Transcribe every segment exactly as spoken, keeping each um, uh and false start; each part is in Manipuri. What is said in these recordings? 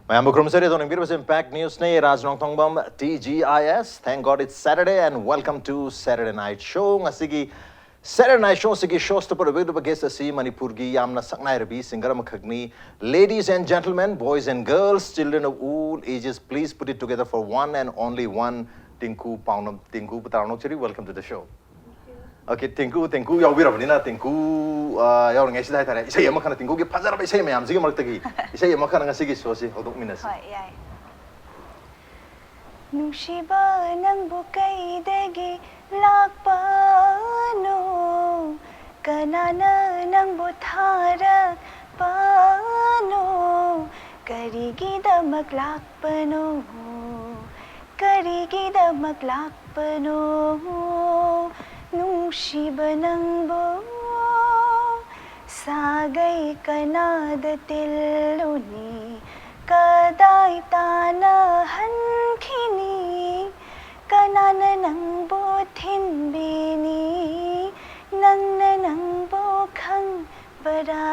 ꯃꯌꯥꯝꯕꯨ ꯈꯨꯔꯨꯝꯖꯔꯤ꯫ ꯑꯗꯣꯝ ꯌꯦꯡꯕꯤꯔꯤꯕꯁꯤ Impact Newsꯅꯤ, Raj Nongthongbam, T G I S. Thank God it's Saturday and welcome to Saturday Night Show. ꯉꯁꯤꯒꯤ Saturday Night Showꯁꯤꯒꯤ showꯁꯇ ꯄꯨꯔꯛꯄꯤꯒꯗꯕ guest ꯑꯁꯤ ꯃꯅꯤꯄꯨꯔꯒꯤ ꯌꯥꯝꯅ ꯁꯛꯅꯥꯏꯔꯕꯤ singer ꯑꯃꯈꯛꯅꯤ꯫ Ladies and gentlemen, boys and girls, children of all ages, please put it together for one and only one, ꯇꯤꯡꯀꯨ ꯄꯥꯎꯅꯝ꯫ ꯇꯤꯡꯀꯨ ꯇꯔꯥꯝꯅ ꯑꯣꯛꯆꯔꯤ, welcome to the show. Okay, ꯇꯤꯡꯀꯨ, ꯇꯤꯡꯀꯨ ꯌꯥꯎꯕꯤꯔꯕꯅꯤꯅ, ꯇꯤꯡꯀꯨ, ꯑ, ꯌꯥꯎꯔꯤꯉꯩꯁꯤꯗ ꯍꯥꯏꯇꯥꯔꯦ, ꯏꯁꯩ ꯑꯃꯈꯛꯅ, ꯇꯤꯡꯀꯨꯒꯤ ꯐꯖꯔꯕ ꯏꯁꯩ ꯃꯌꯥꯝꯁꯤꯒꯤ ꯃꯔꯛꯇꯒꯤ ꯏꯁꯩ ꯑꯃꯈꯛꯅ ꯉꯁꯤꯒꯤ showꯁꯤ ꯍꯧꯗꯣꯛꯃꯤꯟꯅꯁꯤ꯫ ꯍꯣꯏ, ꯌꯥꯏ꯫ ꯅꯨꯡꯁꯤꯕ, ꯅꯪꯕꯨ ꯀꯩꯗꯒꯤ ꯂꯥꯛꯄꯅꯣ? ꯀꯅꯥꯅ ꯅꯪꯕꯨ ꯊꯥꯔꯛꯄꯅꯣ? ꯀꯔꯤꯒꯤꯗꯃꯛ ꯂꯥꯛꯄꯅꯣ? ꯀꯔꯤꯒꯤꯗꯃꯛ ꯂꯥꯛꯄꯅꯣ? ꯅꯨꯡꯁꯤꯕ, ꯅꯪꯕꯨ ꯁꯥꯒꯩ ꯀꯅꯥꯗ ꯇꯤꯜꯂꯨꯅꯤ? ꯀꯗꯥꯏ ꯇꯥꯅ ꯍꯟꯈꯤꯅꯤ? ꯀꯅꯥꯅ ꯅꯪꯕꯨ ꯊꯤꯟꯕꯤꯅꯤ? ꯅꯪꯅ ꯅꯪꯕꯨ ꯈꯪꯕꯔꯥ?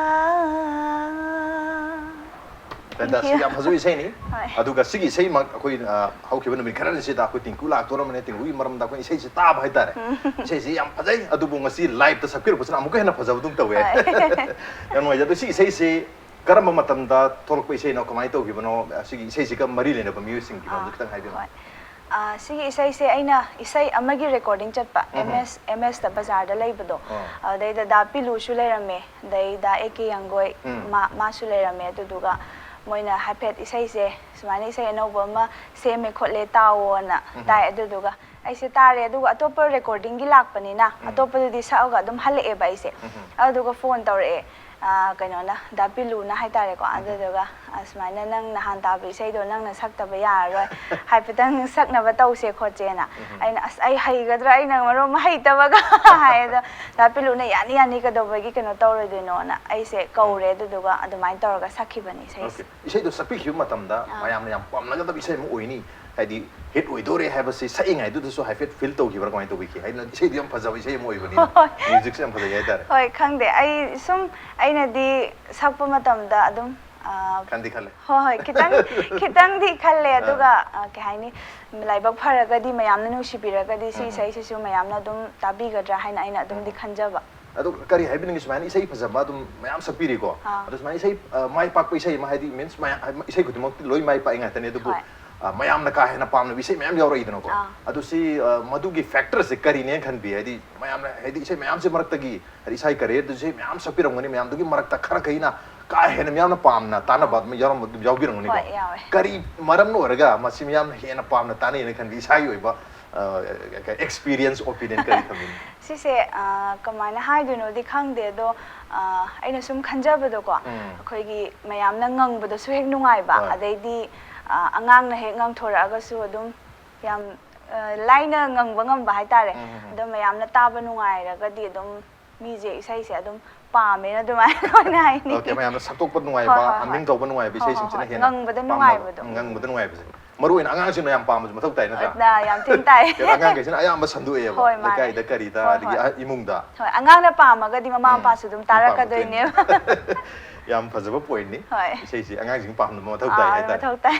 Fantastic, ꯌꯥꯝ ꯐꯖꯕ ꯏꯁꯩꯅꯤ꯫ ꯍꯣꯏ꯫ ꯑꯗꯨꯒ ꯁꯤꯒꯤ ꯏꯁꯩꯃꯛ ꯑꯩꯈꯣꯏ, ꯑ, ꯍꯧꯈꯤꯕ ꯅꯨꯃꯤꯠ ꯈꯔꯅꯤꯁꯤꯗ ꯑꯩꯈꯣꯏ ꯇꯤꯡꯀꯨ ꯂꯥꯛꯇꯣꯔꯝꯕꯅꯦ, ꯇꯤꯡꯀꯨꯒꯤ ꯃꯔꯝꯗ ꯑꯩꯈꯣꯏ ꯏꯁꯩꯁꯤ ꯇꯥꯕ ꯍꯥꯏꯇꯥꯔꯦ꯫ ꯎꯝ꯫ ꯏꯁꯩꯁꯤ ꯌꯥꯝ ꯐꯖꯩ, ꯑꯗꯨꯕꯨ ꯉꯁꯤ liveꯇ ꯁꯛꯄꯤꯔꯛꯄꯁꯤꯅ ꯑꯃꯨꯛꯀ ꯍꯦꯟꯅ ꯐꯖꯕꯗꯧꯅ ꯇꯧꯋꯦ꯫ ꯍꯣꯏ꯫ ꯌꯥꯝ ꯅꯨꯡꯉꯥꯏꯖꯩ꯫ ꯑꯗꯣ ꯁꯤ ꯏꯁꯩꯁꯤ ꯀꯔꯝꯕ ꯃꯇꯝꯗ ꯊꯣꯛꯂꯛꯄ ꯏꯁꯩꯅꯣ, ꯀꯃꯥꯏꯅ ꯇꯧꯈꯤꯕꯅꯣ? ꯁꯤꯒꯤ ꯏꯁꯩꯁꯤꯒ ꯃꯔꯤ ꯂꯩꯅꯕ ꯃꯤꯑꯣꯏꯁꯤꯡꯒꯤ ꯃꯔꯝꯗ ꯑꯥ, ꯈꯤꯇꯪ ꯍꯥꯏꯕꯤꯌꯨ꯫ ꯍꯣꯏ꯫ ꯑꯥ, ꯁꯤꯒꯤ ꯏꯁꯩꯁꯦ ꯑꯩꯅ ꯏꯁꯩ ꯑꯃꯒꯤ recording ꯆꯠꯄ, ꯎꯝ꯫ M S, M Sꯇ ꯕꯖꯥꯔꯗ ꯂꯩꯕꯗꯣ, ꯑꯥ꯫ ꯑꯗꯨꯗꯩꯗ ꯗꯥ ꯄꯤꯂꯨꯁꯨ ꯂꯩꯔꯝꯃꯦ, ꯑꯗꯩ ꯗꯥ A K ꯌꯥꯡꯒꯣꯏ, ꯎꯝ꯫ ꯃꯥ, ꯃꯥꯁꯨ ꯂꯩꯔꯝꯃꯦ꯫ ꯑꯗꯨꯗꯨꯒ ꯃꯣꯏꯅ ꯍꯥꯏꯐꯦꯠ ꯏꯁꯩꯁꯦ ꯁꯨꯃꯥꯏꯅ ꯏꯁꯩ ꯑꯅꯧꯕ ꯑꯃ ꯁꯦꯝꯃꯦ ꯈꯣꯠꯂꯦ ꯇꯥꯎꯑꯣꯅ ꯎꯝ꯫ ꯇꯥꯏ꯫ ꯑꯗꯨꯗꯨꯒ ꯑꯩꯁꯦ ꯇꯥꯔꯦ, ꯑꯗꯨꯒ ꯑꯇꯣꯞꯄ recordingꯒꯤ ꯂꯥꯛꯄꯅꯤꯅ ꯎꯝ꯫ ꯑꯇꯣꯞꯄꯗꯨꯗꯤ ꯁꯛꯑꯒ ꯑꯗꯨꯝ ꯍꯜꯂꯛꯑꯦꯕ ꯑꯩꯁꯦ꯫ ꯎꯝ꯫ ꯑꯗꯨꯗꯨꯒ phone ꯇꯧꯔꯛꯑꯦ, ꯑꯥ, ꯀꯩꯅꯣꯅ, ꯗꯥ ꯄꯤꯂꯨꯅ ꯍꯥꯏꯇꯥꯔꯦꯀꯣ꯫ ꯎꯝ꯫ ꯑꯗꯨꯗꯨꯒ, "ꯑꯁꯨꯃꯥꯏꯅ ꯅꯪ ꯅꯍꯥꯟ ꯇꯥꯕ ꯏꯁꯩꯗꯣ ꯅꯪꯅ ꯁꯛꯇꯕ ꯌꯥꯔꯔꯣꯏ, ꯍꯥꯏꯐꯦꯠꯇꯪ ꯁꯛꯅꯕ ꯇꯧꯁꯦ ꯈꯣꯠꯁꯦꯅ"꯫ ꯎꯝ꯫ ꯑꯩꯅ, "ꯑꯁ, ꯑꯩ ꯍꯩꯒꯗ꯭ꯔꯥ? ꯑꯩꯅ ꯃꯔꯣꯟ ꯑꯃ ꯍꯩꯇꯕꯒ" ꯍꯥꯏ꯫ ꯑꯗꯣ ꯗꯥ ꯄꯤꯂꯨꯅ, "ꯌꯥꯅꯤ, ꯌꯥꯅꯤ, ꯀꯩꯗꯧꯕꯒꯤ ꯀꯩꯅꯣ ꯇꯧꯔꯣꯏꯗꯣꯏꯅꯣꯅ" ꯑꯩꯁꯦ ꯀꯧꯔꯦ, ꯎꯝ꯫ ꯑꯗꯨꯗꯨꯒ ꯑꯗꯨꯃꯥꯏꯅ ꯇꯧꯔꯒ ꯁꯛꯈꯤꯕꯅꯤ ꯏꯁꯩꯁꯦ꯫ Okay. ꯏꯁꯩꯗꯣ ꯁꯛꯄꯤꯈꯤꯕ ꯃꯇꯝꯗ ꯑꯥ꯫ ꯃꯌꯥꯝꯅ ꯌꯥꯝ ꯄꯥꯝꯅꯒꯗꯕ ꯏꯁꯩ ꯑꯃ ꯑꯣꯏꯅꯤ꯫ ꯍꯥꯏꯗꯤ hit ꯑꯣꯏꯗꯣꯔꯦ ꯍꯥꯏꯕꯁꯤ ꯁꯛꯏꯉꯩꯗꯨꯗꯁꯨ ꯍꯥꯏꯐꯦꯠ feel ꯇꯧꯈꯤꯕ꯭ꯔꯥ, ꯀꯃꯥꯏꯅ ꯇꯧꯕꯤꯈꯤ? ꯍꯥꯏꯗꯤ ꯏꯁꯩꯗꯨ ꯌꯥꯝ ꯐꯖꯕ ꯏꯁꯩ ꯑꯃ ꯑꯣꯏꯕꯅꯤꯅ, ꯍꯣꯏ꯫ Musicꯁꯨ ꯌꯥꯝ ꯐꯖꯩ ꯍꯥꯏꯇꯥꯔꯦ꯫ ꯍꯣꯏ, ꯈꯪꯗꯦ, ꯑꯩ ꯁꯨꯝ, ꯑꯩꯅꯗꯤ ꯁꯛꯄ ꯃꯇꯝꯗ ꯑꯗꯨꯝ ꯑꯥ, ꯈꯟꯗꯤ ꯈꯜꯂꯦ꯫ ꯍꯣꯏ ꯍꯣꯏ, ꯈꯤꯇꯪ ꯈꯤꯇꯪꯗꯤ ꯈꯜꯂꯦ꯫ ꯑꯗꯨꯒ ꯑꯥ, ꯀꯩ ꯍꯥꯏꯅꯤ, ꯂꯥꯏꯕꯛ ꯐꯔꯒꯗꯤ ꯃꯌꯥꯝꯅ ꯅꯨꯡꯁꯤꯕꯤꯔꯒꯗꯤ ꯁꯤ ꯏꯁꯩꯁꯤꯁꯨ ꯃꯌꯥꯝꯅ ꯑꯗꯨꯝ ꯇꯥꯕꯤꯒꯗ꯭ꯔꯥ ꯍꯥꯏꯅ ꯑꯩꯅ ꯑꯗꯨꯝꯗꯤ ꯈꯟꯖꯕ꯫ ꯑꯗꯣ ꯀꯔꯤ ꯍꯥꯏꯕꯤꯅꯤꯡꯉꯤ, ꯁꯨꯃꯥꯏꯅ ꯏꯁꯩ ꯐꯖꯕ ꯑꯗꯨꯝ ꯃꯌꯥꯝ ꯁꯛꯄꯤꯔꯤꯀꯣ꯫ ꯑꯥ꯫ ꯑꯗꯣ ꯁꯨꯃꯥꯏꯅ ꯏꯁꯩ ꯑ, ꯃꯥꯏ ꯄꯥꯛꯄ ꯏꯁꯩ ꯑꯃ, ꯍꯥꯏꯗꯤ, ꯃꯤꯟꯁ, ꯃꯌꯥꯝ ꯏꯁꯩ ꯈꯨꯗꯤꯡꯃꯛꯇꯤ ꯂꯣꯏ ꯃꯥꯏ ꯄꯥꯛꯏ ꯉꯥꯛꯇꯅꯤ, ꯑꯗꯨꯕꯨ ꯍꯣꯏ꯫ ꯑ, ꯃꯌꯥꯝꯅ ꯀꯥ ꯍꯦꯟꯅ ꯄꯥꯝꯅꯕ ꯏꯁꯩ ꯃꯌꯥꯝ ꯌꯥꯎꯔꯛꯏꯗꯅꯀꯣ꯫ ꯑꯥ꯫ ꯑꯗꯣ ꯁꯤ ꯑ, ꯃꯗꯨꯒꯤ ꯐꯦꯛꯇꯔꯁꯦ ꯀꯔꯤꯅꯦꯅ ꯈꯟꯕꯤ? ꯍꯥꯏꯗꯤ ꯃꯌꯥꯝꯅ, ꯍꯥꯏꯗꯤ ꯏꯁꯩ ꯃꯌꯥꯝꯁꯦ ꯃꯔꯛꯇꯒꯤ, ꯍꯥꯏꯗꯤ ꯏꯁꯩ ꯀꯔꯤꯌꯔꯗꯁꯨ ꯏꯁꯩ ꯃꯌꯥꯝ ꯁꯛꯄꯤꯔꯝꯒꯅꯤ, ꯃꯌꯥꯝꯗꯨꯒꯤ ꯃꯔꯛꯇ ꯈꯔ ꯈꯩꯅ ꯀꯥ ꯍꯦꯟꯅ ꯃꯤꯌꯥꯝꯅ ꯄꯥꯝꯅ ꯇꯥꯅꯕ ꯑꯗꯨꯝ ꯌꯥꯎꯔꯝꯕ ꯑꯗꯨꯝ ꯌꯥꯎꯕꯤꯔꯝꯒꯅꯤꯀꯣ꯫ ꯍꯣꯏ, ꯌꯥꯎꯋꯦ꯫ ꯀꯔꯤ ꯃꯔꯝꯅ ꯑꯣꯏꯔꯒ ꯃꯁꯤ ꯃꯤꯌꯥꯝꯅ ꯍꯦꯟꯅ ꯄꯥꯝꯅ ꯇꯥꯅꯩꯅ ꯈꯟꯕꯤ? ꯏꯁꯥꯒꯤ ꯑꯣꯏꯕ ꯑꯦꯛꯁꯄꯤꯔꯤꯌꯟꯁ, ꯑꯣꯄꯤꯅꯤꯌꯟ ꯀꯔꯤ ꯊꯝꯕꯤꯅꯤ? ꯁꯤꯁꯦ ꯑ, ꯀꯃꯥꯏꯅ ꯍꯥꯏꯗꯣꯏꯅꯣꯗꯤ ꯈꯪꯗꯦ, ꯑꯗꯣ ꯑ, ꯑꯩꯅ ꯁꯨꯝ ꯈꯟꯖꯕꯗꯣꯀꯣ, ꯎꯝ꯫ ꯑꯩꯈꯣꯏꯒꯤ ꯃꯌꯥꯝꯅ ꯉꯪꯕꯗꯁꯨ ꯍꯦꯛ ꯅꯨꯡꯉꯥꯏꯕ, ꯍꯣꯏ꯫ ꯑꯗꯩꯗꯤ ꯑ, ꯑꯉꯥꯡꯅ ꯍꯦꯛ ꯉꯪꯊꯣꯔꯛꯑꯒꯁꯨ ꯑꯗꯨꯝ ꯌꯥꯝ ꯑ, ꯂꯥꯏꯅ ꯉꯪꯕ ꯉꯝꯕ ꯍꯥꯏꯇꯥꯔꯦ꯫ ꯎꯝ, ꯎꯝ, ꯎꯝ꯫ ꯑꯗꯣ ꯃꯌꯥꯝꯅ ꯇꯥꯕ ꯅꯨꯡꯉꯥꯏꯔꯒꯗꯤ ꯑꯗꯨꯝ ꯃꯤꯁꯦ ꯏꯁꯩꯁꯦ ꯑꯗꯝ ꯄꯥꯝꯃꯦꯅ ꯑꯗꯨꯃꯥꯏꯅ ꯑꯣꯏꯅ ꯍꯥꯏꯅꯤꯡꯉꯤ꯫ ꯑꯣꯀꯦ, ꯃꯌꯥꯝꯅ ꯁꯛꯇꯣꯛꯄ ꯅꯨꯡꯉꯥꯏꯕ, ꯍꯣꯏ, ꯍꯣꯏ, ꯍꯣꯏ꯫ ꯑꯃꯤꯡ ꯇꯧꯕ ꯅꯨꯡꯉꯥꯏꯕ ꯍꯣꯏ, ꯍꯣꯏ, ꯏꯁꯩꯁꯤꯡꯁꯤꯅ ꯍꯣꯏ꯫ ꯍꯦꯟꯅ ꯉꯪꯕꯗ ꯄꯥꯝꯅꯕ꯫ ꯅꯨꯡꯉꯥꯏꯕꯗꯣ꯫ ꯎꯝ, ꯉꯪꯕꯗ ꯅꯨꯡꯉꯥꯏꯕꯁꯦ꯫ ꯃꯔꯨ ꯑꯣꯏꯅ ꯑꯉꯥꯡꯁꯤꯡꯅ ꯌꯥꯝ ꯄꯥꯝꯕꯁꯨ ꯃꯊꯧ ꯇꯥꯏ, ꯅꯠꯇ꯭ꯔꯥ? ꯍꯣꯏ, ꯌꯥꯝ ꯊꯤꯅ ꯇꯥꯏ꯫ ꯑꯉꯥꯡꯈꯩꯁꯤꯅ ꯑꯌꯥꯝꯕ ꯁꯟꯗꯣꯛꯑꯦꯕ꯫ ꯍꯣꯏ, ꯃꯥꯅꯦ꯫ ꯂꯩꯀꯥꯏꯗ ꯀꯔꯤꯗ, ꯍꯣꯏ, ꯑꯗꯒꯤ ꯍꯣꯏ꯫ ꯑꯍ-, ꯏꯃꯨꯡꯗ꯫ ꯍꯣꯏ, ꯑꯉꯥꯡꯅ ꯄꯥꯝꯃꯒꯗꯤ ꯃꯃꯥ ꯎꯝ, ꯃꯄꯥꯁꯨ ꯑꯗꯨꯝ ꯑꯗꯨꯝ ꯇꯥꯔꯛꯀꯗꯣꯏꯅꯦꯕ꯫ ꯌꯥꯝ ꯐꯖꯕ ꯄꯣꯏꯟꯠꯅꯤ꯫ ꯍꯣꯏ꯫ ꯏꯁꯩꯁꯤ ꯑꯉꯥꯡꯁꯤꯡ ꯄꯥꯝꯅꯕ ꯃꯊꯧ ꯇꯥꯏ ꯑꯥ, ꯍꯥꯏꯇꯥꯔꯦ꯫ ꯃꯊꯧ ꯇꯥꯏ꯫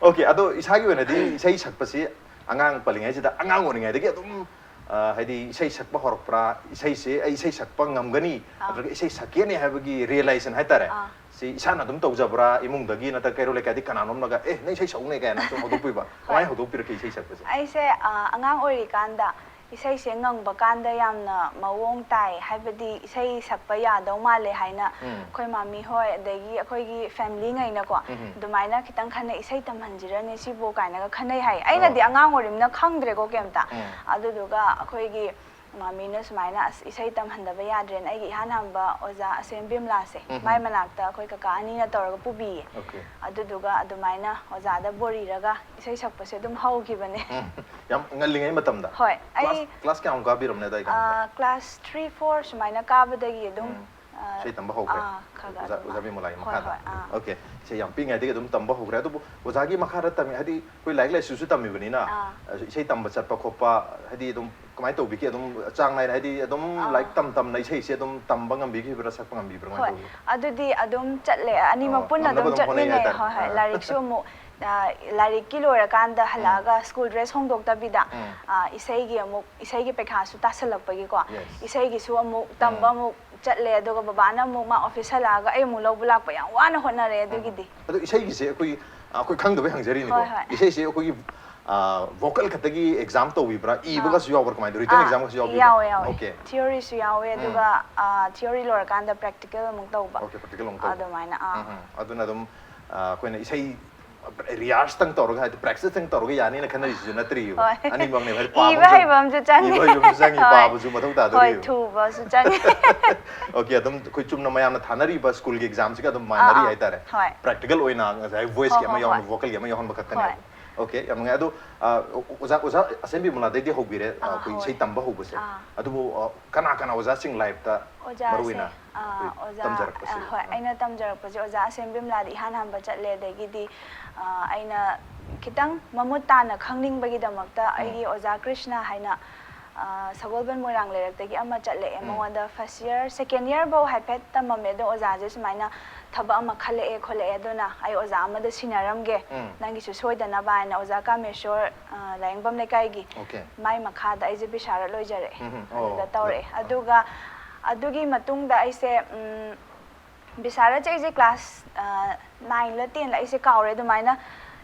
ꯑꯣꯀꯦ, ꯑꯗꯣ ꯏꯁꯥꯒꯤ ꯑꯣꯏꯅꯗꯤ ꯏꯁꯩ ꯁꯛꯄꯁꯤ ꯑꯉꯥꯡ ꯄꯜꯂꯤꯉꯩꯁꯤꯗ, ꯑꯉꯥꯡ ꯑꯣꯏꯔꯤꯉꯩꯗꯒꯤ ꯑꯗꯨꯝ, ꯑ, ꯍꯥꯏꯗꯤ ꯏꯁꯩ ꯁꯛꯄ ꯍꯧꯔꯛꯄ꯭ꯔꯥ, ꯏꯁꯩꯁꯦ ꯑꯩ ꯏꯁꯩ ꯁꯛꯄ ꯉꯝꯒꯅꯤ, ꯑꯥ꯫ ꯅꯠꯇ꯭ꯔꯒ ꯏꯁꯩ ꯁꯛꯀꯦꯅꯦ ꯍꯥꯏꯕꯒꯤ ꯔꯤꯌꯦꯂꯥꯏꯖꯦꯁꯟ ꯍꯥꯏꯇꯥꯔꯦ, ꯑꯥ꯫ ꯁꯤ ꯏꯁꯥꯅ ꯑꯗꯨꯝ ꯇꯧꯖꯕ꯭ꯔꯥ, ꯏꯃꯨꯡꯗꯒꯤ ꯅꯠꯇ꯭ꯔꯒ ꯀꯩꯔꯣꯜ ꯂꯩꯀꯥꯏꯗꯒꯤ ꯀꯅꯥꯅꯣꯝꯅꯒ, "ꯑꯦ, ꯅꯪ ꯏꯁꯩ ꯁꯛꯎꯅꯦ" ꯀꯥꯏꯅ ꯁꯨꯝ ꯍꯧꯗꯣꯛꯄꯤꯕ? ꯀꯃꯥꯏꯅ ꯍꯧꯗꯣꯛꯄꯤꯔꯛꯀꯦ ꯏꯁꯩ ꯁꯛꯄꯁꯦ? ꯑꯩꯁꯦ, ꯑ, ꯑꯉꯥꯡ ꯑꯣꯏꯔꯤꯀꯥꯟꯗ ꯏꯁꯩꯁꯦ ꯉꯪꯕ ꯀꯥꯟꯗ ꯌꯥꯝꯅ ꯃꯑꯣꯡ ꯇꯥꯏ, ꯍꯥꯏꯕꯗꯤ ꯏꯁꯩ ꯁꯛꯄ ꯌꯥꯗꯧ ꯃꯥꯜꯂꯦ ꯍꯥꯏꯅ ꯎꯝ꯫ ꯑꯩꯈꯣꯏ ꯃꯥꯃꯤ ꯍꯣꯏ, ꯑꯗꯒꯤ ꯑꯩꯈꯣꯏꯒꯤ ꯐꯦꯃꯤꯂꯤꯉꯩꯅꯀꯣ, ꯎꯝ꯫ ꯑꯗꯨꯃꯥꯏꯅ ꯈꯤꯇꯪ ꯈꯟꯅ, "ꯏꯁꯩ ꯇꯝꯍꯟꯁꯤꯔꯅꯦ ꯁꯤꯕꯨ?" ꯀꯥꯏꯅꯒ ꯈꯟꯅꯩ ꯍꯥꯏ꯫ ꯑꯩꯅꯗꯤ ꯑꯣ꯫ ꯑꯉꯥꯡ ꯑꯣꯏꯔꯤꯃꯤꯅ ꯈꯪꯗ꯭ꯔꯦꯀꯣ ꯀꯩꯝꯇ꯫ ꯎꯝ꯫ ꯑꯗꯨꯗꯨꯒ ꯑꯩꯈꯣꯏꯒꯤ ꯃꯥꯃꯤꯅ ꯁꯨꯃꯥꯏꯅ, "ꯑꯁ, ꯏꯁꯩ ꯇꯝꯍꯟꯗꯕ ꯌꯥꯗ꯭ꯔꯦꯅ", ꯑꯩꯒꯤ ꯏꯍꯥꯟ ꯍꯥꯟꯕ ꯑꯣꯖꯥ ꯑꯁꯦꯝ ꯕꯤꯝꯂꯥꯁꯦ, ꯎꯝ꯫ ꯃꯥꯏ ꯃꯅꯥꯛꯇ ꯑꯩꯈꯣꯏ ꯀꯀꯥ ꯑꯅꯤꯅ ꯇꯧꯔꯒ ꯄꯨꯕꯤꯌꯦ꯫ ꯑꯣꯀꯦ꯫ ꯑꯗꯨꯗꯨꯒ ꯑꯗꯨꯃꯥꯏꯅ ꯑꯣꯖꯥꯗ ꯕꯣꯔꯤꯔꯒ ꯏꯁꯩ ꯁꯛꯄꯁꯦ ꯑꯗꯨꯝ ꯍꯧꯈꯤꯕꯅꯦ꯫ ꯎꯝ꯫ ꯌꯥꯝ ꯉꯜꯂꯤꯉꯩ ꯃꯇꯝꯗ? ꯍꯣꯏ, ꯑꯩ, ꯀ꯭ꯂꯥꯁ, ꯀ꯭ꯂꯥꯁ ꯀꯌꯥꯃꯨꯛ ꯀꯥꯕꯤꯔꯝꯅꯦ ꯑꯗꯥꯏ ꯀꯥꯟꯗ? ꯑ, ꯀ꯭ꯂꯥꯁ ꯊ꯭ꯔꯤ, ꯐꯣꯔ ꯁꯨꯃꯥꯏꯅ ꯀꯥꯕꯗꯒꯤ ꯑꯗꯨꯝ, ꯎꯝ꯫ ꯑ, ꯏꯁꯩ ꯇꯝꯕ ꯍꯧꯈ꯭ꯔꯦ? ꯑꯥ, ꯈꯔ ꯈꯔ ꯑꯣꯖꯥ, ꯑꯗꯨꯝ, ꯑꯣꯖꯥ ꯕꯤꯃꯣꯂꯥꯒꯤ ꯍꯣꯏ, ꯃꯈꯥꯗ? ꯍꯣꯏ, ꯑꯥ꯫ ꯑꯣꯀꯦ꯫ ꯏꯁꯩ ꯌꯥꯝ ꯄꯤꯛꯏꯉꯩꯗꯒꯤ ꯑꯗꯨꯝ ꯇꯝꯕ ꯍꯧꯈ꯭ꯔꯦ꯫ ꯑꯗꯨꯕꯨ ꯑꯣꯖꯥꯒꯤ ꯃꯈꯥꯗ ꯇꯝꯃꯤ, ꯍꯥꯏꯗꯤ ꯑꯩꯈꯣꯏ ꯂꯥꯏꯔꯤꯛ ꯂꯥꯏꯁꯨꯁꯨ ꯇꯝꯃꯤꯕꯅꯤꯅ, ꯑꯥ꯫ ꯑ, ꯏꯁꯩ ꯇꯝꯕ ꯆꯠꯄ ꯈꯣꯠꯄ, ꯍꯥꯏꯗꯤ ꯑꯗꯨꯝ ꯀꯃꯥꯏꯅ ꯇꯧꯕꯤꯒꯦ? ꯑꯗꯨꯝ ꯆꯥꯡ ꯅꯥꯏꯅ, ꯍꯥꯏꯗꯤ ꯑꯗꯨꯝ ꯑꯥ. ꯂꯥꯏꯔꯤꯛ ꯇꯝ ꯇꯝꯅ ꯏꯁꯩꯁꯦ ꯑꯗꯨꯝ ꯇꯝꯕ ꯉꯝꯕꯤꯈꯤꯕ꯭ꯔꯥ, ꯁꯛꯄ ꯉꯝꯕꯤꯕ꯭ꯔꯥ? ꯀꯃꯥꯏꯅ ꯍꯣꯏ, ꯇꯧꯒꯦ? ꯑꯗꯨꯗꯤ ꯑꯗꯨꯝ ꯆꯠꯂꯦ, ꯑꯅꯤꯃꯛ ꯑꯣ, ꯄꯨꯟꯅ ꯑꯗꯨꯝ ꯉꯝꯅꯕ ꯑꯗꯨꯝ ꯍꯣꯠꯅꯩ ꯆꯠꯃꯤꯟꯅꯩ꯫ ꯍꯥꯏꯇꯥꯔꯦ꯫ ꯍꯣꯏ, ꯍꯣꯏ꯫ ꯑꯥ. ꯂꯥꯏꯔꯤꯛꯁꯨ ꯑꯃꯨꯛ ꯑꯥ, ꯂꯥꯏꯔꯤꯛꯀꯤ ꯂꯣꯏꯔꯀꯥꯟꯗ ꯍꯜꯂꯛꯑꯒ ꯁ꯭ꯀꯨꯜ ꯗ꯭ꯔꯦꯁ ꯍꯣꯡꯗꯣꯛꯇꯕꯤꯗ ꯎꯝ. ꯑꯥ, ꯏꯁꯩꯒꯤ ꯑꯃꯨꯛ, ꯏꯁꯩꯒꯤ ꯄꯩꯈꯥꯁꯨ ꯇꯥꯁꯜꯂꯛꯄꯒꯤꯀꯣ, Yes. ꯏꯁꯩꯒꯤꯁꯨ ꯑꯃꯨꯛ ꯇꯝꯕ ꯎꯝ. ꯑꯃꯨꯛ ꯆꯠꯂꯦ꯫ ꯑꯗꯨꯒ ꯕꯕꯥꯅ ꯑꯃꯨꯛ ꯃꯥ ꯑꯣꯐꯤꯁ ꯍꯜꯂꯛꯑꯒ ꯑꯩ ꯑꯃꯨꯛ ꯂꯧꯕ ꯂꯥꯛꯄ, ꯌꯥꯝ ꯋꯥꯅ ꯍꯣꯠꯅꯔꯦ ꯑꯗꯨꯒꯤꯗꯤ꯫ ꯑꯗꯣ ꯏꯁꯩꯒꯤꯁꯦ ꯑꯩꯈꯣꯏ, ꯑꯩꯈꯣꯏ ꯈꯪꯗꯕꯩ ꯍꯪꯖꯔꯤꯅꯤꯀꯣ꯫ ꯍꯣꯏ, ꯍꯣꯏ꯫ ꯏꯁꯩꯁꯦ ꯑꯩꯈꯣꯏꯒꯤ ꯚꯣꯀꯜ ꯈꯛꯇꯒꯤ ꯑꯦꯛꯖꯥꯝ ꯇꯧꯕꯤꯕ꯭ꯔꯥ, ꯏꯕꯒꯁꯨ ꯌꯥꯎꯕ꯭ꯔꯥ, ꯀꯃꯥꯏꯅ ꯇꯧꯋꯤ? ꯔꯤꯇꯟ ꯑꯥ, ꯑꯦꯛꯖꯥꯝꯒꯁꯨ ꯌꯥꯎꯕꯤꯕ꯭ꯔꯥ? ꯌꯥꯎꯋꯦ, ꯌꯥꯎꯋꯦ꯫ ꯑꯣꯀꯦ. ꯊꯤꯑꯣꯔꯤꯁꯨ ꯌꯥꯎꯋꯦ, ꯎꯝ. ꯑꯗꯨꯒ ꯊꯤꯑꯣꯔꯤ ꯂꯣꯏꯔꯀꯥꯟꯗ ꯄ꯭ꯔꯦꯛꯇꯤꯀꯦꯜ ꯑꯃꯨꯛ ꯇꯧꯕ꯫ ꯑꯣꯀꯦ, ꯄ꯭ꯔꯦꯛꯇꯤꯀꯦꯜ ꯑꯃꯨꯛ ꯇꯧꯕ꯫ ꯑꯗꯨꯃꯥꯏꯅ, ꯑꯥ. ꯎꯝ, ꯎꯝ. ꯑꯗꯨꯅ ꯑꯗꯨꯝ ꯑ, ꯑꯩꯈꯣꯏꯅ ꯏꯁꯩ ꯔꯤꯍꯥꯔꯁꯇꯪ ꯇꯧꯔꯒ, ꯍꯥꯏꯗꯤ ꯄ꯭ꯔꯦꯛꯇꯤꯁꯇꯪ ꯇꯧꯔꯒ ꯌꯥꯅꯤꯅ ꯈꯟꯅꯔꯤꯁꯤꯁꯨ ꯅꯠꯇ꯭ꯔꯤꯕ꯫ ꯍꯣꯏ. ꯑꯅꯤꯃꯛꯅꯦꯕ, ꯍꯥꯏꯗꯤ ꯏꯕ ꯄꯥꯕꯁꯨ, ꯍꯩꯕ ꯑꯃꯁꯨ ꯆꯪꯉꯤ꯫ ꯏꯕ ꯍꯩꯕ ꯑꯃꯁꯨ ꯆꯪꯉꯤ, ꯍꯣꯏ. ꯄꯥꯕꯁꯨ ꯃꯊꯧ ꯍꯣꯏ, ꯇꯥꯗꯣꯔꯤꯕ꯫ ꯊꯨꯕꯁꯨ ꯆꯪꯉꯤ꯫ ꯑꯣꯀꯦ, ꯑꯗꯨꯝ ꯑꯩꯈꯣꯏ ꯆꯨꯝꯅ ꯃꯌꯥꯝꯅ ꯊꯥꯅꯔꯤꯕ ꯁ꯭ꯀꯨꯜꯒꯤ ꯑꯦꯛꯖꯥꯝꯁꯤꯒ ꯑꯗꯨꯝ ꯃꯥꯟꯅꯔꯤ ꯑꯥ, ꯑꯥ. ꯍꯥꯏꯇꯥꯔꯦ꯫ ꯍꯣꯏ. ꯄ꯭ꯔꯦꯛꯇꯤꯀꯦꯜ ꯑꯣꯏꯅ ꯉꯁꯥꯏ ꯚꯣꯏꯁꯀꯤ ꯍꯣꯏ, ꯑꯃ ꯍꯣꯏ, ꯌꯥꯎꯍꯟꯕ, ꯍꯣꯏ. ꯚꯣꯀꯜꯒꯤ ꯑꯃ ꯌꯥꯎꯍꯟꯕ ꯈꯛꯇꯅꯦꯕ꯫ ꯍꯣꯏ. ꯑꯣꯀꯦ, ꯌꯥꯝ ꯅꯨꯡꯉꯥꯏ꯫ ꯑꯗꯣ ꯑ, ꯑꯣꯖꯥ, ꯑꯣꯖꯥ ꯑꯁꯦꯝꯕꯤꯃꯂꯥꯗꯩꯗꯤ ꯍꯧꯕꯤꯔꯦ, ꯑ, ꯑꯥ, ꯑꯩꯈꯣꯏ ꯍꯣꯏ, ꯏꯁꯩ ꯍꯣꯏ. ꯇꯝꯕ ꯍꯧꯕꯁꯦ꯫ ꯑꯥ. ꯑꯗꯨꯕꯨ ꯑ, ꯀꯅꯥ ꯀꯅꯥ ꯑꯣꯖꯥꯁꯤꯡ ꯂꯥꯏꯐꯇ ꯑꯣꯖꯥꯁꯦ, ꯃꯔꯨꯑꯣꯏꯅ ꯑꯥ, ꯑꯩꯈꯣꯏ ꯑꯣꯖꯥ, ꯇꯝꯖꯔꯛꯄꯁꯦ? ꯑꯥ, ꯍꯣꯏ, ꯑꯥ. ꯑꯩꯅ ꯇꯝꯖꯔꯛꯄꯁꯦ ꯑꯣꯖꯥ ꯑꯁꯦꯝꯕꯤꯃꯂꯥꯗꯤ ꯏꯍꯥꯟ ꯍꯥꯟꯕ ꯆꯠꯂꯦ꯫ ꯑꯗꯒꯤꯗꯤ ꯑ, ꯑꯩꯅ ꯈꯤꯇꯪ ꯃꯃꯨꯠ ꯇꯥꯅ ꯈꯪꯅꯤꯡꯕꯒꯤꯗꯃꯛꯇ ꯎꯝ. ꯑꯩꯒꯤ ꯑꯣꯖꯥ ꯀ꯭ꯔꯤꯁꯅ ꯍꯥꯏꯅ ꯑ, ꯁꯒꯣꯜꯕꯟ ꯃꯣꯏꯔꯥꯡ ꯂꯩꯔꯛꯇꯒꯤ ꯑꯃ ꯆꯠꯂꯛꯑꯦ꯫ ꯎꯝ. ꯃꯉꯣꯟꯗ ꯐꯥꯔꯁ ꯏꯌꯔ, ꯁꯦꯀꯦꯟ ꯏꯌꯔꯐꯧ ꯍꯥꯏꯐꯦꯠ ꯇꯝꯃꯝꯃꯦ꯫ ꯑꯗꯣ ꯑꯣꯖꯥꯁꯦ ꯁꯨꯃꯥꯏꯅ ꯊꯕꯛ ꯑꯃ ꯈꯜꯂꯛꯑꯦ ꯈꯣꯠꯂꯛꯑꯦ, ꯑꯗꯨꯅ ꯑꯩ ꯑꯣꯖꯥ ꯑꯃꯗ ꯁꯤꯟꯅꯔꯝꯒꯦ, ꯎꯝ. ꯅꯪꯒꯤꯁꯨ ꯁꯣꯏꯗꯅꯕ ꯍꯥꯏꯅ ꯑꯣꯖꯥ ꯀꯥꯃꯦꯁꯣꯔ, ꯑ, ꯂꯥꯏꯌꯦꯡꯕꯝ ꯂꯩꯀꯥꯏꯒꯤ, ꯑꯣꯀꯦ. ꯃꯥꯏ ꯃꯈꯥꯗ ꯑꯩꯁꯦ ꯕꯤꯁꯥꯔꯠ ꯂꯣꯏꯖꯔꯛꯑꯦ꯫ ꯎꯝ, ꯎꯝ. ꯑꯣ, ꯑꯗꯨꯗ ꯇꯧꯔꯛꯑꯦ꯫ ꯑꯣ. ꯑꯗꯨꯒ ꯑꯗꯨꯒꯤ ꯃꯇꯨꯡꯗ ꯑꯩꯁꯦ, ꯎꯝ, ꯕꯤꯁꯥꯔꯠꯁꯦ ꯑꯩꯁꯦ ꯀ꯭ꯂꯥꯁ, ꯑ, ꯅꯥꯏꯟꯂ ꯇꯦꯟꯂ ꯑꯩꯁꯦ ꯀꯥꯎꯔꯦ, ꯑꯗꯨꯃꯥꯏꯅ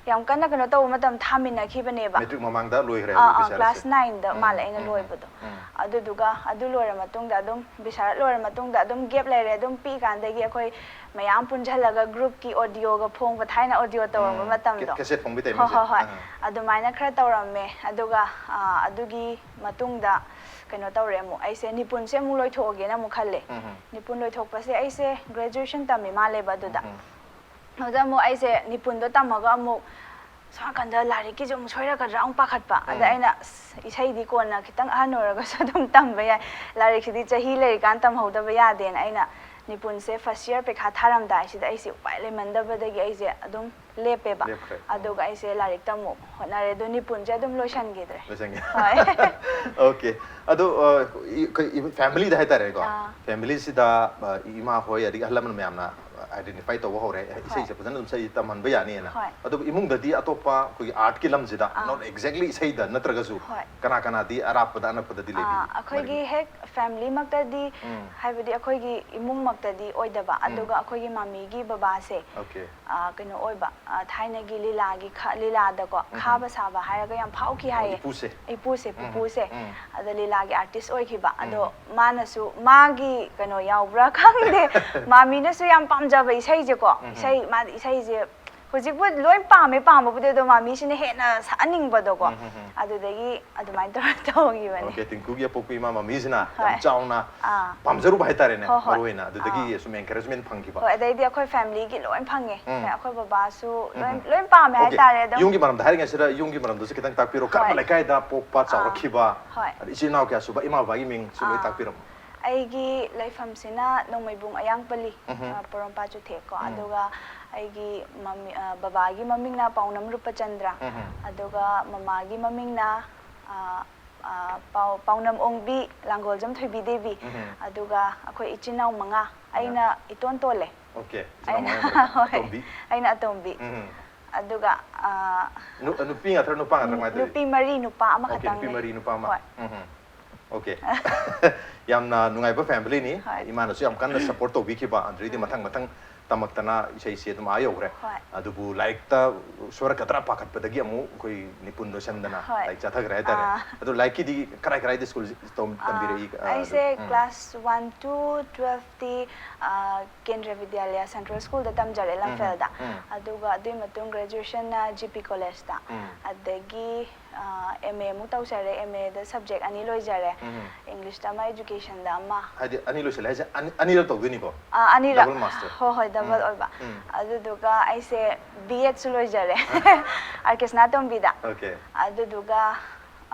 ꯌꯥꯝ ꯀꯟꯅ ꯀꯩꯅꯣ ꯇꯧꯕ ꯃꯇꯝ ꯊꯥꯃꯤꯟꯅꯈꯤꯕꯅꯦꯕ꯫ ꯃꯦꯇ꯭ꯔꯤꯛ ꯃꯃꯥꯡꯗ ꯂꯣꯏꯈ꯭ꯔꯦ ꯑꯥ, ꯑꯥ, ꯕꯤꯁꯥꯔꯠꯁꯦ? ꯀ꯭ꯂꯥꯁ ꯅꯥꯏꯟꯗ ꯎꯝ, ꯃꯥꯜꯂꯦ ꯑꯩꯅ ꯎꯝ, ꯎꯝ, ꯂꯣꯏꯕꯗꯣ꯫ ꯎꯝ. ꯑꯗꯨꯗꯨꯒ ꯑꯗꯨ ꯂꯣꯏꯔ ꯃꯇꯨꯡꯗ ꯑꯗꯨꯝ, ꯕꯤꯁꯥꯔꯠ ꯂꯣꯏꯔ ꯃꯇꯨꯡꯗ ꯑꯗꯨꯝ ꯒꯦꯞ ꯂꯩꯔꯦ꯫ ꯑꯗꯨꯝ ꯄꯤꯛꯏꯀꯥꯟꯗꯒꯤ ꯑꯩꯈꯣꯏ ꯃꯌꯥꯝ ꯄꯨꯟꯁꯤꯜꯂꯒ ꯒ꯭ꯔꯨꯞꯀꯤ ꯑꯣꯗꯤꯑꯣꯒ ꯐꯣꯡꯕ, ꯊꯥꯏꯅ ꯑꯣꯗꯤꯑꯣ ꯇꯧꯔꯝꯕ ꯎꯝ. ꯃꯇꯝꯗꯣ꯫ ꯀꯦ-, ꯀꯦꯁꯦꯠ ꯐꯣꯡꯕꯤ ꯍꯣꯏ, ꯇꯥꯏꯃꯤꯡꯁꯦ? ꯍꯣꯏ, ꯍꯣꯏ꯫ ꯑꯥ. ꯑꯗꯨꯃꯥꯏꯅ ꯈꯔ ꯇꯧꯔꯝꯃꯦ꯫ ꯑꯗꯨꯒ, ꯑꯥ, ꯑꯗꯨꯒꯤ ꯃꯇꯨꯡꯗ ꯀꯩꯅꯣ ꯇꯧꯔꯦ, ꯑꯃꯨꯛ ꯑꯩꯁꯦ ꯅꯤꯄꯨꯟꯁꯦ ꯑꯃꯨꯛ ꯂꯣꯏꯊꯣꯛꯑꯒꯦꯅ ꯑꯃꯨꯛ ꯈꯜꯂꯦ꯫ ꯎꯝ, ꯎꯝ. ꯅꯤꯄꯨꯟ ꯂꯣꯏꯊꯣꯛꯄꯁꯦ ꯑꯩꯁꯦ ꯒ꯭ꯔꯦꯖꯨꯑꯦꯁꯟ ꯇꯝꯃꯤ ꯃꯥꯜꯂꯦꯕ ꯑꯗꯨꯗ꯫ ꯎꯝ, ꯎꯝ. ꯑꯗꯨꯗ ꯑꯃꯨꯛ ꯑꯩꯁꯦ ꯅꯤꯄꯨꯟꯗꯣ ꯇꯝꯃꯒ ꯑꯃꯨꯛ ꯁꯣꯝ ꯅꯥꯀꯟꯗ ꯂꯥꯏꯔꯤꯛꯀꯤꯁꯨ ꯑꯃꯨꯛ ꯁꯣꯏꯔꯛꯀꯗ꯭ꯔꯥ ꯑꯃꯨꯛ ꯄꯥꯈꯠꯄ꯫ ꯑꯗ ꯎꯝ. ꯑꯩꯅ, "ꯑꯁ, ꯏꯁꯩꯗꯤ ꯀꯣꯟꯅ ꯈꯤꯇꯪ ꯑꯍꯟ ꯑꯣꯏꯔꯒꯁꯨ ꯑꯗꯨꯝ ꯇꯝꯕ ꯌꯥꯏ, ꯂꯥꯏꯔꯤꯛꯁꯤꯗꯤ ꯆꯍꯤ ꯂꯩꯔꯤꯀꯥꯟ ꯇꯝꯍꯧꯗꯕ ꯌꯥꯗꯦꯅ" ꯑꯩꯅ ꯅꯤꯄꯨꯟꯁꯦ ꯐꯥꯔꯁ ꯏꯌꯔ ꯄꯩꯈꯥ ꯊꯥꯔꯝꯗꯥꯏꯁꯤꯗ ꯑꯩꯁꯦ ꯎꯄꯥꯏ ꯂꯩꯃꯟꯗꯕꯗꯒꯤ ꯑꯩꯁꯦ ꯑꯗꯨꯝ ꯂꯦꯞꯄꯦꯕ꯫ ꯂꯦꯞꯈ꯭ꯔꯦ꯫ ꯑꯗꯨꯒ ꯑꯩꯁꯦ ꯂꯥꯏꯔꯤꯛꯇ ꯑꯃꯨꯛ ꯍꯣꯠꯅꯔꯦ, ꯑꯗꯣ ꯅꯤꯄꯨꯟꯁꯦ ꯑꯗꯨꯝ ꯂꯣꯏꯁꯟꯈꯤꯗ꯭ꯔꯦ꯫ ꯂꯣꯏꯁꯟꯒꯦ꯫ ꯍꯣꯏ꯫ Okay꯫ ꯑꯗꯣ ꯑ, ꯏ- ꯑꯩꯈꯣꯏ ꯐꯦꯃꯤꯂꯤꯗ ꯍꯥꯏꯇꯥꯔꯦꯀꯣ꯫ ꯑꯥ꯫ ꯐꯦꯃꯤꯂꯤꯁꯤꯗ ꯑ, ꯏꯃꯥ ꯍꯣꯏ ꯑꯗꯒꯤ ꯑꯍꯜ ꯂꯃꯟ ꯃꯌꯥꯝꯅ ꯑꯥꯏꯗꯦꯟꯇꯤꯐꯥꯏ ꯇꯧꯕ ꯍꯧꯔꯦ, ꯑꯦ, ꯏꯁꯩꯁꯦ ꯐꯖꯅ ꯑꯗꯨꯝ ꯏꯁꯩ ꯇꯝꯍꯟꯕ ꯌꯥꯅꯤꯅ꯫ ꯍꯣꯏ꯫ ꯑꯗꯨꯕꯨ ꯏꯃꯨꯡꯗꯗꯤ ꯑꯇꯣꯞꯄ ꯑꯩꯈꯣꯏꯒꯤ ꯑꯥꯔꯠꯀꯤ ꯂꯝꯁꯤꯗ ꯑꯥ꯫ not exactly ꯏꯁꯩꯗ ꯅꯠꯇ꯭ꯔꯒꯁꯨ ꯍꯣꯏ꯫ ꯀꯅꯥ ꯀꯅꯥꯗꯤ ꯑꯔꯥꯞꯄꯗ ꯑꯅꯛꯄꯗꯗꯤ ꯂꯩꯕꯤ? ꯑꯥ, ꯑꯩꯈꯣꯏꯒꯤ ꯍꯦꯛ ꯐꯦꯃꯤꯂꯤꯃꯛꯇꯗꯤ ꯎꯝ꯫ ꯍꯥꯏꯕꯗꯤ ꯑꯩꯈꯣꯏꯒꯤ ꯏꯃꯨꯡꯃꯛꯇꯗꯤ ꯑꯣꯏꯗꯕ, ꯎꯝ꯫ ꯑꯗꯨꯒ ꯑꯩꯈꯣꯏꯒꯤ ꯃꯃꯤꯒꯤ ꯕꯕꯥꯁꯦ Okay꯫ ꯑꯥ, ꯀꯩꯅꯣ ꯑꯣꯏꯕ, ꯑꯥ, ꯊꯥꯏꯅꯒꯤ ꯂꯤꯂꯥꯒꯤ ꯈ- ꯂꯤꯂꯥꯗꯀꯣ ꯎꯝ꯫ ꯈꯥꯕ ꯁꯥꯕ ꯍꯥꯏꯔꯒ ꯌꯥꯝ ꯐꯥꯎꯈꯤ ꯑꯣ, ꯍꯥꯏꯌꯦ꯫ ꯏꯄꯨꯁꯦ꯫ ꯏꯄꯨꯁꯦ, ꯎꯝ, ꯄꯨꯄꯨꯁꯦ꯫ ꯎꯝ꯫ ꯑꯗ ꯂꯤꯂꯥꯒꯤ ꯑꯥꯔꯇꯤꯁ ꯑꯣꯏꯈꯤꯕ꯫ ꯑꯗꯣ ꯎꯝ꯫ ꯃꯥꯅꯁꯨ ꯃꯥꯒꯤ ꯀꯩꯅꯣ ꯌꯥꯎꯕ꯭ꯔꯥ ꯈꯪꯗꯦ꯫ ꯃꯥꯃꯤꯅꯁꯨ ꯌꯥꯝ ꯄꯥꯝꯖꯕ ꯏꯁꯩꯁꯦꯀꯣ꯫ ꯎꯝ꯫ ꯏꯁꯩ, ꯃꯥꯗꯤ ꯏꯁꯩꯁꯦ ꯍꯧꯖꯤꯛꯄꯨ ꯂꯣꯏ ꯄꯥꯝꯃꯦ, ꯄꯥꯝꯕꯕꯨꯗꯤ, ꯑꯗꯣ ꯃꯥꯃꯤꯁꯤꯅ ꯍꯦꯟꯅ ꯁꯛꯍꯟꯅꯤꯡꯕꯗꯣꯀꯣ꯫ ꯎꯝ, ꯎꯝ, ꯎꯝ꯫ ꯑꯗꯨꯗꯒꯤ ꯑꯗꯨꯃꯥꯏꯅ ꯇꯧꯔ ꯇꯧꯈꯤꯕꯅꯦ꯫ Okay, ꯇꯤꯡꯀꯨꯒꯤ ꯑꯄꯣꯛꯄ ꯏꯃꯥ ꯃꯃꯤꯁꯤꯅ ꯌꯥꯝ ꯍꯣꯏ꯫ ꯆꯥꯎꯅ ꯑꯥ꯫ ꯄꯥꯝꯖꯔꯨꯕ ꯍꯥꯏꯇꯥꯔꯦꯅꯦ, ꯍꯣꯏ, ꯍꯣꯏ꯫ ꯃꯔꯨ ꯑꯣꯏꯅ ꯑꯗꯨꯗꯒꯤ ꯑꯥ꯫ ꯁꯨꯝ encouragement ꯐꯪꯈꯤꯕ꯫ ꯍꯣꯏ, ꯑꯗꯩꯗꯤ ꯑꯩꯈꯣꯏ ꯐꯦꯃꯤꯂꯤꯒꯤ ꯂꯣꯏ ꯐꯪꯉꯦ꯫ ꯎꯝ꯫ ꯑꯩꯈꯣꯏ ꯕꯕꯥꯁꯨ ꯂꯣꯏ, ꯎꯝ꯫ ꯂꯣꯏ ꯄꯥꯝꯃꯦ Okay, ꯍꯥꯏꯇꯥꯔꯦ ꯑꯗꯨꯝ꯫ ꯌꯨꯝꯒꯤ ꯃꯔꯝꯗ ꯍꯥꯏꯔꯤꯉꯩꯁꯤꯗ ꯌꯨꯝꯒꯤ ꯃꯔꯝꯗꯁꯨ ꯈꯤꯇꯪ ꯇꯥꯛꯄꯤꯔꯣ꯫ ꯀꯔꯝꯕ ꯍꯣꯏ꯫ ꯂꯩꯀꯥꯏꯗ ꯄꯣꯛꯄ ꯑꯥ꯫ ꯆꯥꯎꯔꯛꯈꯤꯕ? ꯍꯣꯏ꯫ ꯑꯗ ꯏꯆꯤꯜ ꯏꯅꯥꯎ ꯀꯌꯥ ꯁꯨꯕ? ꯏꯃꯥ ꯕꯕꯥꯒꯤ ꯃꯤꯡꯁꯨ ꯂꯣꯏ ꯑꯥ꯫ ꯇꯥꯛꯄꯤꯔꯝꯃꯣ꯫ ꯑꯩꯒꯤ ꯂꯩꯐꯝꯁꯤꯅ ꯅꯣꯡꯃꯩꯕꯨꯡ ꯑꯌꯥꯡꯄꯜꯂꯤ, ꯎꯝꯍꯨꯝ꯫ ꯑ, ꯄꯣꯔꯣꯝꯄꯥꯠ ꯆꯨꯊꯦꯛ ꯀꯣ꯫ ꯎꯝ꯫ ꯑꯗꯨꯒ ꯑꯩꯒꯤ ꯃꯃꯤ-, ꯑ, ꯕꯕꯥꯒꯤ ꯃꯃꯤꯡꯅ ꯄꯥꯎꯅꯝ ꯔꯨꯄꯆꯟꯗ꯭ꯔ꯫ ꯎꯝꯍꯨꯝ꯫ ꯑꯗꯨꯒ ꯃꯃꯥꯒꯤ ꯃꯃꯤꯡꯅ, ꯑ, ꯑ, ꯄꯥꯎ-, ꯄꯥꯎꯅꯝ ꯑꯣꯡꯕꯤ ꯂꯥꯡꯒꯣꯜꯖꯝ ꯊꯣꯏꯕꯤ ꯗꯦꯕꯤ꯫ ꯎꯝꯍꯨꯝ꯫ ꯑꯗꯨꯒ ꯑꯩꯈꯣꯏ ꯏꯆꯤꯟ ꯏꯅꯥꯎ ꯃꯉꯥ꯫ ꯑ꯫ ꯑꯩꯅ ꯏꯇꯣꯟ ꯇꯣꯜꯂꯦ꯫ Okay, ꯏꯆꯤꯟ ꯏꯅꯥꯎ ꯑꯩꯅ, ꯃꯉꯥ꯫ ꯍꯣꯏ, ꯑꯇꯣꯝꯕꯤ? ꯑꯩꯅ ꯑꯇꯣꯝꯕꯤ꯫ ꯎꯝꯍꯨꯝ꯫ ꯑꯗꯨꯒ, ꯑ, ꯅꯨ-, ꯅꯨꯄꯤ ꯉꯥꯛꯇꯔ ꯅꯨꯄꯥ ꯉꯥꯛꯇꯔ ꯀꯃꯥꯏꯅ ꯇꯧꯏ? ꯅꯨꯄꯤ ꯃꯔꯤ, ꯅꯨꯄꯥ Okay, ꯑꯃꯈꯛꯇꯪ ꯅꯨꯄꯤ ꯂꯩ꯫ ꯃꯔꯤ, ꯅꯨꯄꯥ ꯑꯃ꯫ ꯍꯣꯏ꯫ ꯎꯝꯍꯨꯝ꯫ Okay꯫ ꯌꯥꯝꯅ ꯅꯨꯡꯉꯥꯏꯕ ꯐꯦꯃꯤꯂꯤꯅꯤ꯫ ꯍꯣꯏ꯫ ꯏꯃꯥꯅꯁꯨ ꯌꯥꯝ ꯀꯟꯅ support ꯇꯧꯕꯤꯈꯤꯕ, ꯑꯗꯨꯗꯩꯗꯤ ꯎꯝ꯫ ꯃꯊꯪ ꯃꯊꯪ ꯇꯝꯃꯛꯇꯅ ꯏꯁꯩꯁꯦ ꯑꯗꯨꯝ ꯑꯥ ꯌꯧꯈ꯭ꯔꯦ꯫ ꯍꯣꯏ꯫ ꯑꯗꯨꯕꯨ ꯂꯥꯏꯔꯤꯛꯇ ꯁꯣꯏꯔꯛꯀꯗ꯭ꯔꯥ ꯄꯥꯈꯠꯄꯗꯒꯤ ꯑꯃꯨꯛ ꯑꯩꯈꯣꯏ ꯅꯤꯄꯨꯟ ꯂꯣꯏꯁꯟꯗꯅ ꯍꯣꯏ꯫ ꯂꯥꯏꯔꯤꯛ ꯆꯠꯊꯈ꯭ꯔꯦ ꯍꯥꯏꯇꯥꯔꯦ꯫ ꯑꯥ꯫ ꯑꯗꯨ ꯂꯥꯏꯔꯤꯛꯀꯤꯗꯤ ꯀꯔꯥꯏ ꯀꯔꯥꯏꯗ ꯁ꯭ꯀꯨꯜ ꯇꯝ-, ꯑꯥ, ꯇꯝꯕꯤꯔꯛꯏ? ꯑꯥ, ꯑꯩꯁꯦ ꯎꯝ꯫ Class one, two, twelfth ꯇꯤ, ꯑꯥ, ꯀꯦꯟꯗ꯭ꯔ ꯕꯤꯗ꯭ꯌꯥꯂꯌꯥ ꯁꯦꯟꯇ꯭ꯔꯦꯜ ꯁ꯭ꯀꯨꯜꯗ ꯇꯝꯖꯔꯦ, ꯎꯝ, ꯂꯝꯐꯦꯜꯗ꯫ ꯎꯝ꯫ ꯑꯗꯨꯒ ꯑꯗꯨꯒꯤ ꯃꯇꯨꯡ graduation ꯅ G P college ꯇ꯫ ꯎꯝ꯫ ꯑꯗꯒꯤ, ꯑꯥ, M A ꯑꯃꯨꯛ ꯇꯧꯖꯔꯦ, M A ꯗ subject ꯑꯅꯤ ꯂꯣꯏꯖꯔꯦ꯫ ꯎꯝ꯫ English ꯇ ꯑꯃ, education ꯗ ꯑꯃ꯫ ꯍꯥꯏꯗꯤ ꯑꯅꯤ ꯂꯣꯏꯁꯤꯜꯂꯦ ꯍꯥꯏꯁꯦ ꯑꯅꯤ-, ꯑꯅꯤꯔꯛ ꯇꯧꯗꯣꯏꯅꯤꯀꯣ? ꯑꯥ, ꯑꯅꯤꯔꯛ꯫ Double master꯫ ꯍꯣꯏ, ꯍꯣꯏ, double ꯎꯝ, ꯑꯣꯏꯕ꯫ ꯎꯝ꯫ ꯑꯗꯨꯗꯨꯒ ꯑꯩꯁꯦ B Ed ꯁꯨ ꯂꯣꯏꯖꯔꯦ꯫ ꯑꯥꯔ ꯀ꯭ꯔꯤꯁꯅꯥ ꯇꯣꯝꯕꯤꯗ꯫ Okay꯫ ꯑꯗꯨꯗꯨꯒ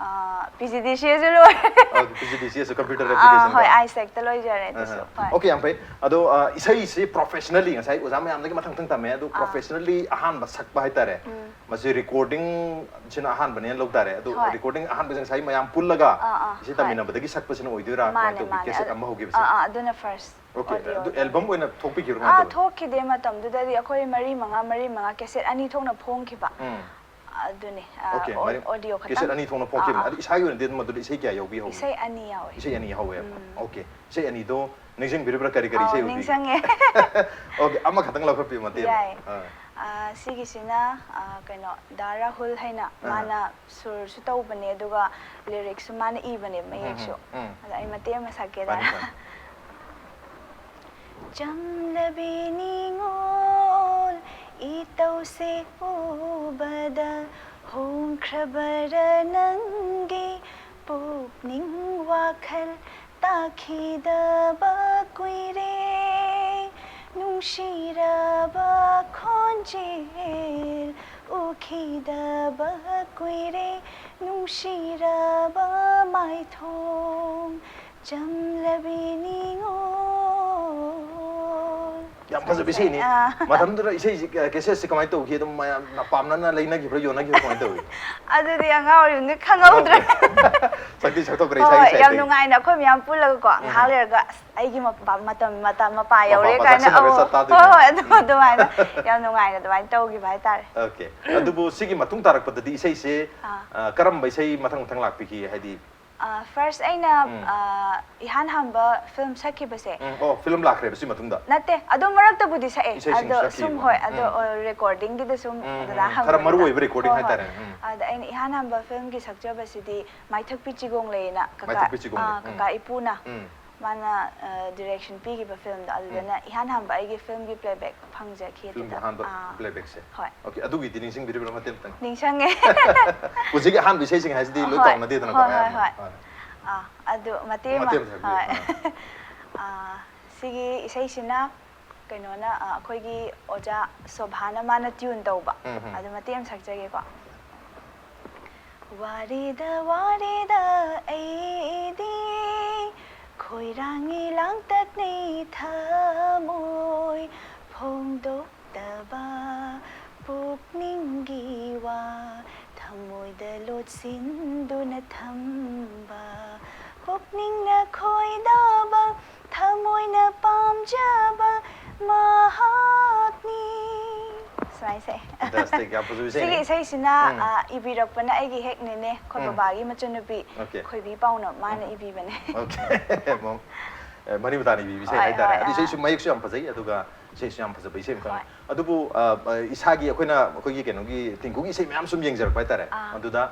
ꯄꯤ ꯖꯤ ꯗꯤ ꯁꯤ ꯑꯦꯁꯨ ꯂꯣꯏꯔꯦ꯫ ꯄꯤ ꯖꯤ ꯗꯤ ꯁꯤ ꯑꯦꯁ ꯀꯝꯄ꯭ꯌꯨꯇꯔ ꯑꯥ, ꯑꯦꯄ꯭ꯂꯤꯀꯦꯁꯟ ꯍꯣꯏ, ꯑꯥꯏꯁꯦꯛꯇ ꯂꯣꯏꯖꯔꯦ ꯑꯗꯨꯁꯨ꯫ ꯍꯣꯏ꯫ ꯑꯣꯀꯦ, ꯌꯥꯝ ꯐꯩ꯫ ꯑꯗꯣ ꯑ, ꯏꯁꯩꯁꯤ ꯄ꯭ꯔꯣꯐꯦꯁꯅꯦꯜꯂꯤ, ꯉꯁꯥꯏ ꯑꯣꯖꯥ ꯃꯌꯥꯝꯗꯒꯤ ꯃꯊꯪ ꯃꯊꯪ ꯇꯝꯃꯦ, ꯑꯗꯣ ꯑꯥ꯫ ꯄ꯭ꯔꯣꯐꯦꯁꯅꯦꯜꯂꯤ ꯑꯍꯥꯟꯕ ꯁꯛꯄ ꯍꯥꯏꯇꯥꯔꯦ, ꯎꯝ꯫ ꯃꯁꯤ ꯔꯦꯀꯣꯔꯗꯤꯡꯁꯤꯅ ꯑꯍꯥꯟꯕꯅꯦꯅ ꯂꯧ ꯇꯥꯔꯦ꯫ ꯑꯗꯣ ꯍꯣꯏ꯫ ꯔꯦꯀꯣꯔꯗꯤꯡ ꯑꯍꯥꯟꯕꯁꯦ ꯉꯁꯥꯏ ꯃꯌꯥꯝ ꯄꯨꯜꯂꯒ ꯑꯥ, ꯑꯥ, ꯏꯁꯩ ꯍꯣꯏ꯫ ꯇꯝꯃꯤꯟꯅꯕꯗꯒꯤ ꯁꯛꯄꯁꯤꯅ ꯑꯣꯏꯗꯣꯏꯔꯥ? ꯃꯥꯅꯦ, ꯀꯃꯥꯏꯅ ꯇꯧꯒꯦ? ꯃꯥꯅꯦ꯫ ꯀꯦꯁꯦꯠ ꯑꯗꯨ- ꯑꯃ ꯍꯧꯈꯤꯕꯁꯦ? ꯑꯥ, ꯑꯥ, ꯑꯗꯨꯅ ꯐꯥꯔꯁ꯫ ꯑꯣꯀꯦ, ꯑꯣꯗꯤꯑꯣ ꯑꯗꯨ ꯑꯣꯏꯕ꯫ ꯑꯦꯜꯕꯝ ꯑꯣꯏꯅ ꯊꯣꯛꯄꯤꯈꯤꯕ꯭ꯔꯣ? ꯑꯥ, ꯀꯃꯥꯏꯅ ꯇꯧꯒꯦ? ꯊꯣꯛꯈꯤꯗꯦ꯫ ꯃꯇꯝꯗꯨꯗꯗꯤ ꯑꯩꯈꯣꯏ ꯃꯔꯤ ꯃꯉꯥ, ꯃꯔꯤ ꯃꯉꯥ ꯀꯦꯁꯦꯠ ꯑꯅꯤ ꯊꯣꯛꯅ ꯐꯣꯡꯈꯤꯕ꯫ ꯎꯝ꯫ ꯑꯗꯨꯅꯦ, ꯑꯣꯀꯦ, ꯑꯣ- ꯃꯔꯤ- ꯑꯣꯗꯤꯑꯣ ꯀꯦꯁꯦꯠ ꯈꯇꯪ꯫ ꯑꯅꯤ ꯊꯣꯛꯅ ꯐꯣꯛꯈꯤꯕꯅꯦ꯫ ꯑꯥ, ꯑꯥ꯫ ꯑꯗꯨ ꯏꯁꯥꯒꯤ ꯑꯣꯏꯅꯗꯤ ꯑꯗꯨꯝ ꯑꯗꯨꯗ ꯏꯁꯩ ꯀꯌꯥ ꯌꯥꯎꯕꯤꯍꯧꯒꯦ? ꯏꯁꯩ ꯑꯅꯤ ꯌꯥꯎꯋꯦ꯫ ꯏꯁꯩ ꯑꯅꯤ ꯌꯥꯎꯍꯧꯋꯦꯕ꯫ ꯎꯝ꯫ ꯑꯣꯀꯦ, ꯏꯁꯩ ꯑꯅꯤꯗꯣ ꯅꯤꯡꯁꯤꯡꯕꯤꯔꯤꯕ꯭ꯔꯥ? ꯀꯔꯤ ꯀꯔꯤ ꯑꯥꯎ, ꯏꯁꯩ ꯑꯣꯏꯕꯤꯒꯦ? ꯅꯤꯡꯁꯤꯡꯉꯦ꯫ ꯑꯣꯀꯦ, ꯑꯃꯈꯛꯇꯪ ꯂꯧꯈꯠꯄꯤꯌꯨ, ꯃꯇꯦꯛ ꯑꯃ꯫ ꯌꯥꯏ꯫ ꯑꯥ꯫ ꯑꯥ, ꯁꯤꯒꯤꯁꯤꯅ, ꯑꯥ, ꯀꯩꯅꯣ, ꯗꯥ ꯔꯥꯍꯨꯜ ꯍꯥꯏꯅ, ꯑꯥ꯫ ꯃꯥꯅ ꯁꯨꯔꯁꯨ ꯇꯧꯕꯅꯦ, ꯑꯗꯨꯒ ꯂꯤꯔꯤꯛꯁꯨ ꯃꯥꯅ ꯏꯕꯅꯦ, ꯃꯌꯦꯛꯁꯨ꯫ ꯎꯝ, ꯎꯝ꯫ ꯑꯗ ꯑꯩ ꯃꯇꯦꯛ ꯑꯃ ꯁꯛꯀꯦ, ꯃꯥꯅꯤ, ꯗꯥ꯫ ꯃꯥꯅꯤ꯫ ꯆꯝꯂꯕꯤ ꯅꯤꯉꯣꯜ ꯏꯇꯧꯁꯦ ꯎꯕꯗ ꯍꯣꯡꯈ꯭ꯔꯕꯔ ꯅꯪꯒꯤ ꯄꯨꯛꯅꯤꯡ ꯋꯥꯈꯜ ꯇꯥꯈꯤꯗꯕ ꯀꯨꯏꯔꯦ ꯅꯨꯡꯁꯤꯔꯕ ꯈꯣꯟꯖꯦꯜ ꯎꯈꯤꯗꯕ ꯀꯨꯏꯔꯦ ꯅꯨꯡꯁꯤꯔꯕ ꯃꯥꯏꯊꯣꯡ ꯆꯝꯂꯕꯤ ꯅꯤꯉꯣꯜ꯫ ꯌꯥꯝ ꯐꯖꯕ ꯏꯁꯩꯅꯤ꯫ ꯑꯥ꯫ ꯃꯇꯝꯗꯨꯗ ꯏꯁꯩꯁꯤ, ꯀꯦꯁꯦꯠꯁꯤ ꯀꯃꯥꯏꯅ ꯇꯧꯈꯤ? ꯑꯗꯨꯝ ꯃꯌꯥꯝꯅ ꯄꯥꯝꯅꯅ ꯂꯩꯅꯈꯤꯕ꯭ꯔꯥ, ꯌꯣꯟꯅꯈꯤꯕ꯭ꯔꯥ, ꯀꯃꯥꯏꯅ ꯇꯧꯏ? ꯑꯗꯨꯗꯤ ꯑꯉꯥꯡ ꯑꯣꯏꯔꯤꯕꯅꯤꯅ ꯈꯪꯍꯧꯗ꯭ꯔꯦ꯫ ꯁꯛꯇꯤ ꯁꯛꯊꯣꯛꯈ꯭ꯔꯦ, ꯍꯣꯏ, ꯏꯁꯥꯒꯤ ꯍꯣꯏ, ꯌꯥꯝ ꯁꯥꯏꯠꯇꯒꯤ꯫ ꯅꯨꯡꯉꯥꯏꯅ ꯑꯩꯈꯣꯏ ꯃꯌꯥꯝ ꯄꯨꯜꯂꯒꯀꯣ, ꯎꯝ꯫ ꯉꯥꯏꯍꯥꯛ ꯂꯩꯔꯒ "ꯑꯁ, ꯑꯩꯒꯤ ꯃꯄꯥ-, ꯃꯇꯝ, ꯃꯇꯝ ꯃꯄꯥ ꯃꯄꯥ ꯌꯧꯔꯦ" ꯄꯥ ꯀꯥꯏꯅ꯫ ꯇꯛꯁꯟꯅꯔꯒ ꯑꯧ, ꯆꯠꯇꯥꯗꯣꯏꯅꯦ꯫ ꯍꯣꯏ, ꯍꯣꯏ, ꯑꯗꯨ ꯑꯗꯨꯃꯥꯏꯅ ꯌꯥꯝ ꯅꯨꯡꯉꯥꯏꯅ ꯑꯗꯨꯃꯥꯏꯅ ꯇꯧꯈꯤꯕ ꯍꯥꯏꯇꯥꯔꯦ꯫ ꯑꯣꯀꯦ꯫ ꯑꯗꯨꯕꯨ ꯁꯤꯒꯤ ꯃꯇꯨꯡ ꯇꯥꯔꯛꯄꯗꯗꯤ ꯏꯁꯩꯁꯦ, ꯑꯥ꯫ ꯑ, ꯀꯔꯝꯕ ꯏꯁꯩ ꯃꯊꯪ ꯃꯊꯪ ꯂꯥꯛꯄꯤꯈꯤ? ꯍꯥꯏꯗꯤ, ꯑ, ꯐꯥꯔꯁ ꯑꯩꯅ, ꯎꯝ꯫ ꯑ, ꯏꯍꯥꯟ ꯍꯥꯟꯕ ꯐꯤꯂꯝ ꯁꯛꯈꯤꯕꯁꯦ, ꯎꯝ, ꯑꯣ, ꯐꯤꯂꯝ ꯂꯥꯛꯈ꯭ꯔꯦꯕ ꯁꯤ ꯃꯇꯨꯡꯗ? ꯅꯠꯇꯦ, ꯑꯗꯨꯝ ꯃꯔꯛꯇꯕꯨꯗꯤ ꯁꯛꯑꯦ꯫ ꯏꯁꯩꯁꯤꯡ ꯑꯗꯣ ꯁꯛꯈꯤꯕ꯫ ꯁꯨꯝ, ꯍꯣꯏ, ꯑꯗꯣ, ꯎꯝ꯫ ꯑ, ꯔꯦꯀꯣꯔꯗꯤꯡꯒꯤꯗ ꯁꯨꯝ ꯎꯝ, ꯗꯗꯥ ꯎꯝ, ꯍꯪꯕꯗꯨꯗ꯫ ꯈꯔ ꯃꯔꯨ ꯑꯣꯏꯕ ꯔꯦꯀꯣꯔꯗꯤꯡ ꯍꯣꯏ, ꯍꯣꯏ꯫ ꯍꯥꯏꯇꯥꯔꯦ꯫ ꯎꯝ꯫ ꯑꯗ ꯑꯩꯅ ꯏꯍꯥꯟ ꯍꯥꯟꯕ ꯐꯤꯂꯝꯒꯤ ꯁꯛꯆꯕꯁꯤꯗꯤ ꯃꯥꯏꯊꯛꯄꯤ ꯆꯤꯒꯣꯡꯂꯩꯅ ꯀꯀꯥ, ꯃꯥꯏꯊꯛꯄꯤ ꯆꯤꯒꯣꯡꯂꯩ, ꯑ, ꯎꯝ꯫ ꯀꯀꯥ ꯏꯄꯨꯅ ꯎꯝ꯫ ꯃꯥꯅ, ꯑ, ꯗꯤꯔꯦꯛꯁꯟ ꯄꯤꯈꯤꯕ ꯐꯤꯂꯝꯗꯣ, ꯑꯗꯨꯗꯅ ꯏꯍꯥꯟ ꯍꯥꯟꯕ ꯑꯩꯒꯤ ꯐꯤꯂꯝꯒꯤ ꯄ꯭ꯂꯦꯕꯦꯛ ꯐꯪꯖꯈꯤ ꯐꯤꯂꯝꯒꯤ ꯑꯗꯨꯗ꯫ ꯑꯍꯥꯟꯕ ꯑꯥ, ꯄ꯭ꯂꯦꯕꯦꯛꯁꯦ? ꯍꯣꯏ꯫ ꯑꯣꯀꯦ, ꯑꯗꯨꯒꯤꯗꯤ ꯅꯤꯡꯁꯤꯡꯕꯤꯔꯤꯕ꯭ꯔꯥ ꯃꯇꯦꯛ ꯑꯃꯇꯪ? ꯅꯤꯡꯁꯤꯡꯉꯦ꯫ ꯍꯧꯖꯤꯛꯀꯤ ꯑꯍꯥꯟꯕ ꯏꯁꯩꯁꯤꯡ ꯍꯥꯏꯁꯤꯗꯤ ꯂꯣꯏ ꯍꯣꯏ, ꯀꯥꯎꯅꯗꯦꯗꯅꯀꯣ, ꯍꯣꯏ, ꯍꯣꯏ, ꯑꯌꯥꯝꯕꯅ꯫ ꯍꯣꯏ꯫ ꯍꯣꯏ꯫ ꯑꯥ, ꯑꯗꯨ ꯃꯇꯦꯛ ꯑꯃ꯫ ꯃꯇꯦꯛ ꯑꯃ ꯁꯛꯄꯤꯌꯨ꯫ ꯍꯣꯏ꯫ ꯑꯥ꯫ ꯑꯥ, ꯁꯤꯒꯤ ꯏꯁꯩꯁꯤꯅ ꯀꯩꯅꯣꯅ, ꯑ, ꯑꯩꯈꯣꯏꯒꯤ ꯑꯣꯖꯥ ꯁꯣꯚꯥꯅ ꯃꯥꯅ ꯇ꯭ꯌꯨꯟ ꯇꯧꯕ꯫ ꯎꯝ, ꯎꯝ꯫ ꯑꯗꯨ ꯃꯇꯦꯛ ꯑꯃ ꯁꯛꯆꯒꯦꯀꯣ꯫ ꯋꯥꯔꯦꯗ ꯋꯥꯔꯦꯗ ꯑꯩꯗꯤ ꯈꯣꯏꯔꯥꯡꯉꯤ ꯂꯥꯡꯇꯛꯅꯩ ꯊꯃꯣꯏ ꯐꯣꯡꯗꯣꯛꯇꯕ ꯄꯨꯛꯅꯤꯡꯒꯤ ꯋꯥ ꯊꯃꯣꯏꯗ ꯂꯣꯠꯁꯤꯟꯗꯨꯅ ꯊꯝꯕ ꯄꯨꯛꯅꯤꯡꯅ ꯈꯣꯏꯗꯥꯕ ꯊꯃꯣꯏꯅ ꯄꯥꯝꯖꯕ ꯃꯍꯥꯛꯅꯤ꯫ ꯁꯨꯃꯥꯏꯅ ꯁꯛꯑꯦ꯫ Fantastic, ꯌꯥꯝ ꯐꯖꯕ ꯏꯁꯩꯅꯤ꯫ ꯁꯤꯒꯤ ꯏꯁꯩꯁꯤꯅ ꯎꯝ꯫ ꯑ, ꯏꯕꯤꯔꯛꯄꯅ ꯑꯩꯒꯤ ꯍꯦꯛ ꯅꯦꯅꯦ ꯑꯩꯈꯣꯏ ꯎꯝ꯫ ꯕꯕꯥꯒꯤ ꯃꯆꯟꯅꯨꯄꯤ Okay. ꯈꯣꯏꯕꯤ ꯄꯥꯎꯅ ꯃꯥꯅ ꯏꯕꯤꯕꯅꯦ꯫ Okay. ꯃ- ꯑꯦ, ꯃꯔꯤ ꯃꯇꯥꯅ ꯏꯕꯤꯕ ꯏꯁꯩ ꯍꯣꯏ, ꯍꯥꯏꯇꯥꯔꯦ꯫ ꯍꯣꯏ, ꯑꯗꯨ ꯑꯥ꯫ ꯏꯁꯩꯁꯨ ꯃꯌꯦꯛꯁꯨ ꯌꯥꯝ ꯐꯖꯩ, ꯑꯗꯨꯒ ꯏꯁꯩꯁꯨ ꯌꯥꯝ ꯐꯖꯕ ꯏꯁꯩ ꯑꯃꯈꯛ꯫ ꯍꯣꯏ꯫ ꯑꯗꯨꯕꯨ ꯑ, ꯑ, ꯏꯁꯥꯒꯤ ꯑꯩꯈꯣꯏꯅ ꯑꯩꯈꯣꯏꯒꯤ ꯀꯩꯅꯣꯒꯤ ꯇꯤꯡꯀꯨꯒꯤ ꯏꯁꯩ ꯃꯌꯥꯝ ꯁꯨꯝ ꯌꯦꯡꯖꯔꯛꯄ ꯍꯥꯏꯇꯥꯔꯦ꯫ ꯑꯥ꯫ ꯑꯗꯨꯗ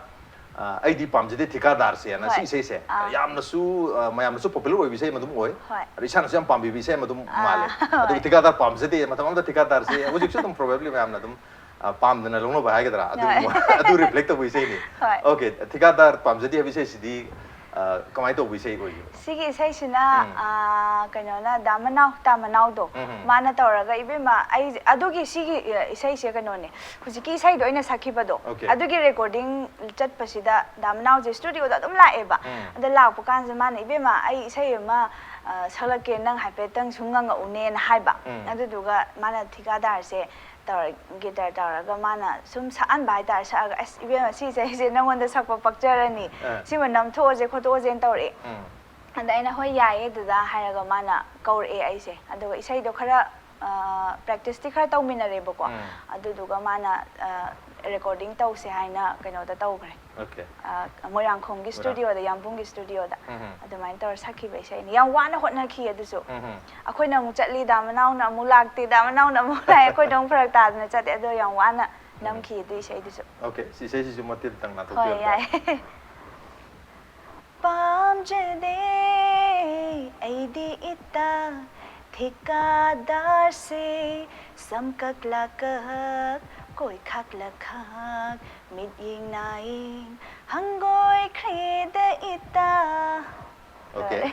ꯑ, ꯑꯩꯗꯤ ꯄꯥꯝꯖꯗꯦ ꯊꯤꯀꯥꯗꯥꯔꯁꯦꯅ ꯁꯤ ꯍꯣꯏ꯫ ꯏꯁꯩꯁꯦ ꯑꯥ꯫ ꯌꯥꯝꯅꯁꯨ ꯑ, ꯃꯌꯥꯝꯅꯁꯨ popular ꯑꯣꯏꯕ ꯏꯁꯩ ꯑꯃ ꯑꯗꯨꯝ ꯑꯣꯏ꯫ ꯍꯣꯏ꯫ ꯑꯗ ꯏꯁꯥꯅꯁꯨ ꯌꯥꯝ ꯄꯥꯝꯕꯤꯕ ꯏꯁꯩ ꯑꯃ ꯑꯗꯨꯝ ꯑꯥ, ꯃꯥꯜꯂꯦ꯫ ꯍꯣꯏ꯫ ꯑꯗꯨꯒ ꯊꯤꯀꯥꯗꯥꯔ ꯄꯥꯝꯖꯗꯦ ꯃꯇꯝ ꯑꯃꯗ ꯊꯤꯀꯥꯗꯥꯔꯁꯦ ꯍꯧꯖꯤꯛꯁꯨ ꯑꯗꯨꯝ probably ꯃꯌꯥꯝꯅ ꯑꯗꯨꯝ ꯑ, ꯄꯥꯝꯗꯅ ꯂꯧꯅꯕ ꯍꯥꯏꯒꯗ꯭ꯔꯥ ꯑꯗꯨꯒꯨꯝꯕ ꯍꯣꯏ꯫ ꯑꯗꯨ reflect ꯇꯧꯕ ꯏꯁꯩꯅꯤ꯫ ꯍꯣꯏ꯫ Okay, ꯊꯤꯀꯥꯗꯥꯔ ꯄꯥꯝꯖꯗꯦ ꯍꯥꯏꯕ ꯏꯁꯩꯁꯤꯗꯤ ꯑ, ꯀꯃꯥꯏꯅ ꯇꯧꯕ ꯏꯁꯩ ꯑꯣꯏꯒꯦ? ꯁꯤꯒꯤ ꯏꯁꯩꯁꯤꯅ ꯎꯝ꯫ ꯑ, ꯀꯩꯅꯣꯅ ꯗꯥ ꯃꯅꯥꯎ ꯇꯥ ꯃꯅꯥꯎꯗꯣ ꯎꯝ, ꯎꯝ꯫ ꯃꯥꯅ ꯇꯧꯔꯒ ꯏꯕꯦꯝꯃ ꯑꯩ ꯑꯗꯨꯒꯤ ꯁꯤꯒꯤ ꯑ, ꯏꯁꯩꯁꯦ ꯀꯩꯅꯣꯅꯦ ꯍꯧꯖꯤꯛꯀꯤ ꯏꯁꯩꯗꯣ ꯑꯩꯅ ꯁꯛꯈꯤꯕꯗꯣ Okay. ꯑꯗꯨꯒꯤ recording ꯆꯠꯄꯁꯤꯗ ꯗꯥ ꯃꯅꯥꯎꯁꯦ studioꯗ ꯑꯗꯨꯝ ꯂꯥꯛꯑꯦꯕ꯫ ꯎꯝ꯫ ꯑꯗ ꯂꯥꯛꯄ ꯀꯥꯟꯁꯤꯗ ꯃꯥꯅ ꯏꯕꯦꯝꯃ ꯑꯩ ꯏꯁꯩ ꯑꯃ ꯑ, ꯁꯛꯂꯛꯀꯦ ꯅꯪ ꯍꯥꯏꯐꯦꯠꯇꯪ ꯁꯨꯝ ꯉꯪꯉꯛꯎꯅꯦꯅ ꯍꯥꯏꯕ꯫ ꯎꯝ꯫ ꯑꯗꯨꯗꯨꯒ ꯃꯥꯅ ꯊꯤꯀꯥꯗꯥꯔꯁꯦ ꯇꯧꯔ guitar ꯇꯧꯔꯒ ꯃꯥꯅ ꯁꯨꯝ ꯁꯛꯍꯟꯕ ꯍꯥꯏꯇꯥꯔꯦ꯫ ꯁꯛꯑꯒ ꯑꯁ ꯏꯕꯦꯝꯃ ꯁꯤ ꯏꯁꯩꯁꯦ ꯅꯪꯉꯣꯟꯗ ꯁꯛꯄ ꯄꯛꯆꯔꯅꯤ꯫ ꯑ꯫ ꯁꯤꯃ ꯅꯝꯊꯣꯛꯑꯁꯦ ꯈꯣꯠꯇꯣꯛꯑꯁꯦꯅ ꯇꯧꯔꯛꯑꯦ꯫ ꯎꯝ꯫ ꯑꯗ ꯑꯩꯅ ꯍꯣꯏ ꯌꯥꯏꯌꯦ ꯑꯗꯨꯗ ꯍꯥꯏꯔꯒ ꯃꯥꯅ ꯀꯧꯔꯛꯑꯦ ꯑꯩꯁꯦ꯫ ꯑꯗꯨꯒ ꯏꯁꯩꯗꯣ ꯈꯔ practiceꯇꯤ ꯈꯔ ꯇꯧꯃꯤꯟꯅꯔꯦꯕꯀꯣ꯫ ꯎꯝ꯫ ꯑꯗꯨꯗꯨꯒ ꯃꯥꯅ recording ꯇꯧꯁꯦ ꯍꯥꯏꯅ ꯀꯩꯅꯣꯗ ꯇꯧꯈ꯭ꯔꯦ꯫ Okay. ꯑ, ꯃꯣꯏꯔꯥꯡꯈꯣꯝꯒꯤ ꯃꯣꯏꯔꯥꯡ꯫ studioꯗ, ꯌꯥꯝꯕꯨꯡꯒꯤ studioꯗ꯫ ꯎꯝ꯫ ꯑꯗꯨꯃꯥꯏꯅ ꯇꯧꯔ ꯁꯛꯈꯤꯕ ꯏꯁꯩꯅꯤ꯫ ꯌꯥꯝ ꯋꯥꯅ ꯍꯣꯠꯅꯈꯤ ꯑꯗꯨꯁꯨ꯫ ꯎꯝ꯫ ꯑꯩꯈꯣꯏꯅ ꯑꯃꯨꯛ ꯆꯠꯂꯤ, ꯗꯥ ꯃꯅꯥꯎꯅ ꯑꯃꯨꯛ ꯂꯥꯛꯇꯦ, ꯗꯥ ꯃꯅꯥꯎꯅ ꯑꯃꯨꯛ ꯂꯥꯛꯑꯦ, ꯑꯩꯈꯣꯏꯗ ꯑꯃꯨꯛ ꯐꯔꯛ ꯇꯥꯗꯅ ꯆꯠꯂꯦ꯫ ꯑꯗꯣ ꯌꯥꯝ ꯋꯥꯅ ꯅꯝꯈꯤ ꯑꯗꯨ ꯏꯁꯩꯗꯨꯁꯨ꯫ Okay, ꯁꯤ ꯏꯁꯩꯁꯤꯁꯨ ꯃꯇꯦꯛ ꯑꯃꯇꯪ ꯍꯣꯏ, ꯅꯥꯊꯣꯛꯄꯤꯔꯝꯕ꯫ ꯌꯥꯏ꯫ ꯄꯥꯝꯖꯗꯦ ꯑꯩꯗꯤ ꯏꯇꯥ ꯊꯤꯀꯥꯗꯥꯔꯁꯦ, ꯁꯝꯀꯛ ꯂꯥꯀꯛ ꯀꯣꯏꯈꯥꯛ ꯂꯥꯈꯥꯛ ꯃꯤꯠꯌꯦꯡ ꯅꯥꯌꯦꯡ ꯍꯪꯒꯣꯏꯈ꯭ꯔꯦꯗ ꯏꯇꯥ꯫ Okay.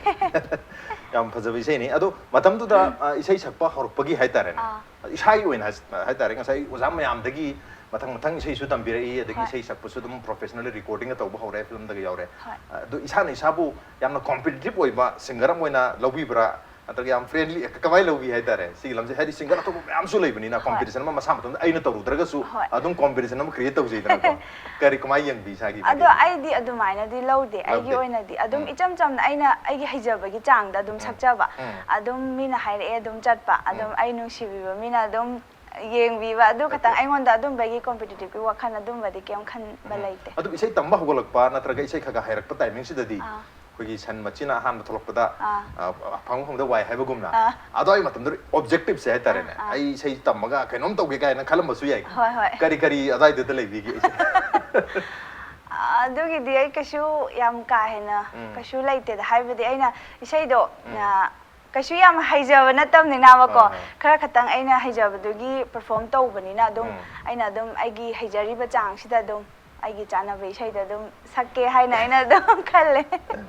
ꯌꯥꯝ ꯐꯖꯕ ꯏꯁꯩꯅꯤ꯫ ꯑꯗꯣ ꯃꯇꯝꯗꯨꯗ ꯑ, ꯏꯁꯩ ꯁꯛꯄ ꯍꯧꯔꯛꯄꯒꯤ ꯍꯥꯏꯇꯥꯔꯦꯅꯦ꯫ ꯑꯥ꯫ ꯏꯁꯥꯒꯤ ꯑꯣꯏꯅ ꯍꯥꯏ- ꯍꯥꯏꯇꯥꯔꯦ, ꯉꯁꯥꯏ ꯑꯣꯖꯥ ꯃꯌꯥꯝꯗꯒꯤ ꯃꯊꯪ ꯃꯊꯪ ꯏꯁꯩꯁꯨ ꯇꯝꯕꯤꯔꯛꯏ, ꯑꯗꯒꯤ ꯍꯣꯏ꯫ ꯏꯁꯩ ꯁꯛꯄꯁꯨ ꯑꯗꯨꯝ professionally recording ꯇꯧꯕ ꯍꯧꯔꯦ, film ꯗꯒ ꯌꯥꯎꯔꯦ꯫ ꯍꯣꯏ꯫ ꯑꯗꯨ ꯏꯁꯥꯅ ꯏꯁꯥꯕꯨ ꯌꯥꯝꯅ competitive ꯑꯣꯏꯕ singer ꯑꯃ ꯑꯣꯏꯅ ꯂꯧꯕꯤꯕ꯭ꯔꯥ, ꯅꯠꯇ꯭ꯔꯒ ꯌꯥꯝ friendly, ꯀꯃꯥꯏꯅ ꯂꯧꯕꯤ ꯍꯥꯏꯇꯥꯔꯦ ꯁꯤꯒꯤ ꯂꯝꯁꯦ? ꯍꯥꯏꯗꯤ singer ꯑꯇꯣꯞꯄ ꯃꯌꯥꯝꯁꯨ ꯂꯩꯕꯅꯤꯅ, ꯍꯣꯏ꯫ Competition ꯑꯃ ꯃꯁꯥ ꯃꯇꯣꯝꯗ ꯑꯩꯅ ꯇꯧꯔꯨꯗ꯭ꯔꯒꯁꯨ ꯍꯣꯏ꯫ ꯑꯗꯨꯝ competition ꯑꯃ create ꯇꯧꯖꯩꯗꯅꯀꯣ꯫ ꯀꯔꯤ, ꯀꯃꯥꯏꯅ ꯌꯦꯡꯕꯤ ꯏꯁꯥꯒꯤ ꯑꯗꯣ ꯃꯥꯏꯀꯩꯗ? ꯑꯩꯗꯤ ꯑꯗꯨꯃꯥꯏꯅꯗꯤ ꯂꯧꯗꯦ꯫ ꯑꯩꯒꯤ ꯂꯧꯗꯦ꯫ ꯑꯣꯏꯅꯗꯤ ꯑꯗꯨꯝ ꯎꯝ꯫ ꯏꯆꯝ ꯆꯝꯅ ꯑꯩꯅ ꯑꯩꯒꯤ ꯍꯩꯖꯕꯒꯤ ꯆꯥꯡꯗ ꯑꯗꯨꯝ ꯎꯝ꯫ ꯁꯛꯆꯕ꯫ ꯎꯝ꯫ ꯑꯗꯨꯝ ꯃꯤꯅ ꯍꯥꯏꯔꯛꯑꯦ ꯑꯗꯨꯝ ꯆꯠꯄ꯫ ꯑꯗꯨꯝ ꯎꯝ꯫ ꯑꯩ ꯅꯨꯡꯁꯤꯕꯤꯕ ꯃꯤꯅ ꯑꯗꯨꯝ ꯌꯦꯡꯕꯤꯕ, ꯑꯗꯨ ꯈꯛꯇꯪ꯫ Okay꯫ ꯑꯩꯉꯣꯟꯗ ꯑꯗꯨꯝꯕꯒꯤ competitive ꯀꯤ ꯋꯥꯈꯜ ꯑꯗꯨꯝꯕꯗꯤ ꯀꯩꯝ ꯈꯟꯕ ꯎꯝ꯫ ꯂꯩꯇꯦ꯫ ꯑꯗꯨꯝ ꯏꯁꯩ ꯇꯝꯕ ꯍꯧꯒꯠꯂꯛꯄ ꯅꯠꯇ꯭ꯔꯒ ꯏꯁꯩ ꯈꯔ ꯈꯔ ꯍꯩꯔꯛꯄ timing ꯁꯤꯗꯗꯤ ꯑꯥ꯫ ꯑꯩꯈꯣꯏꯒꯤ ꯁꯟ ꯃꯆꯤꯅ ꯑꯍꯥꯟꯕ ꯊꯣꯛꯂꯛꯄꯗ, ꯑꯥ꯫ ꯑ, ꯐꯪꯐꯝꯗ ꯋꯥꯏ ꯍꯥꯏꯕꯒꯨꯝꯅ, ꯑꯥ꯫ ꯑꯗꯨꯋꯥꯏ ꯃꯇꯝꯗ objective ꯁꯦ ꯍꯥꯏꯇꯥꯔꯦꯅꯦ, ꯑꯥ, ꯑꯥ꯫ ꯑꯩ ꯏꯁꯩ ꯇꯝꯃꯒ ꯀꯩꯅꯣꯝ ꯇꯧꯒꯦ ꯀꯥꯏꯅ ꯈꯜꯂꯝꯕꯁꯨ ꯌꯥꯏ꯫ ꯍꯣꯏ, ꯍꯣꯏ꯫ ꯀꯔꯤ ꯀꯔꯤ ꯑꯗꯨꯋꯥꯏꯗꯨꯗ ꯂꯩꯕꯤꯒꯦ ꯏꯁꯩ? ꯑꯗꯨꯒꯤꯗꯤ ꯑꯩ ꯀꯩꯁꯨ ꯌꯥꯝ ꯀꯥ ꯍꯦꯟꯅ ꯎꯝ꯫ ꯀꯩꯁꯨ ꯂꯩꯇꯦꯗ꯫ ꯍꯥꯏꯕꯗꯤ ꯑꯩꯅ ꯏꯁꯩꯗꯣ, ꯎꯝ꯫ ꯑ, ꯀꯩꯁꯨ ꯌꯥꯝ ꯍꯩꯖꯕ ꯅꯠꯇꯕꯅꯤꯅꯕꯀꯣ, ꯍꯣꯏ, ꯍꯣꯏ꯫ ꯈꯔ ꯈꯛꯇꯪ ꯑꯩꯅ ꯍꯩꯖꯕꯗꯨꯒꯤ perform ꯇꯧꯕꯅꯤꯅ ꯑꯗꯨꯝ ꯎꯝ꯫ ꯑꯩꯅ ꯑꯗꯨꯝ ꯑꯩꯒꯤ ꯍꯩꯖꯔꯤꯕ ꯆꯥꯡꯁꯤꯗ ꯑꯗꯨꯝ ꯑꯩꯒꯤ ꯆꯥꯟꯅꯕ ꯏꯁꯩꯗꯣ ꯑꯗꯨꯝ ꯁꯛꯀꯦ ꯍꯥꯏꯅ ꯑꯩꯅ ꯑꯗꯨꯝ ꯈꯜꯂꯦ꯫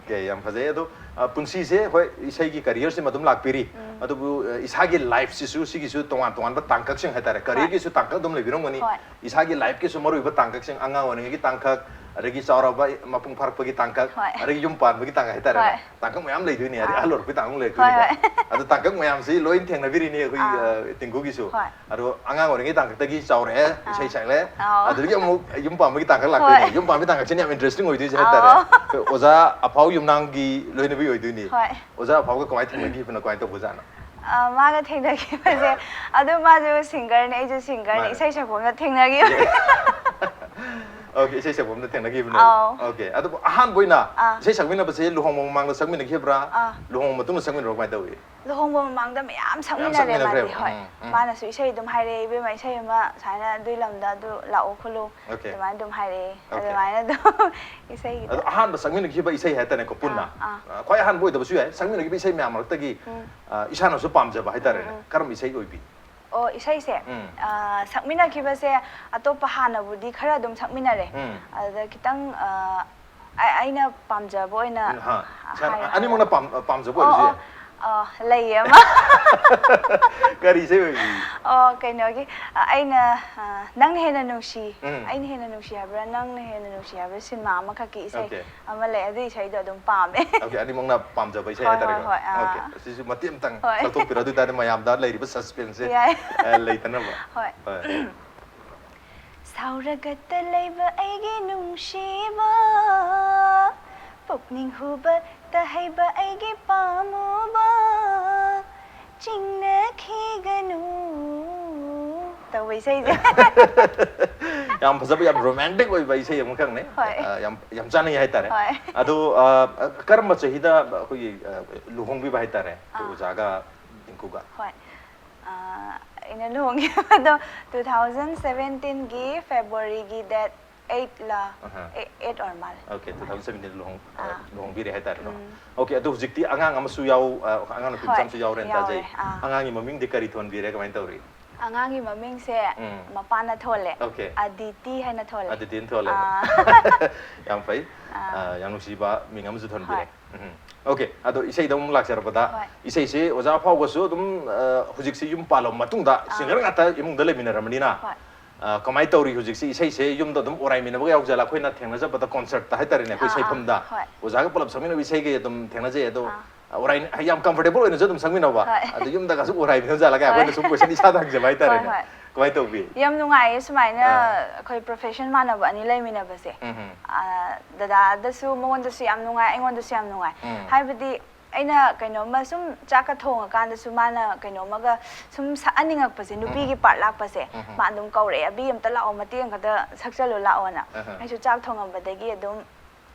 Okay, ꯌꯥꯝ ꯐꯖꯩ꯫ ꯑꯗꯣ, ꯑ, ꯄꯨꯟꯁꯤꯁꯦ, ꯍꯣꯏ, ꯏꯁꯩꯒꯤ career ꯁꯤꯃ ꯑꯗꯨꯝ ꯂꯥꯛꯄꯤꯔꯤ, ꯎꯝ꯫ ꯑꯗꯨꯕꯨ, ꯑ, ꯏꯁꯥꯒꯤ life ꯁꯤꯁꯨ ꯁꯤꯒꯤꯁꯨ ꯇꯣꯉꯥꯟ ꯇꯣꯉꯥꯟꯕ ꯇꯥꯡꯀꯛꯁꯤꯡ ꯍꯥꯏꯇꯥꯔꯦ, ꯍꯣꯏ꯫ career ꯒꯤꯁꯨ ꯇꯥꯡꯀꯛ ꯑꯗꯨꯝ ꯂꯩꯕꯤꯔꯝꯒꯅꯤ꯫ ꯍꯣꯏ꯫ ꯏꯁꯥꯒꯤ life ꯀꯤꯁꯨ ꯃꯔꯨꯑꯣꯏꯕ ꯇꯥꯡꯀꯛꯁꯤꯡ, ꯑꯉꯥꯡ ꯑꯣꯏꯔꯤꯉꯩꯒꯤ ꯇꯥꯡꯀꯛ, ꯑꯗꯒꯤ ꯆꯥꯎꯔꯕ ꯃꯄꯨꯡ ꯐꯥꯔꯛꯄꯒꯤ ꯇꯥꯡꯀꯛ, ꯍꯣꯏ꯫ ꯑꯗꯒꯤ ꯌꯨꯝ ꯄꯥꯟꯕꯒꯤ ꯇꯥꯡꯀꯛ ꯍꯥꯏꯇꯥꯔꯦ꯫ ꯍꯣꯏ꯫ ꯇꯥꯡꯀꯛ ꯃꯌꯥꯝ ꯂꯩꯗꯣꯏꯅꯦ, ꯑꯗꯩ ꯑꯥ꯫ ꯑꯍꯜ ꯑꯣꯏꯔꯛꯄꯒꯤ ꯇꯥꯡꯀꯛ ꯍꯣꯏ, ꯂꯩꯔꯛꯇꯣꯏꯅꯤꯀꯣ꯫ ꯍꯣꯏ꯫ ꯑꯗꯣ ꯇꯥꯡꯀꯛ ꯃꯌꯥꯝꯁꯤ ꯂꯣꯏ ꯊꯦꯡꯅꯕꯤꯔꯤꯅꯤ ꯑꯩꯈꯣꯏ, ꯑꯥ꯫ ꯑ, ꯇꯤꯡꯒꯨꯒꯤꯁꯨ꯫ ꯍꯣꯏ꯫ ꯑꯗꯣ ꯑꯉꯥꯡ ꯑꯣꯏꯔꯤꯉꯩ ꯇꯥꯡꯀꯛꯇꯒꯤ ꯆꯥꯎꯔꯛꯑꯦ, ꯑꯥ꯫ ꯏꯁꯩ ꯁꯛꯂꯦ, ꯑꯥꯎ꯫ ꯑꯗꯨꯗꯒꯤ ꯑꯃꯨꯛ ꯌꯨꯝ ꯄꯥꯟꯕꯒꯤ ꯇꯥꯡꯀꯛ ꯂꯥꯛꯇꯣꯏꯅꯦ꯫ ꯍꯣꯏ꯫ ꯌꯨꯝ ꯄꯥꯟꯕꯒꯤ ꯇꯥꯡꯀꯛꯁꯤꯅ ꯌꯥꯝ interesting ꯑꯣꯏꯗꯣꯏꯁꯦ ꯍꯥꯏꯇꯥꯔꯦ꯫ ꯑꯥꯎ꯫ ꯑꯩꯈꯣꯏ ꯑꯣꯖꯥ ꯑꯐꯥꯎ ꯌꯨꯝꯅꯥꯝꯒꯤ ꯂꯣꯏꯅꯕꯤ ꯑꯣꯏꯗꯣꯏꯅꯤ꯫ ꯍꯣꯏ꯫ ꯑꯣꯖꯥ ꯑꯐꯥꯎꯒ ꯀꯃꯥꯏꯅ ꯊꯦꯡꯅꯈꯤꯕꯅꯣ, ꯀꯃꯥꯏꯅ ꯇꯧꯕꯖꯥꯠꯅꯣ? ꯑ, ꯃꯥꯒ ꯊꯦꯡꯅꯈꯤꯕꯁꯦ, ꯑꯗꯨ ꯃꯥꯁꯨ singer ꯅꯦ, ꯑꯩꯁꯨ singer ꯅꯦ, ꯃꯥꯅꯦ꯫ ꯏꯁꯩ ꯁꯛꯐꯝꯗ ꯊꯦꯡꯅꯈꯤꯕ꯫ Okay, ꯏꯁꯩ ꯁꯛꯐꯝꯗ ꯊꯦꯡꯅꯈꯤꯕꯅꯦ꯫ ꯑꯥꯎ꯫ Okay, ꯑꯗꯨꯕꯨ ꯑꯍꯥꯟꯕ ꯑꯣꯏꯅ ꯑꯥ꯫ ꯏꯁꯩ ꯁꯛꯃꯤꯟꯅꯕꯁꯦ ꯂꯨꯍꯣꯡꯕ ꯃꯃꯥꯡꯗ ꯁꯛꯃꯤꯟꯅꯈꯤꯕ꯭ꯔꯥ? ꯑꯥ꯫ ꯂꯨꯍꯣꯡꯕ ꯃꯇꯨꯡꯗ ꯁꯛꯃꯤꯟꯅꯕ꯭ꯔꯥ, ꯀꯃꯥꯏꯅ ꯇꯧꯏ? ꯂꯨꯍꯣꯡꯕ ꯃꯃꯥꯡꯗ ꯃꯌꯥꯝ ꯃꯌꯥꯝ ꯁꯛꯃꯤꯟꯅꯔꯦ ꯁꯛꯃꯤꯟꯅꯈ꯭ꯔꯦꯕ? ꯃꯥꯗꯤ, ꯍꯣꯏ꯫ ꯎꯝ, ꯎꯝ꯫ ꯃꯥꯅꯁꯨ ꯏꯁꯩ ꯑꯗꯨꯝ ꯍꯥꯏꯔꯛꯑꯦ, "ꯏꯕꯦꯝꯃ, ꯏꯁꯩ ꯑꯃ ꯁꯨꯃꯥꯏꯅ ꯑꯗꯨꯏ ꯂꯝꯗ ꯑꯗꯨ ꯂꯥꯛꯑꯣ ꯈꯣꯠꯂꯣ", Okay꯫ ꯑꯗꯨꯃꯥꯏꯅ ꯑꯗꯨꯝ ꯍꯥꯏꯔꯛꯑꯦ꯫ Okay꯫ ꯑꯗꯨꯃꯥꯏꯅ ꯑꯗꯨꯝ ꯏꯁꯩꯒꯤꯗꯣ꯫ ꯑꯗꯣ ꯑꯍꯥꯟꯕ ꯁꯛꯃꯤꯟꯅꯈꯤꯕ ꯏꯁꯩ ꯍꯥꯏꯇꯥꯔꯦꯀꯣ, ꯄꯨꯟꯅ꯫ ꯑꯥ, ꯑꯥ꯫ ꯑ, ꯈ꯭ꯋꯥꯏ ꯑꯍꯥꯟꯕ ꯑꯣꯏꯗꯕꯁꯨ ꯌꯥꯏ, ꯁꯛꯃꯤꯟꯅꯈꯤꯕ ꯏꯁꯩ ꯃꯌꯥꯝ ꯃꯔꯛꯇꯒꯤ, ꯎꯝ꯫ ꯑ, ꯏꯁꯥꯅꯁꯨ ꯄꯥꯝꯖꯕ ꯍꯥꯏꯇꯥꯔꯦꯅꯦ꯫ ꯎꯝ, ꯎꯝ꯫ ꯀꯔꯝꯕ ꯏꯁꯩ ꯑꯣꯏꯕꯤ? ꯑꯣ, ꯏꯁꯩꯁꯦ, ꯎꯝ꯫ ꯑ, ꯁꯛꯃꯤꯟꯅꯈꯤꯕꯁꯦ ꯑꯇꯣꯞꯄ ꯍꯥꯟꯅꯕꯨꯗꯤ ꯈꯔ ꯑꯗꯨꯝ ꯁꯛꯃꯤꯟꯅꯔꯦ꯫ ꯎꯝ꯫ ꯑꯗꯨꯗ ꯈꯤꯇꯪ, ꯑ, ꯑꯩ-, ꯑꯩꯅ ꯄꯥꯝꯖꯕ ꯑꯣꯏꯅ ꯎꯝ, ꯍꯥ꯫ ꯏꯁꯥꯅ ꯍꯥꯏꯔꯣ ꯑꯅꯤꯃꯛꯅ ꯍꯥꯏꯔꯣ꯫ ꯄꯥꯝ-, ꯄꯥꯝꯖꯕ ꯑꯣ, ꯑꯣꯏꯔꯁꯨ ꯑꯣ꯫ ꯌꯥꯏ꯫ ꯑꯣ, ꯂꯩꯌꯦ ꯑꯃ꯫ ꯀꯔꯤ ꯏꯁꯩ ꯑꯣꯏꯕꯤ? ꯑꯣ, ꯀꯩꯅꯣꯒꯤ, ꯑ, ꯑꯩꯅ, ꯑ, ꯅꯪꯅ ꯍꯦꯟꯅ ꯅꯨꯡꯁꯤ, ꯎꯝ꯫ ꯑꯩꯅ ꯍꯦꯟꯅ ꯅꯨꯡꯁꯤ ꯍꯥꯏꯕ꯭ꯔꯥ, ꯅꯪꯅ ꯍꯦꯟꯅ ꯅꯨꯡꯁꯤ ꯍꯥꯏꯕ꯭ꯔꯥ, ꯁꯤꯅꯦꯃꯥ ꯑꯃꯈꯛꯀꯤ ꯏꯁꯩ Okay. ꯑꯃ ꯂꯩ, ꯑꯗꯨ ꯏꯁꯩꯗꯣ ꯑꯗꯨꯝ ꯄꯥꯝꯃꯦ꯫ Okay, ꯑꯅꯤꯃꯛꯅ ꯄꯥꯝꯖꯕ ꯏꯁꯩ ꯍꯣꯏ, ꯍꯥꯏꯇꯥꯔꯦꯀꯣ꯫ ꯍꯣꯏ, ꯍꯣꯏ, ꯑꯥ꯫ Okay, ꯑꯁꯤꯁꯨ ꯃꯇꯦꯛ ꯑꯃꯇꯪ ꯍꯣꯏ꯫ ꯁꯛꯇꯣꯛꯄꯤꯔꯣ, ꯑꯗꯨ ꯑꯣꯏꯇꯥꯔꯗꯤ ꯃꯌꯥꯝꯗ ꯂꯩꯔꯤꯕ suspense ꯁꯦ, ꯌꯥꯏ꯫ ꯑ, ꯂꯩꯇꯅꯕ꯫ ꯍꯣꯏ꯫ ꯁꯥꯎꯔꯒꯇ ꯂꯩꯕ ꯑꯩꯒꯤ ꯅꯨꯡꯁꯤꯕ, ꯄꯨꯛꯅꯤꯡ ꯍꯨꯕꯇ ꯍꯩꯕ ꯑꯩꯒꯤ ꯄꯥꯝꯃꯨꯕ, ꯆꯤꯡꯅꯈꯤꯒꯅꯨ ꯇꯧꯕ ꯏꯁꯩꯁꯦ꯫ ꯌꯥꯝ ꯐꯖꯕ, ꯌꯥꯝ romantic ꯑꯣꯏꯕ ꯏꯁꯩ ꯑꯃꯈꯛꯅꯦ꯫ ꯍꯣꯏ꯫ ꯑ, ꯌꯥꯝ, ꯌꯥꯝ ꯆꯥꯅꯩ ꯍꯥꯏꯇꯥꯔꯦ꯫ ꯍꯣꯏ꯫ ꯑꯗꯣ, ꯑ, ꯀꯔꯝꯕ ꯆꯍꯤꯗ ꯑꯩꯈꯣꯏꯒꯤ, ꯑ, ꯂꯨꯍꯣꯡꯕꯤꯕ ꯍꯥꯏꯇꯥꯔꯦ, ꯑꯩꯈꯣꯏ ꯑꯥ꯫ ꯑꯣꯖꯥꯒ ꯇꯤꯡꯀꯨꯒ? ꯍꯣꯏ꯫ ꯑ, ꯑꯩꯅ ꯂꯨꯍꯣꯡꯈꯤꯕꯗꯣ two thousand seventeen ꯒꯤ February ꯒꯤ date eight ꯂ, ꯑꯍꯥ꯫ eight ꯑꯣꯏꯔ ꯃꯥꯜꯂꯦ꯫ Okay, two thousand seventeen ꯗ ꯂꯨꯍꯣꯡ-, ꯑ, ꯑꯥ꯫ ꯂꯨꯍꯣꯡꯕꯤꯔꯦ ꯍꯥꯏꯇꯥꯔꯦꯀꯣ꯫ ꯎꯝ꯫ Okay, ꯑꯗꯣ ꯍꯧꯖꯤꯛꯇꯤ ꯑꯉꯥꯡ ꯑꯃꯁꯨ ꯌꯥꯎ-, ꯑ, ꯑꯉꯥꯡ ꯅꯨꯄꯤ ꯃꯆꯥ ꯍꯣꯏ, ꯑꯃꯁꯨ ꯌꯥꯎꯔꯦꯅ ꯇꯥꯖꯩ꯫ ꯌꯥꯎꯔꯦ, ꯑꯥ꯫ ꯑꯉꯥꯡꯒꯤ ꯃꯃꯤꯡꯗꯤ ꯀꯔꯤ ꯊꯣꯟꯕꯤꯔꯦ, ꯀꯃꯥꯏꯅ ꯇꯧꯔꯤ? ꯑꯉꯥꯡꯒꯤ ꯃꯃꯤꯡꯁꯦ ꯎꯝ꯫ ꯃꯄꯥꯅ ꯊꯣꯜꯂꯦ꯫ Okay. ꯑꯗꯤꯇꯤ ꯍꯥꯏꯅ ꯊꯣꯜꯂꯦ꯫ ꯑꯗꯤꯇꯤꯅ ꯊꯣꯜꯂꯦ꯫ ꯑꯥ꯫ ꯌꯥꯝ ꯐꯩ꯫ ꯑꯥ꯫ ꯑ, ꯌꯥꯝ ꯅꯨꯡꯁꯤꯕ ꯃꯤꯡ ꯑꯃꯁꯨ ꯊꯣꯟꯕꯤꯔꯦ꯫ ꯍꯣꯏ꯫ ꯎꯝ꯫ Okay, ꯑꯗꯣ ꯏꯁꯩꯗ ꯑꯃꯨꯛ ꯂꯥꯛꯆꯔꯛꯄꯗ, ꯍꯣꯏ꯫ ꯏꯁꯩꯁꯦ ꯑꯣꯖꯥ ꯐꯥꯎꯕꯁꯨ ꯑꯗꯨꯝ, ꯑ, ꯍꯧꯖꯤꯛꯁꯤ ꯌꯨꯝ ꯄꯥꯜꯂꯕ ꯃꯇꯨꯡꯗ ꯑꯥ꯫ singer ꯉꯥꯛꯇ ꯏꯃꯨꯡꯗ ꯂꯩꯃꯤꯟꯅꯔꯕꯅꯤꯅ, ꯍꯣꯏ꯫ ꯑ, ꯀꯃꯥꯏꯅ ꯇꯧꯔꯤ ꯍꯧꯖꯤꯛꯁꯤ? ꯏꯁꯩꯁꯦ ꯌꯨꯝꯗ ꯑꯗꯨꯝ ꯑꯣꯔꯥꯏꯃꯤꯟꯅꯕꯒ ꯌꯥꯎꯖꯥꯠꯂ? ꯑꯩꯈꯣꯏꯅ ꯊꯦꯡꯅꯖꯕꯗ concertꯇ ꯍꯥꯏꯇꯥꯔꯦꯅꯦ, ꯑꯩꯈꯣꯏ ꯑꯥ, ꯑꯥ, ꯁꯩꯐꯝꯗ ꯍꯣꯏ꯫ ꯑꯣꯖꯥꯒ ꯄꯨꯂꯞ ꯁꯛꯃꯤꯟꯅꯕ ꯏꯁꯩꯒ ꯑꯗꯨꯝ ꯊꯦꯡꯅꯖꯩ꯫ ꯑꯗꯣ ꯑꯥ꯫ ꯑꯣꯔꯥꯏ-, ꯌꯥꯝ comfortable ꯑꯣꯏꯅꯁꯨ ꯑꯗꯨꯝ ꯁꯛꯃꯤꯟꯅꯕ꯫ ꯍꯣꯏ꯫ ꯑꯗꯣ ꯌꯨꯝꯗꯒꯁꯨ ꯑꯣꯔꯥꯏꯃꯤꯟꯅꯕꯖꯥꯠꯂꯒ ꯍꯣꯏ꯫ ꯑꯩꯈꯣꯏꯅ ꯁꯨꯝ question ꯏꯁꯥꯗ ꯍꯪꯖꯕ ꯍꯥꯏꯇꯥꯔꯦꯅꯦ꯫ ꯍꯣꯏ, ꯍꯣꯏ꯫ ꯀꯃꯥꯏꯅ ꯇꯧꯕꯤ? ꯌꯥꯝ ꯅꯨꯡꯉꯥꯏꯌꯦ ꯁꯨꯃꯥꯏꯅ ꯑꯥ꯫ ꯑꯩꯈꯣꯏ profession ꯃꯥꯟꯅꯕ ꯑꯅꯤ ꯂꯩꯃꯤꯟꯅꯕꯁꯦ꯫ ꯎꯝ ꯍꯝ꯫ ꯑ, ꯗꯗꯥꯗꯁꯨ, ꯃꯉꯣꯟꯗꯁꯨ ꯌꯥꯝ ꯅꯨꯡꯉꯥꯏ, ꯑꯩꯉꯣꯟꯗꯁꯨ ꯌꯥꯝ ꯅꯨꯡꯉꯥꯏ꯫ ꯎꯝ꯫ ꯍꯥꯏꯕꯗꯤ ꯑꯩꯅ ꯀꯩꯅꯣꯝꯃ ꯁꯨꯝ ꯆꯥꯛꯀ ꯊꯣꯡꯉꯀꯥꯟꯗꯁꯨ ꯃꯥꯅ ꯀꯩꯅꯣꯝꯃꯒ ꯁꯨꯝ ꯁꯛꯍꯟꯅꯤꯡꯉꯛꯄꯁꯦ, ꯅꯨꯄꯤꯒꯤ part ꯂꯥꯛꯄꯁꯦ, ꯎꯝ ꯍꯝ꯫ ꯃꯥ ꯑꯗꯨꯝ ꯀꯧꯔꯛꯑꯦ, "ꯑꯕꯤ, ꯑꯝꯇ ꯂꯥꯛꯑꯣ, ꯃꯇꯦꯛ ꯑꯃꯈꯛꯇ ꯁꯛꯆꯜꯂꯨ ꯂꯥꯛꯑꯣꯅ"꯫ ꯑꯍ꯫ ꯑꯩꯁꯨ ꯆꯥꯛ ꯊꯣꯡꯉꯝꯕꯗꯒꯤ ꯑꯗꯨꯝ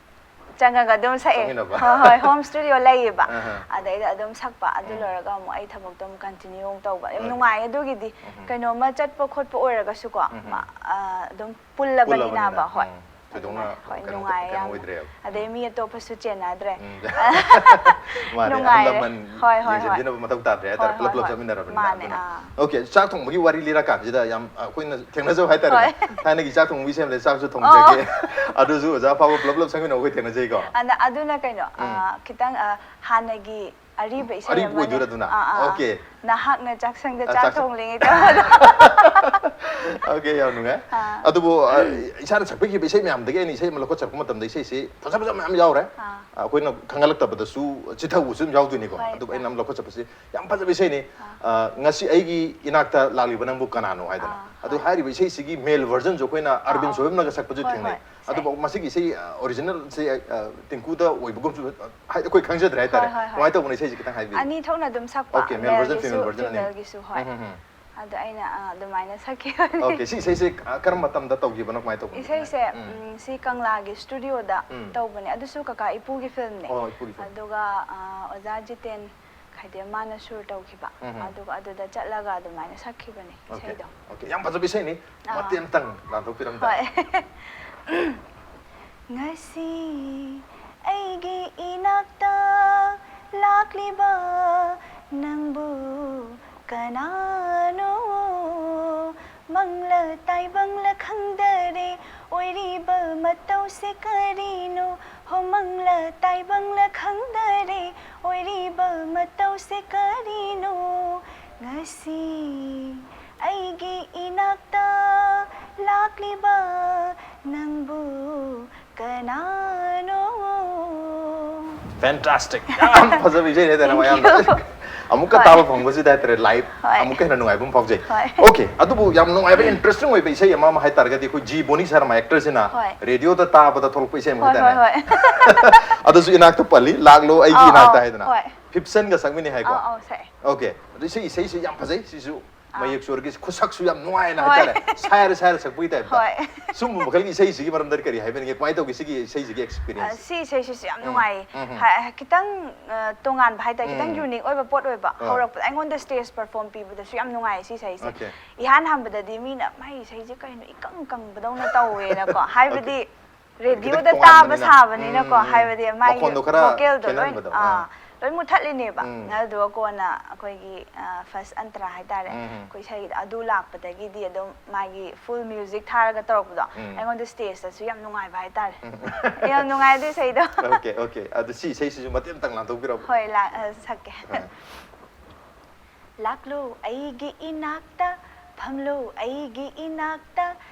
ꯆꯪꯉꯒ ꯑꯗꯨꯝ ꯁꯛꯑꯦ꯫ ꯁꯛꯃꯤꯟꯅꯕ? ꯍꯣꯏ, ꯍꯣꯏ, home studio ꯂꯩꯌꯦꯕ꯫ ꯑꯍ꯫ ꯑꯗꯩꯗ ꯑꯗꯨꯝ ꯁꯛꯄ, ꯑꯗꯨ ꯎꯝ꯫ ꯂꯣꯏꯔꯒ ꯑꯃꯨꯛ ꯑꯩ ꯊꯕꯛꯇꯣ ꯑꯃꯨꯛ continue ꯑꯃꯨꯛ ꯇꯧꯕ꯫ ꯌꯥꯝ ꯍꯣꯏ꯫ ꯅꯨꯡꯉꯥꯏꯌꯦ ꯑꯗꯨꯒꯤꯗꯤ꯫ ꯀꯩꯅꯣꯝꯃ ꯆꯠꯄ ꯈꯣꯠꯄ ꯑꯣꯏꯔꯒꯁꯨꯀꯣ, ꯎꯝ꯫ ꯃꯥ-, ꯑ, ꯑꯗꯨꯝ ꯄꯨꯜꯂꯕꯅꯤꯅꯕ, ꯄꯨꯜꯂꯕꯅꯤꯅ, ꯍꯣꯏ꯫ ꯎꯝ꯫ ꯊꯣꯏꯗꯣꯛꯅ ꯑꯗꯨꯃꯥꯏꯅ, ꯍꯣꯏ, ꯀꯩꯅꯣ, ꯅꯨꯡꯉꯥꯏ ꯀꯩꯅꯣ ꯌꯥꯝꯅ꯫ ꯑꯣꯏꯗ꯭ꯔꯦꯕ꯫ ꯑꯗꯩ ꯃꯤ ꯑꯇꯣꯞꯄꯁꯨ ꯆꯦꯟꯅꯗ꯭ꯔꯦ꯫ ꯎꯝ꯫ ꯃꯥꯅꯦ, ꯑꯍꯜ ꯅꯨꯡꯉꯥꯏꯌꯦ꯫ ꯂꯃꯟ ꯍꯣꯏ, ꯍꯣꯏ, ꯍꯣꯏ꯫ ꯌꯦꯡꯁꯤꯟꯕꯤꯅꯕ ꯃꯊꯧ ꯇꯥꯗ꯭ꯔꯦ ꯍꯥꯏꯇꯥꯔꯦ, ꯍꯣꯏ, ꯄꯨꯂꯞ ꯍꯣꯏ, ꯄꯨꯂꯞ ꯍꯣꯏ꯫ ꯆꯠꯃꯤꯟꯅꯔꯕꯅꯤꯅ꯫ ꯃꯥꯅꯦ, ꯑꯗꯨꯅ, ꯑꯥ꯫ Okay, ꯆꯥꯛ ꯊꯣꯡꯕꯒꯤ ꯋꯥꯔꯤ ꯂꯤꯔꯀꯥꯟꯁꯤꯗ ꯌꯥꯝ, ꯑ, ꯑꯩꯈꯣꯏꯅ ꯊꯦꯡꯅꯖꯕ ꯍꯥꯏꯇꯥꯔꯦꯅꯦ꯫ ꯍꯣꯏ꯫ ꯊꯥꯏꯅꯒꯤ ꯆꯥꯛ ꯊꯣꯡꯕꯒꯤ ꯁꯦꯝꯗ ꯆꯥꯛꯁꯨ ꯊꯣꯡꯖꯒꯦ꯫ ꯑꯗꯨꯁꯨ ꯑꯣꯖꯥ ꯐꯥꯎꯕ ꯄꯨꯂꯞ ꯄꯨꯂꯞ ꯁꯛꯃꯤꯟꯅꯕ ꯑꯩꯈꯣꯏ ꯊꯦꯡꯅꯖꯩꯀꯣ꯫ ꯑꯗ-, ꯑꯗꯨꯅ ꯀꯩꯅꯣ, ꯑ, ꯎꯝ꯫ ꯈꯤꯇꯪ, ꯑ, ꯍꯥꯟꯅꯒꯤ ꯑꯔꯤꯕ ꯏꯁꯩ ꯑꯔꯤꯕ ꯑꯃꯅꯦ꯫ ꯑꯣꯏꯗꯣꯏꯔꯥ ꯑꯗꯨꯅ? ꯑꯥ, ꯑꯥ, ꯑꯥ꯫ Okay. ꯅꯍꯥꯛꯅ ꯆꯥꯛꯁꯪꯗ ꯑꯥ, ꯆꯥꯛ ꯆꯥꯛꯁꯪ꯫ ꯊꯣꯡꯂꯤꯉꯩ ꯇꯧꯕꯗꯣ꯫ Okay, ꯌꯥꯝ ꯅꯨꯡꯉꯥꯏ꯫ ꯑꯥ꯫ ꯑꯗꯨꯕꯨ ꯑ, ꯏꯁꯥꯅ ꯁꯛꯄꯤꯈꯤꯕ ꯏꯁꯩ ꯃꯌꯥꯝꯗꯒꯤ ꯑꯩꯅ ꯏꯁꯩ ꯑꯃ ꯂꯧꯈꯠꯆꯔꯛꯄ ꯃꯇꯝꯗ ꯏꯁꯩꯁꯤ ꯐꯖ ꯐꯖꯕ ꯃꯌꯥꯝ ꯌꯥꯎꯔꯦ꯫ ꯑꯥ꯫ ꯑ, ꯑꯩꯈꯣꯏꯅ ꯈꯪꯍꯜꯂꯛꯇꯕꯗꯁꯨ ꯆꯤꯊꯕꯁꯨ ꯑꯗꯨꯝ ꯌꯥꯎꯗꯣꯏꯅꯤꯀꯣ꯫ ꯍꯣꯏ, ꯑꯗꯨꯕꯨ ꯍꯣꯏ꯫ ꯑꯩꯅ ꯑꯃ ꯂꯧꯈꯠꯆꯕꯁꯤ ꯌꯥꯝ ꯐꯖꯕ ꯏꯁꯩꯅꯤ꯫ ꯑ, ꯉꯁꯤ ꯑꯩꯒꯤ ꯏꯅꯥꯛꯇ ꯂꯥꯛꯂꯤꯕ ꯅꯪꯕꯨ ꯀꯅꯥꯅꯣ ꯍꯥꯏꯗꯅ꯫ ꯑꯥ, ꯑꯗꯨ ꯍꯣꯏ꯫ ꯍꯥꯏꯔꯤꯕ ꯏꯁꯩꯁꯤꯒꯤ ꯃꯦꯜ ꯚꯔꯖꯟꯁꯨ ꯑꯩꯈꯣꯏꯅ ꯑꯔꯕꯤꯟ ꯑꯥ, ꯁꯣꯏꯕꯝꯅꯒ ꯁꯛꯄꯁꯨ ꯍꯣꯏ, ꯊꯦꯡꯅꯩ꯫ ꯍꯣꯏ, ꯁꯛꯑꯦ꯫ ꯑꯗꯨꯕꯨ ꯃꯁꯤꯒꯤ ꯏꯁꯩ ꯑ, ꯑꯣꯔꯤꯖꯤꯅꯦꯜꯁꯦ ꯑ, ꯇꯤꯡꯀꯨꯗ ꯑꯣꯏꯕꯒꯨꯝꯁꯨ ꯍꯥꯏꯗꯤ ꯑꯩꯈꯣꯏ ꯈꯪꯖꯗ꯭ꯔꯦ ꯍꯥꯏꯇꯥꯔꯦ꯫ ꯍꯣꯏ, ꯍꯣꯏ, ꯍꯣꯏ꯫ ꯀꯃꯥꯏꯅ ꯇꯧꯕꯅꯣ ꯏꯁꯩꯁꯦ ꯈꯤꯇꯪ ꯍꯥꯏꯕꯤꯌꯨ꯫ ꯑꯅꯤ ꯊꯣꯛꯅ ꯑꯗꯨꯝ ꯁꯛꯄ, Okay, male version, ꯃꯦꯜꯒꯤꯁꯨ female version ꯑꯅꯤ꯫ ꯐꯤꯃꯦꯜꯒꯤꯁꯨ, ꯍꯣꯏ꯫ ꯎꯝ, ꯎꯝ, ꯎꯝ꯫ ꯑꯗꯣ ꯑꯩꯅ ꯑ, ꯑꯗꯨꯃꯥꯏꯅ ꯁꯛꯈꯤꯕꯅꯤ꯫ Okay, ꯁꯤ ꯏꯁꯩꯁꯦ ꯑ, ꯀꯔꯝꯕ ꯃꯇꯝꯗ ꯇꯧꯈꯤꯕꯅꯣ, ꯀꯃꯥꯏꯅ ꯇꯧꯕꯅꯣ? ꯏꯁꯩꯁꯦ ꯎꯝ꯫ ꯎꯝ, ꯁꯤ ꯀꯪꯂꯥꯒꯤ ꯁ꯭ꯇꯨꯗꯤꯑꯣꯗ ꯎꯝ꯫ ꯇꯧꯕꯅꯦ꯫ ꯑꯗꯨꯁꯨ ꯀꯀꯥ ꯏꯄꯨꯒꯤ ꯐꯤꯂꯝꯅꯦ꯫ ꯑꯣ, ꯏꯄꯨꯒꯤ ꯐꯤꯂꯝ꯫ ꯑꯗꯨꯒ ꯑ, ꯑꯣꯖꯥ ꯖꯤꯇꯦꯟ ꯈꯥꯏꯗꯦꯝ ꯃꯥꯅ ꯁꯨꯔ ꯇꯧꯈꯤꯕ꯫ ꯎꯝ, ꯎꯝ꯫ ꯑꯗꯨꯒ ꯑꯗꯨꯗ ꯆꯠꯂꯒ ꯑꯗꯨꯃꯥꯏꯅ ꯁꯛꯈꯤꯕꯅꯦ Okay, ꯏꯁꯩꯗꯣ꯫ Okay, ꯌꯥꯝ ꯐꯖꯕ ꯏꯁꯩꯅꯤ꯫ ꯑꯥ꯫ ꯃꯇꯦꯛ ꯑꯃꯇꯪ ꯂꯥꯟꯊꯣꯛꯄꯤꯔꯝ ꯇꯥꯔꯦ꯫ ꯍꯣꯏ꯫ ꯉꯁꯤ ꯑꯩꯒꯤ ꯏꯅꯥꯛꯇ ꯂꯥꯛꯂꯤꯕ ꯅꯪꯕꯨ ꯀꯅꯥꯅꯣ? ꯃꯪꯂ ꯇꯥꯏꯕꯪꯂ ꯈꯪꯗꯔꯦ, ꯑꯣꯏꯔꯤꯕ ꯃꯇꯧꯁꯦ ꯀꯔꯤꯅꯣ? ꯍꯣ, ꯃꯪꯂ ꯇꯥꯏꯕꯪꯂ ꯈꯪꯗꯔꯦ, ꯑꯣꯏꯔꯤꯕ ꯃꯇꯧꯁꯦ ꯀꯔꯤꯅꯣ? ꯉꯁꯤ ꯑꯩꯒꯤ ꯏꯅꯥꯛꯇ ꯂꯥꯛꯂꯤꯕ ꯅꯪꯕꯨ ꯀꯅꯥꯅꯣ? Fantastic. ꯌꯥꯝ ꯐꯖꯕ ꯏꯁꯩꯅꯦ ꯍꯥꯏꯇꯥꯔꯦ, Thank ꯃꯌꯥꯝꯅ꯫ you. ꯑꯃꯨꯛꯀ ꯍꯣꯏ꯫ ꯇꯥꯕ ꯐꯪꯕꯁꯤꯗ ꯍꯥꯏꯇꯥꯔꯦ, live ꯍꯣꯏ꯫ ꯑꯃꯨꯛꯀ ꯍꯦꯟꯅ ꯅꯨꯡꯉꯥꯏꯕ ꯑꯃ ꯐꯥꯎꯖꯩ꯫ ꯍꯣꯏ꯫ Okay, ꯑꯗꯨꯕꯨ ꯌꯥꯝ ꯅꯨꯡꯉꯥꯏꯕ, interesting ꯑꯣꯏꯕ ꯏꯁꯩ ꯑꯃ ꯑꯃ ꯍꯥꯏꯇꯥꯔꯒꯗꯤ ꯑꯩꯈꯣꯏ ꯖꯤ ꯕꯣꯅꯤ ꯁꯔꯃ actor ꯁꯤꯅ ꯍꯣꯏ꯫ ꯔꯦꯗꯤꯑꯣꯗ ꯇꯥꯕꯗ ꯊꯣꯛꯂꯛꯄ ꯏꯁꯩ ꯑꯃ ꯍꯣꯏ, ꯍꯣꯏ, ꯍꯥꯏꯇꯥꯔꯦ꯫ ꯍꯣꯏ꯫ ꯑꯗꯨꯁꯨ ꯏꯅꯥꯛꯇ ꯄꯜꯂꯤ, ꯂꯥꯛꯂꯣ ꯑꯩꯒꯤ ꯑꯥ, ꯏꯅꯥꯛꯇ ꯑꯥ, ꯍꯥꯏꯗꯅ꯫ ꯍꯣꯏ꯫ ꯐꯤꯞꯁꯟꯒ ꯁꯛꯃꯤꯟꯅꯩ ꯍꯥꯏꯀꯣ꯫ ꯑꯥ, ꯑꯥ, ꯁꯛꯑꯦ꯫ Okay, ꯑꯗꯨ ꯏꯁꯩ, ꯏꯁꯩꯁꯤ ꯌꯥꯝ ꯐꯖꯩ, ꯁꯤꯁꯨ ꯑꯥ꯫ ꯃꯌꯦꯛꯁꯨ ꯑꯣꯏꯔꯒ ꯈꯨꯁꯛꯁꯨ ꯌꯥꯝ ꯅꯨꯡꯉꯥꯏꯅ ꯍꯣꯏ꯫ ꯍꯥꯏꯇꯥꯔꯦ, ꯁꯥꯏꯔ ꯁꯥꯏꯔ ꯁꯛꯄꯒꯤ type ꯇ꯫ ꯍꯣꯏ꯫ ꯁꯨꯝꯕ ꯃꯈꯜꯒꯤ ꯏꯁꯩꯁꯤꯒꯤ ꯃꯔꯝꯗꯗꯤ ꯀꯔꯤ ꯍꯥꯏꯕꯤꯅꯤꯡꯉꯤ? ꯀꯃꯥꯏꯅ ꯇꯧꯒꯦ ꯁꯤꯒꯤ ꯏꯁꯩꯁꯤꯒꯤ ꯑ, experience? ꯁꯤ ꯏꯁꯩꯁꯤꯁꯨ ꯌꯥꯝ ꯎꯝ, ꯅꯨꯡꯉꯥꯏꯌꯦ꯫ ꯎꯝ, ꯎꯝ꯫ ꯍꯥ-, ꯈꯤꯇꯪ ꯑ, ꯇꯣꯉꯥꯟꯕ ꯍꯥꯏꯇꯥꯔꯦ, ꯈꯤꯇꯪ ꯎꯝ꯫ unique ꯑꯣꯏꯕ ꯄꯣꯠ ꯑꯣꯏꯕ꯫ ꯍꯣꯏ꯫ ꯍꯧꯔꯛꯄꯗ ꯑꯩꯉꯣꯟꯗ stage perform ꯄꯤꯕꯗꯁꯨ ꯌꯥꯝ ꯅꯨꯡꯉꯥꯏꯌꯦ ꯁꯤ ꯏꯁꯩꯁꯦ꯫ Okay. ꯏꯍꯥꯟ ꯍꯥꯟꯕꯗꯗꯤ ꯃꯤꯅ "ꯃꯥꯏ ꯏꯁꯩꯁꯦ ꯀꯩꯅꯣ ꯏꯀꯪ ꯀꯪꯕꯗꯧꯅ ꯇꯧꯋꯦꯅꯀꯣ", ꯍꯥꯏꯕꯗꯤ ꯈꯤꯇꯪ ꯔꯦꯗꯤꯑꯣꯗ ꯇꯣꯉꯥꯟꯕꯅꯤꯅ꯫ ꯇꯥꯕ ꯁꯥꯕꯅꯤꯅꯀꯣ, ꯎꯝ, ꯎꯝ꯫ ꯍꯥꯏꯕꯗꯤ ꯃꯥꯒꯤ ꯃꯈꯣꯟꯗꯣ ꯈꯔ vocal ꯗꯣ ꯂꯣꯏ-, ꯈꯦꯠꯅꯍꯟꯕꯗꯣ꯫ ꯑꯥ, ꯑꯥ꯫ ꯂꯣꯏ ꯃꯨꯠꯊꯠꯂꯤꯅꯦꯕ꯫ ꯎꯝ. ꯑꯗꯨꯒ ꯀꯣꯟꯅ ꯑꯩꯈꯣꯏꯒꯤ ꯐꯥꯔꯁ ꯑꯟꯇ꯭ꯔꯥ ꯍꯥꯏꯇꯥꯔꯦ, ꯎꯝ. ꯑꯩꯈꯣꯏ ꯏꯁꯩꯒꯤꯗ ꯑꯗꯨ ꯂꯥꯛꯄꯗꯒꯤꯗꯤ ꯑꯗꯨꯝ ꯃꯥꯒꯤ ꯐꯨꯜ ꯃ꯭ꯌꯨꯖꯤꯛ ꯊꯥꯔꯒ ꯇꯧꯔꯛꯄꯗꯣ, ꯎꯝ. ꯑꯩꯉꯣꯟꯗ ꯁ꯭ꯇꯦꯖꯇꯁꯨ ꯌꯥꯝ ꯅꯨꯡꯉꯥꯏꯕ ꯍꯥꯏꯇꯥꯔꯦ꯫ ꯌꯥꯝ ꯅꯨꯡꯉꯥꯏ ꯑꯗꯨ ꯏꯁꯩꯗꯣ꯫ Okay, okay. ꯑꯗꯨ ꯁꯤ ꯏꯁꯩꯁꯤꯁꯨ ꯃꯇꯦꯛ ꯑꯃꯇꯪ ꯂꯥꯟꯊꯣꯛꯄꯤꯔꯛꯑꯣ. ꯍꯣꯏ, ꯂꯥꯛ-, ꯑ, ꯁꯛꯀꯦ꯫ ꯑ. ꯂꯥꯛꯂꯣ ꯑꯩꯒꯤ ꯏꯅꯥꯛꯇ, ꯐꯝꯂꯣ ꯑꯩꯒꯤ ꯏꯅꯥꯛꯇ,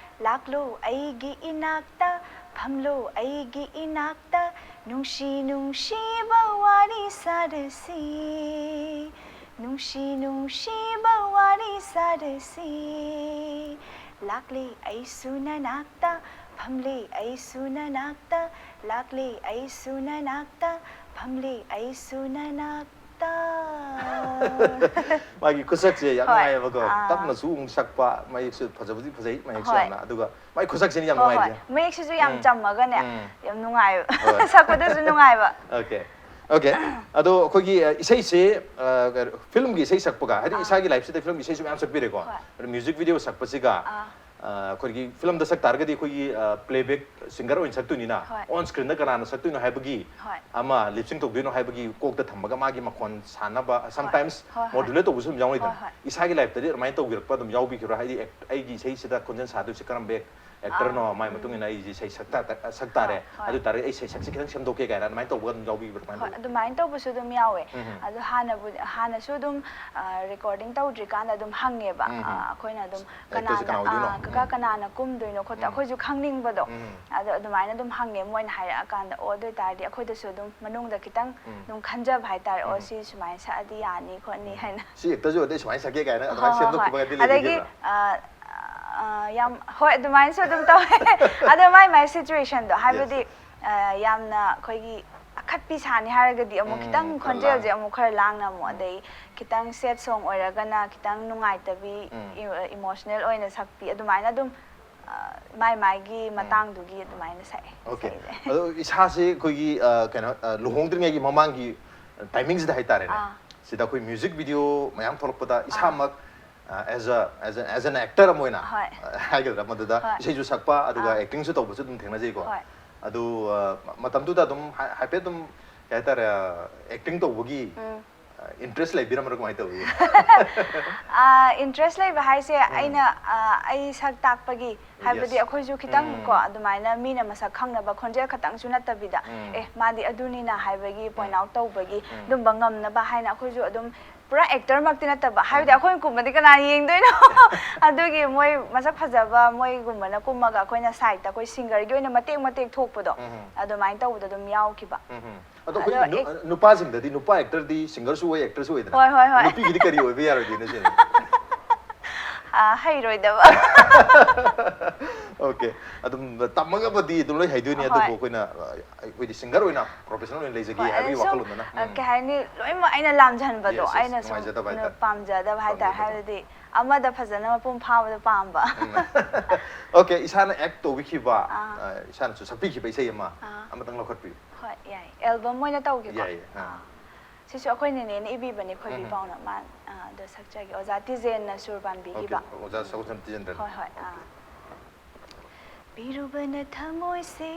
ꯂꯥꯛꯂꯣ ꯑꯩꯒꯤ ꯏꯅꯥꯛꯇ, ꯐꯝꯂꯣ ꯑꯩꯒꯤ ꯏꯅꯥꯛꯇ, ꯅꯨꯡꯁꯤ ꯅꯨꯡꯁꯤꯕ ꯋꯥꯔꯤ ꯁꯥꯔꯁꯤ, ꯅꯨꯡꯁꯤ ꯅꯨꯡꯁꯤꯕ ꯋꯥꯔꯤ ꯁꯥꯔꯁꯤ꯫ ꯂꯥꯛꯂꯦ ꯑꯩꯁꯨ ꯅꯅꯥꯛꯇ, ꯐꯝꯂꯦ ꯑꯩꯁꯨ ꯅꯅꯥꯛꯇ, ꯂꯥꯛꯂꯦ ꯑꯩꯁꯨ ꯅꯅꯥꯛꯇ, ꯐꯝꯂꯦ ꯑꯩꯁꯨ ꯅꯅꯥꯛꯇ꯫ ꯃꯥꯒꯤ ꯈꯨꯁꯛꯁꯦ ꯌꯥꯝ ꯍꯣꯏ. ꯅꯨꯡꯉꯥꯏꯌꯦꯕꯀꯣ. ꯑꯥ. ꯇꯞꯅꯁꯨ ꯑꯃꯨꯛ ꯁꯛꯄ, ꯃꯌꯦꯛꯁꯨ ꯐꯖꯕꯗꯤ ꯐꯖꯩ, ꯃꯌꯦꯛꯁꯨ ꯍꯣꯏ. ꯌꯥꯝꯅ. ꯑꯗꯨꯒ ꯃꯥꯒꯤ ꯈꯨꯁꯛꯁꯤꯅ ꯌꯥꯝ ꯍꯣꯏ, ꯍꯣꯏ. ꯅꯨꯡꯉꯥꯏꯔꯤꯁꯦ. ꯃꯌꯦꯛꯁꯤꯁꯨ ꯌꯥꯝ ꯎꯝ. ꯆꯝꯃꯒꯅꯦ, ꯎꯝ. ꯌꯥꯝ ꯅꯨꯡꯉꯥꯏꯕ꯫ ꯍꯣꯏ. ꯁꯛꯄꯗꯁꯨ ꯅꯨꯡꯉꯥꯏꯕ꯫ Okay, okay. ꯑꯗꯣ ꯑꯩꯈꯣꯏꯒꯤ, ꯑ, ꯏꯁꯩꯁꯦ, ꯑ, ꯀꯩꯅꯣ, ꯐꯤꯂꯝꯒꯤ ꯏꯁꯩ ꯁꯛꯄꯒ, ꯍꯥꯏꯗꯤ ꯑꯥ. ꯏꯁꯥꯒꯤ ꯂꯥꯏꯐꯁꯤꯗ ꯐꯤꯂꯝꯒꯤ ꯏꯁꯩꯁꯨ ꯃꯌꯥꯝ ꯁꯛꯄꯤꯔꯦꯀꯣ. ꯍꯣꯏ. ꯑꯗꯣ ꯃ꯭ꯌꯨꯖꯤꯛ ꯚꯤꯗꯤꯑꯣ ꯁꯛꯄꯁꯤꯒ, ꯑꯥ. ꯑ, ꯑꯩꯈꯣꯏꯒꯤ ꯐꯤꯂꯝꯗ ꯁꯛ ꯇꯥꯔꯒꯗꯤ ꯑꯩꯈꯣꯏꯒꯤ, ꯑ, ꯄ꯭ꯂꯦꯕꯦꯛ ꯁꯤꯡꯒꯔ ꯑꯣꯏꯅ ꯁꯛꯇꯣꯏꯅꯤꯅ, ꯍꯣꯏ. ꯑꯣꯟ ꯁ꯭ꯀ꯭ꯔꯤꯟꯗ ꯀꯅꯥꯅ ꯁꯛꯇꯣꯏꯅꯣ ꯍꯥꯏꯕꯒꯤ ꯍꯣꯏ. ꯑꯃ ꯂꯤꯞꯁꯤꯡ ꯇꯧꯗꯣꯏꯅꯣ ꯍꯥꯏꯕꯒꯤ ꯀꯣꯛꯇ ꯊꯝꯃꯒ ꯃꯥꯒꯤ ꯃꯈꯣꯟ ꯁꯥꯟꯅꯕ, sometimes ꯍꯣꯏ, ꯍꯣꯏ. ꯃꯣꯗꯨꯂꯦꯠ ꯇꯧꯕꯁꯨ ꯑꯗꯨꯝ ꯌꯥꯎꯅꯩꯗꯅ. ꯍꯣꯏ, ꯍꯣꯏ. ꯏꯁꯥꯒꯤ ꯂꯥꯏꯐꯇꯗꯤ ꯑꯗꯨꯃꯥꯏꯅ ꯇꯧꯕꯤꯔꯛꯄ ꯑꯗꯨꯝ ꯌꯥꯎꯕꯤꯈꯤꯕ꯭ꯔꯥ? ꯍꯥꯏꯗꯤ ꯑꯦꯛ-, ꯑꯩꯒꯤ ꯏꯁꯩꯁꯤꯗ ꯈꯣꯟꯖꯦꯜ ꯁꯥꯗꯣꯏꯁꯦ ꯀꯔꯝꯕ ꯑꯦꯛ-, ꯑꯦꯛꯇꯔꯅꯣ, ꯑꯥ, ꯃꯥꯏ ꯎꯝ. ꯃꯇꯨꯡ ꯏꯟꯅ ꯑꯩꯁꯦ ꯏꯁꯩ ꯁꯛ ꯇꯥ-, ꯁꯛ ꯇꯥꯔꯦ, ꯍꯣꯏ. ꯑꯗꯨ ꯇꯥꯔꯒꯗꯤ ꯑꯩ ꯏꯁꯩ ꯁꯛꯁꯦ ꯈꯤꯇꯪ ꯁꯦꯝꯗꯣꯛꯀꯦ ꯀꯥꯏꯅ ꯑꯗꯨꯃꯥꯏꯅ ꯇꯧꯕꯒ ꯑꯗꯨꯝ ꯌꯥꯎꯕꯤꯕ꯭ꯔꯥ? ꯀꯃꯥꯏꯅ ꯍꯣꯏ, ꯇꯧꯕꯤ? ꯑꯗꯨꯃꯥꯏꯅ ꯇꯧꯕꯁꯨ ꯑꯗꯨꯝ ꯌꯥꯎꯋꯦ꯫ ꯎꯝ. ꯑꯗꯣ ꯍꯥꯟꯅꯕꯨꯗꯤ, ꯍꯥꯟꯅꯁꯨ ꯑꯗꯨꯝ, ꯑ, ꯔꯦꯀꯣꯔꯗꯤꯡ ꯇꯧꯗ꯭ꯔꯤꯀꯥꯟꯗ ꯑꯗꯨꯝ ꯍꯪꯉꯦꯕ꯫ ꯎꯝ. ꯑ, ꯑꯩꯈꯣꯏꯅ ꯑꯗꯨꯝ ꯑꯦꯛꯇꯔꯁꯦ ꯀꯅꯥꯅ, ꯀꯅꯥ ꯑꯣꯏꯗꯣꯏꯅꯣ? ꯑ, ꯀꯀꯥ ꯎꯝ. ꯀꯅꯥꯅ ꯀꯨꯝꯗꯣꯏꯅꯣ ꯈꯣꯠꯇꯣ ꯎꯝ. ꯑꯩꯈꯣꯏꯁꯨ ꯈꯪꯅꯤꯡꯕꯗꯣ꯫ ꯎꯝ. ꯑꯗꯣ ꯑꯗꯨꯃꯥꯏꯅ ꯑꯗꯨꯝ ꯍꯪꯉꯦ, ꯃꯣꯏꯅ ꯍꯥꯏꯔꯛꯑꯀꯥꯟꯗ꯫ ꯑꯣ, ꯑꯗꯨ ꯑꯣꯏꯇꯥꯔꯗꯤ ꯑꯩꯈꯣꯏꯗꯁꯨ ꯑꯗꯨꯝ ꯃꯅꯨꯡꯗ ꯈꯤꯇꯪ ꯎꯝ. ꯑꯗꯨꯝ ꯈꯟꯖꯕ ꯍꯥꯏꯇꯥꯔꯦ꯫ ꯑꯣ, ꯎꯝ. ꯁꯤ ꯁꯨꯃꯥꯏꯅ ꯁꯛꯑꯗꯤ ꯌꯥꯅꯤ ꯈꯣꯠꯅꯤ ꯍꯥꯏꯅ꯫ ꯁꯤ ꯑꯦꯛꯇꯔꯁꯨ ꯑꯣꯏꯔꯗꯤ ꯁꯨꯃꯥꯏꯅ ꯁꯛꯀꯦ ꯀꯥꯏꯅ ꯍꯣꯏ, ꯑꯗꯨꯃꯥꯏꯅ ꯍꯣꯏ, ꯍꯣꯏ. ꯁꯦꯝꯗꯣꯛꯈꯤꯕꯒꯗꯤ ꯑꯗꯒꯤ, ꯂꯩꯈꯤꯕ꯭ꯔꯥ? ꯑ, ꯑ, ꯌꯥꯝ, ꯍꯣꯏ, ꯑꯗꯨꯃꯥꯏꯅꯁꯨ ꯑꯗꯨꯝ ꯇꯧꯋꯦ꯫ ꯑꯗꯣ ꯃꯥꯏ ꯃꯥꯏ ꯁꯤꯆꯨꯋꯦꯁꯟꯗꯣ, ꯍꯥꯏꯕꯗꯤ, ꯑ, ꯌꯥꯝꯅ ꯑꯩꯈꯣꯏꯒꯤ ꯑꯈꯠꯄꯤ ꯁꯥꯅꯤ ꯍꯥꯏꯔꯒꯗꯤ ꯑꯃꯨꯛ ꯎꯝ, ꯈꯤꯇꯪ ꯈꯔ ꯈꯣꯟꯖꯦꯜꯁꯦ ꯂꯥꯡ-, ꯑꯃꯨꯛ ꯈꯔ ꯂꯥꯡꯅ ꯑꯃꯨꯛ, ꯎꯝ. ꯑꯗꯩ ꯈꯤꯇꯪ ꯁꯦꯠ ꯁꯣꯡ ꯑꯣꯏꯔꯒꯅ ꯈꯤꯇꯪ ꯅꯨꯡꯉꯥꯏꯇꯕꯤ, ꯎꯝ. ꯏ-, ꯏꯃꯣꯁꯅꯦꯜ ꯑꯣꯏꯅ ꯁꯛꯄꯤ, ꯑꯗꯨꯃꯥꯏꯅ ꯑꯗꯨꯝ, ꯑ, ꯃꯥꯏ ꯃꯥꯏꯒꯤ ꯎꯝ. ꯃꯇꯥꯡꯗꯨꯒꯤ ꯑꯗꯨꯃꯥꯏꯅ ꯁꯛꯑꯦ ꯑꯣꯀꯦ. ꯏꯁꯩꯁꯦ꯫ ꯑꯗꯣ ꯏꯁꯥꯁꯦ ꯑꯩꯈꯣꯏꯒꯤ, ꯑ, ꯀꯩꯅꯣ, ꯑ, ꯂꯨꯍꯣꯡꯗ꯭ꯔꯤꯉꯩꯒꯤ ꯃꯃꯥꯡꯒꯤ ꯇꯥꯏꯃꯤꯡꯁꯤꯗ ꯍꯥꯏꯇꯥꯔꯦꯅꯦ, ꯑꯥ. ꯁꯤꯗ ꯑꯩꯈꯣꯏ ꯃ꯭ꯌꯨꯖꯤꯛ ꯚꯤꯗꯤꯑꯣ ꯃꯌꯥꯝ ꯊꯣꯛꯂꯛꯄꯗ ꯏꯁꯥꯃꯛ, ꯑ, as a, as a, as an actor ꯑꯃ ꯑꯣꯏꯅ, ꯍꯣꯏ. ꯑ, ꯍꯥꯏꯒꯗ꯭ꯔꯥ, ꯃꯗꯨꯗ ꯍꯣꯏ. ꯏꯁꯩꯁꯨ ꯁꯛꯄ, ꯑꯗꯨꯒ ꯑꯥ. ꯑꯦꯛꯇꯤꯡꯁꯨ ꯇꯧꯕꯁꯨ ꯑꯗꯨꯝ ꯊꯦꯡꯅꯖꯩꯀꯣ. ꯍꯣꯏ. ꯑꯗꯨ, ꯑ, ꯃꯇꯝꯗꯨꯗ ꯑꯗꯨꯝ ꯍꯥꯏ-, ꯍꯥꯏꯐꯦꯠ ꯑꯗꯨꯝ ꯀꯩ ꯍꯥꯏꯇꯥꯔꯦ, ꯑꯦꯛꯇꯤꯡ ꯇꯧꯕꯒꯤ ꯎꯝ. ꯏꯟꯇꯔꯦꯁ ꯂꯩꯕꯤꯔꯝꯕ꯭ꯔꯥ, ꯀꯃꯥꯏꯅ ꯇꯧꯏ? ꯏꯟꯇꯔꯦꯁ ꯂꯩꯕ ꯍꯥꯏꯁꯦ ꯑꯩꯅ ꯑ, ꯑꯩ ꯁꯛ ꯇꯥꯛꯄꯒꯤ, ꯍꯥꯏꯕꯗꯤ Yes. ꯑꯩꯈꯣꯏꯁꯨ ꯈꯤꯇꯪ ꯎꯝ. ꯀꯣ, ꯑꯗꯨꯃꯥꯏꯅ ꯃꯤꯅ ꯃꯁꯛ ꯈꯪꯅꯕ, ꯈꯣꯟꯖꯦꯜ ꯈꯛꯇꯪꯁꯨ ꯅꯠꯇꯕꯤꯗ, ꯎꯝ. ꯑꯦ, ꯃꯥꯗꯤ ꯑꯗꯨꯅꯤꯅ ꯍꯥꯏꯕꯒꯤ ꯄꯣꯏꯟ ꯎꯝ. ꯑꯥꯎꯠ ꯇꯧꯕꯒꯤ ꯎꯝ. ꯑꯗꯨꯝꯕ ꯉꯝꯅꯕ ꯍꯥꯏꯅ ꯑꯩꯈꯣꯏꯁꯨ ꯑꯗꯨꯝ ꯄꯨꯔꯥ ꯑꯦꯛꯇꯔꯃꯛꯇꯤ ꯅꯠꯇꯕ, ꯍꯥꯏꯕꯗꯤ ꯎꯝ. ꯑꯩꯈꯣꯏꯅ ꯀꯨꯝꯕꯗꯤ ꯀꯅꯥ ꯌꯦꯡꯗꯣꯏꯅꯣ? ꯑꯗꯨꯒꯤ ꯃꯣꯏ ꯃꯁꯛ ꯐꯖꯕ ꯃꯣꯏꯒꯨꯝꯕꯅ ꯀꯨꯝꯃꯒ ꯑꯩꯈꯣꯏꯅ ꯁꯥꯏꯠꯇ ꯑꯩꯈꯣꯏ ꯁꯤꯡꯒꯔꯒꯤ ꯑꯣꯏꯅ ꯃꯇꯦꯛ ꯃꯇꯦꯛ ꯊꯣꯛꯄꯗꯣ, ꯎꯝ. ꯑꯗꯨꯃꯥꯏꯅ ꯇꯧꯕꯗ ꯑꯗꯨꯝ ꯌꯥꯎꯈꯤꯕ꯫ ꯎꯝ. ꯑꯗꯣ ꯑꯩꯈꯣꯏ ꯑꯗꯣ ꯅꯨ- ꯑꯦꯛ- ꯅꯨꯄꯥꯁꯤꯡꯗꯗꯤ, ꯅꯨꯄꯥ ꯑꯦꯛꯇꯔꯗꯤ ꯁꯤꯡꯒꯔꯁꯨ ꯑꯣꯏ, ꯑꯦꯛꯇꯔꯁꯨ ꯑꯣꯏꯗꯅ, ꯍꯣꯏ, ꯍꯣꯏ, ꯍꯣꯏ. ꯅꯨꯄꯤꯒꯤꯗꯤ ꯀꯔꯤ ꯑꯣꯏꯕ ꯌꯥꯔꯣꯏꯗꯣꯏꯅꯣ ꯁꯤꯅꯤ? ꯑ, ꯍꯩꯔꯣꯏꯗꯕ꯫ ꯑꯣꯀꯦ, ꯑꯗꯨꯝ ꯇꯝꯃꯒꯕꯨꯗꯤ ꯑꯗꯨꯝ ꯂꯣꯏ ꯍꯩꯗꯣꯏꯅꯤ, ꯍꯣꯏ. ꯑꯗꯨꯕꯨ ꯑꯩꯈꯣꯏꯅ, ꯑ, ꯑꯩꯈꯣꯏꯗꯤ ꯁꯤꯡꯒꯔ ꯑꯣꯏꯅ, ꯄ꯭ꯔꯣꯐꯦꯁꯅꯦꯜ ꯑꯣꯏꯅ ꯂꯩꯖꯒꯦ ꯍꯣꯏ, ꯍꯥꯏꯕꯒꯤ ꯑꯗꯨ ꯁꯨꯝ, ꯋꯥꯈꯜꯂꯣꯟꯗꯅ꯫ ꯑ, ꯎꯝ. ꯀꯩ ꯍꯥꯏꯅꯤ, ꯂꯣꯏꯅꯃꯛ ꯑꯩꯅ ꯂꯥꯝꯖꯍꯟꯕꯗꯣ, Yes, yes, ꯑꯩꯅ ꯁꯨꯝ ꯅꯨꯡꯉꯥꯏꯖꯗꯕ ꯍꯥꯏꯇꯥꯔꯦ. ꯄꯥꯝꯖꯗꯕ ꯍꯥꯏꯇꯥꯔꯦ, ꯄꯥꯝꯖꯗꯕ. ꯍꯥꯏꯕꯗꯤ ꯑꯃꯗ ꯐꯖꯅ ꯃꯄꯨꯡ ꯐꯥꯕꯗꯣ ꯄꯥꯝꯕ꯫ ꯎꯝ. ꯑꯣꯀꯦ, ꯏꯁꯥꯅ ꯑꯦꯛ ꯇꯧꯕꯤꯈꯤꯕ, ꯑꯥ. ꯑ, ꯏꯁꯥꯅꯁꯨ ꯁꯛꯄꯤꯈꯤꯕ ꯏꯁꯩ ꯑꯃ ꯑꯥ. ꯑꯃꯇꯪ ꯂꯧꯈꯠꯄꯤꯌꯨ꯫ ꯍꯣꯏ, ꯌꯥꯏ, ꯑꯦꯜꯕꯝ ꯑꯣꯏꯅ ꯇꯧꯒꯦꯀꯣ꯫ ꯌꯥꯏꯌꯦ, ꯑꯥ. ꯑꯥ. ꯁꯤꯁꯨ ꯑꯩꯈꯣꯏ ꯅꯦꯅꯦꯅ ꯏꯕꯤꯕꯅꯦ, ꯈꯣꯏꯕꯤ ꯎꯝ. ꯄꯥꯎꯅ, ꯃꯥ, ꯑꯥ, ꯑꯗꯣ ꯁꯛꯆꯒꯦ, ꯑꯣꯖꯥ ꯇꯤꯖꯦꯟꯅ ꯁꯨꯔ ꯑꯣꯀꯦ, ꯄꯥꯟꯕꯤꯈꯤꯕ꯫ ꯑꯣꯖꯥ ꯁꯒꯣꯜꯁꯝ ꯇꯤꯖꯦꯟꯗ꯭ꯔꯅ꯫ ꯍꯣꯏ, ꯍꯣꯏ, ꯑꯥ. ꯑꯣꯀꯦ. ꯄꯤꯔꯨꯕꯅ ꯊꯃꯣꯏꯁꯦ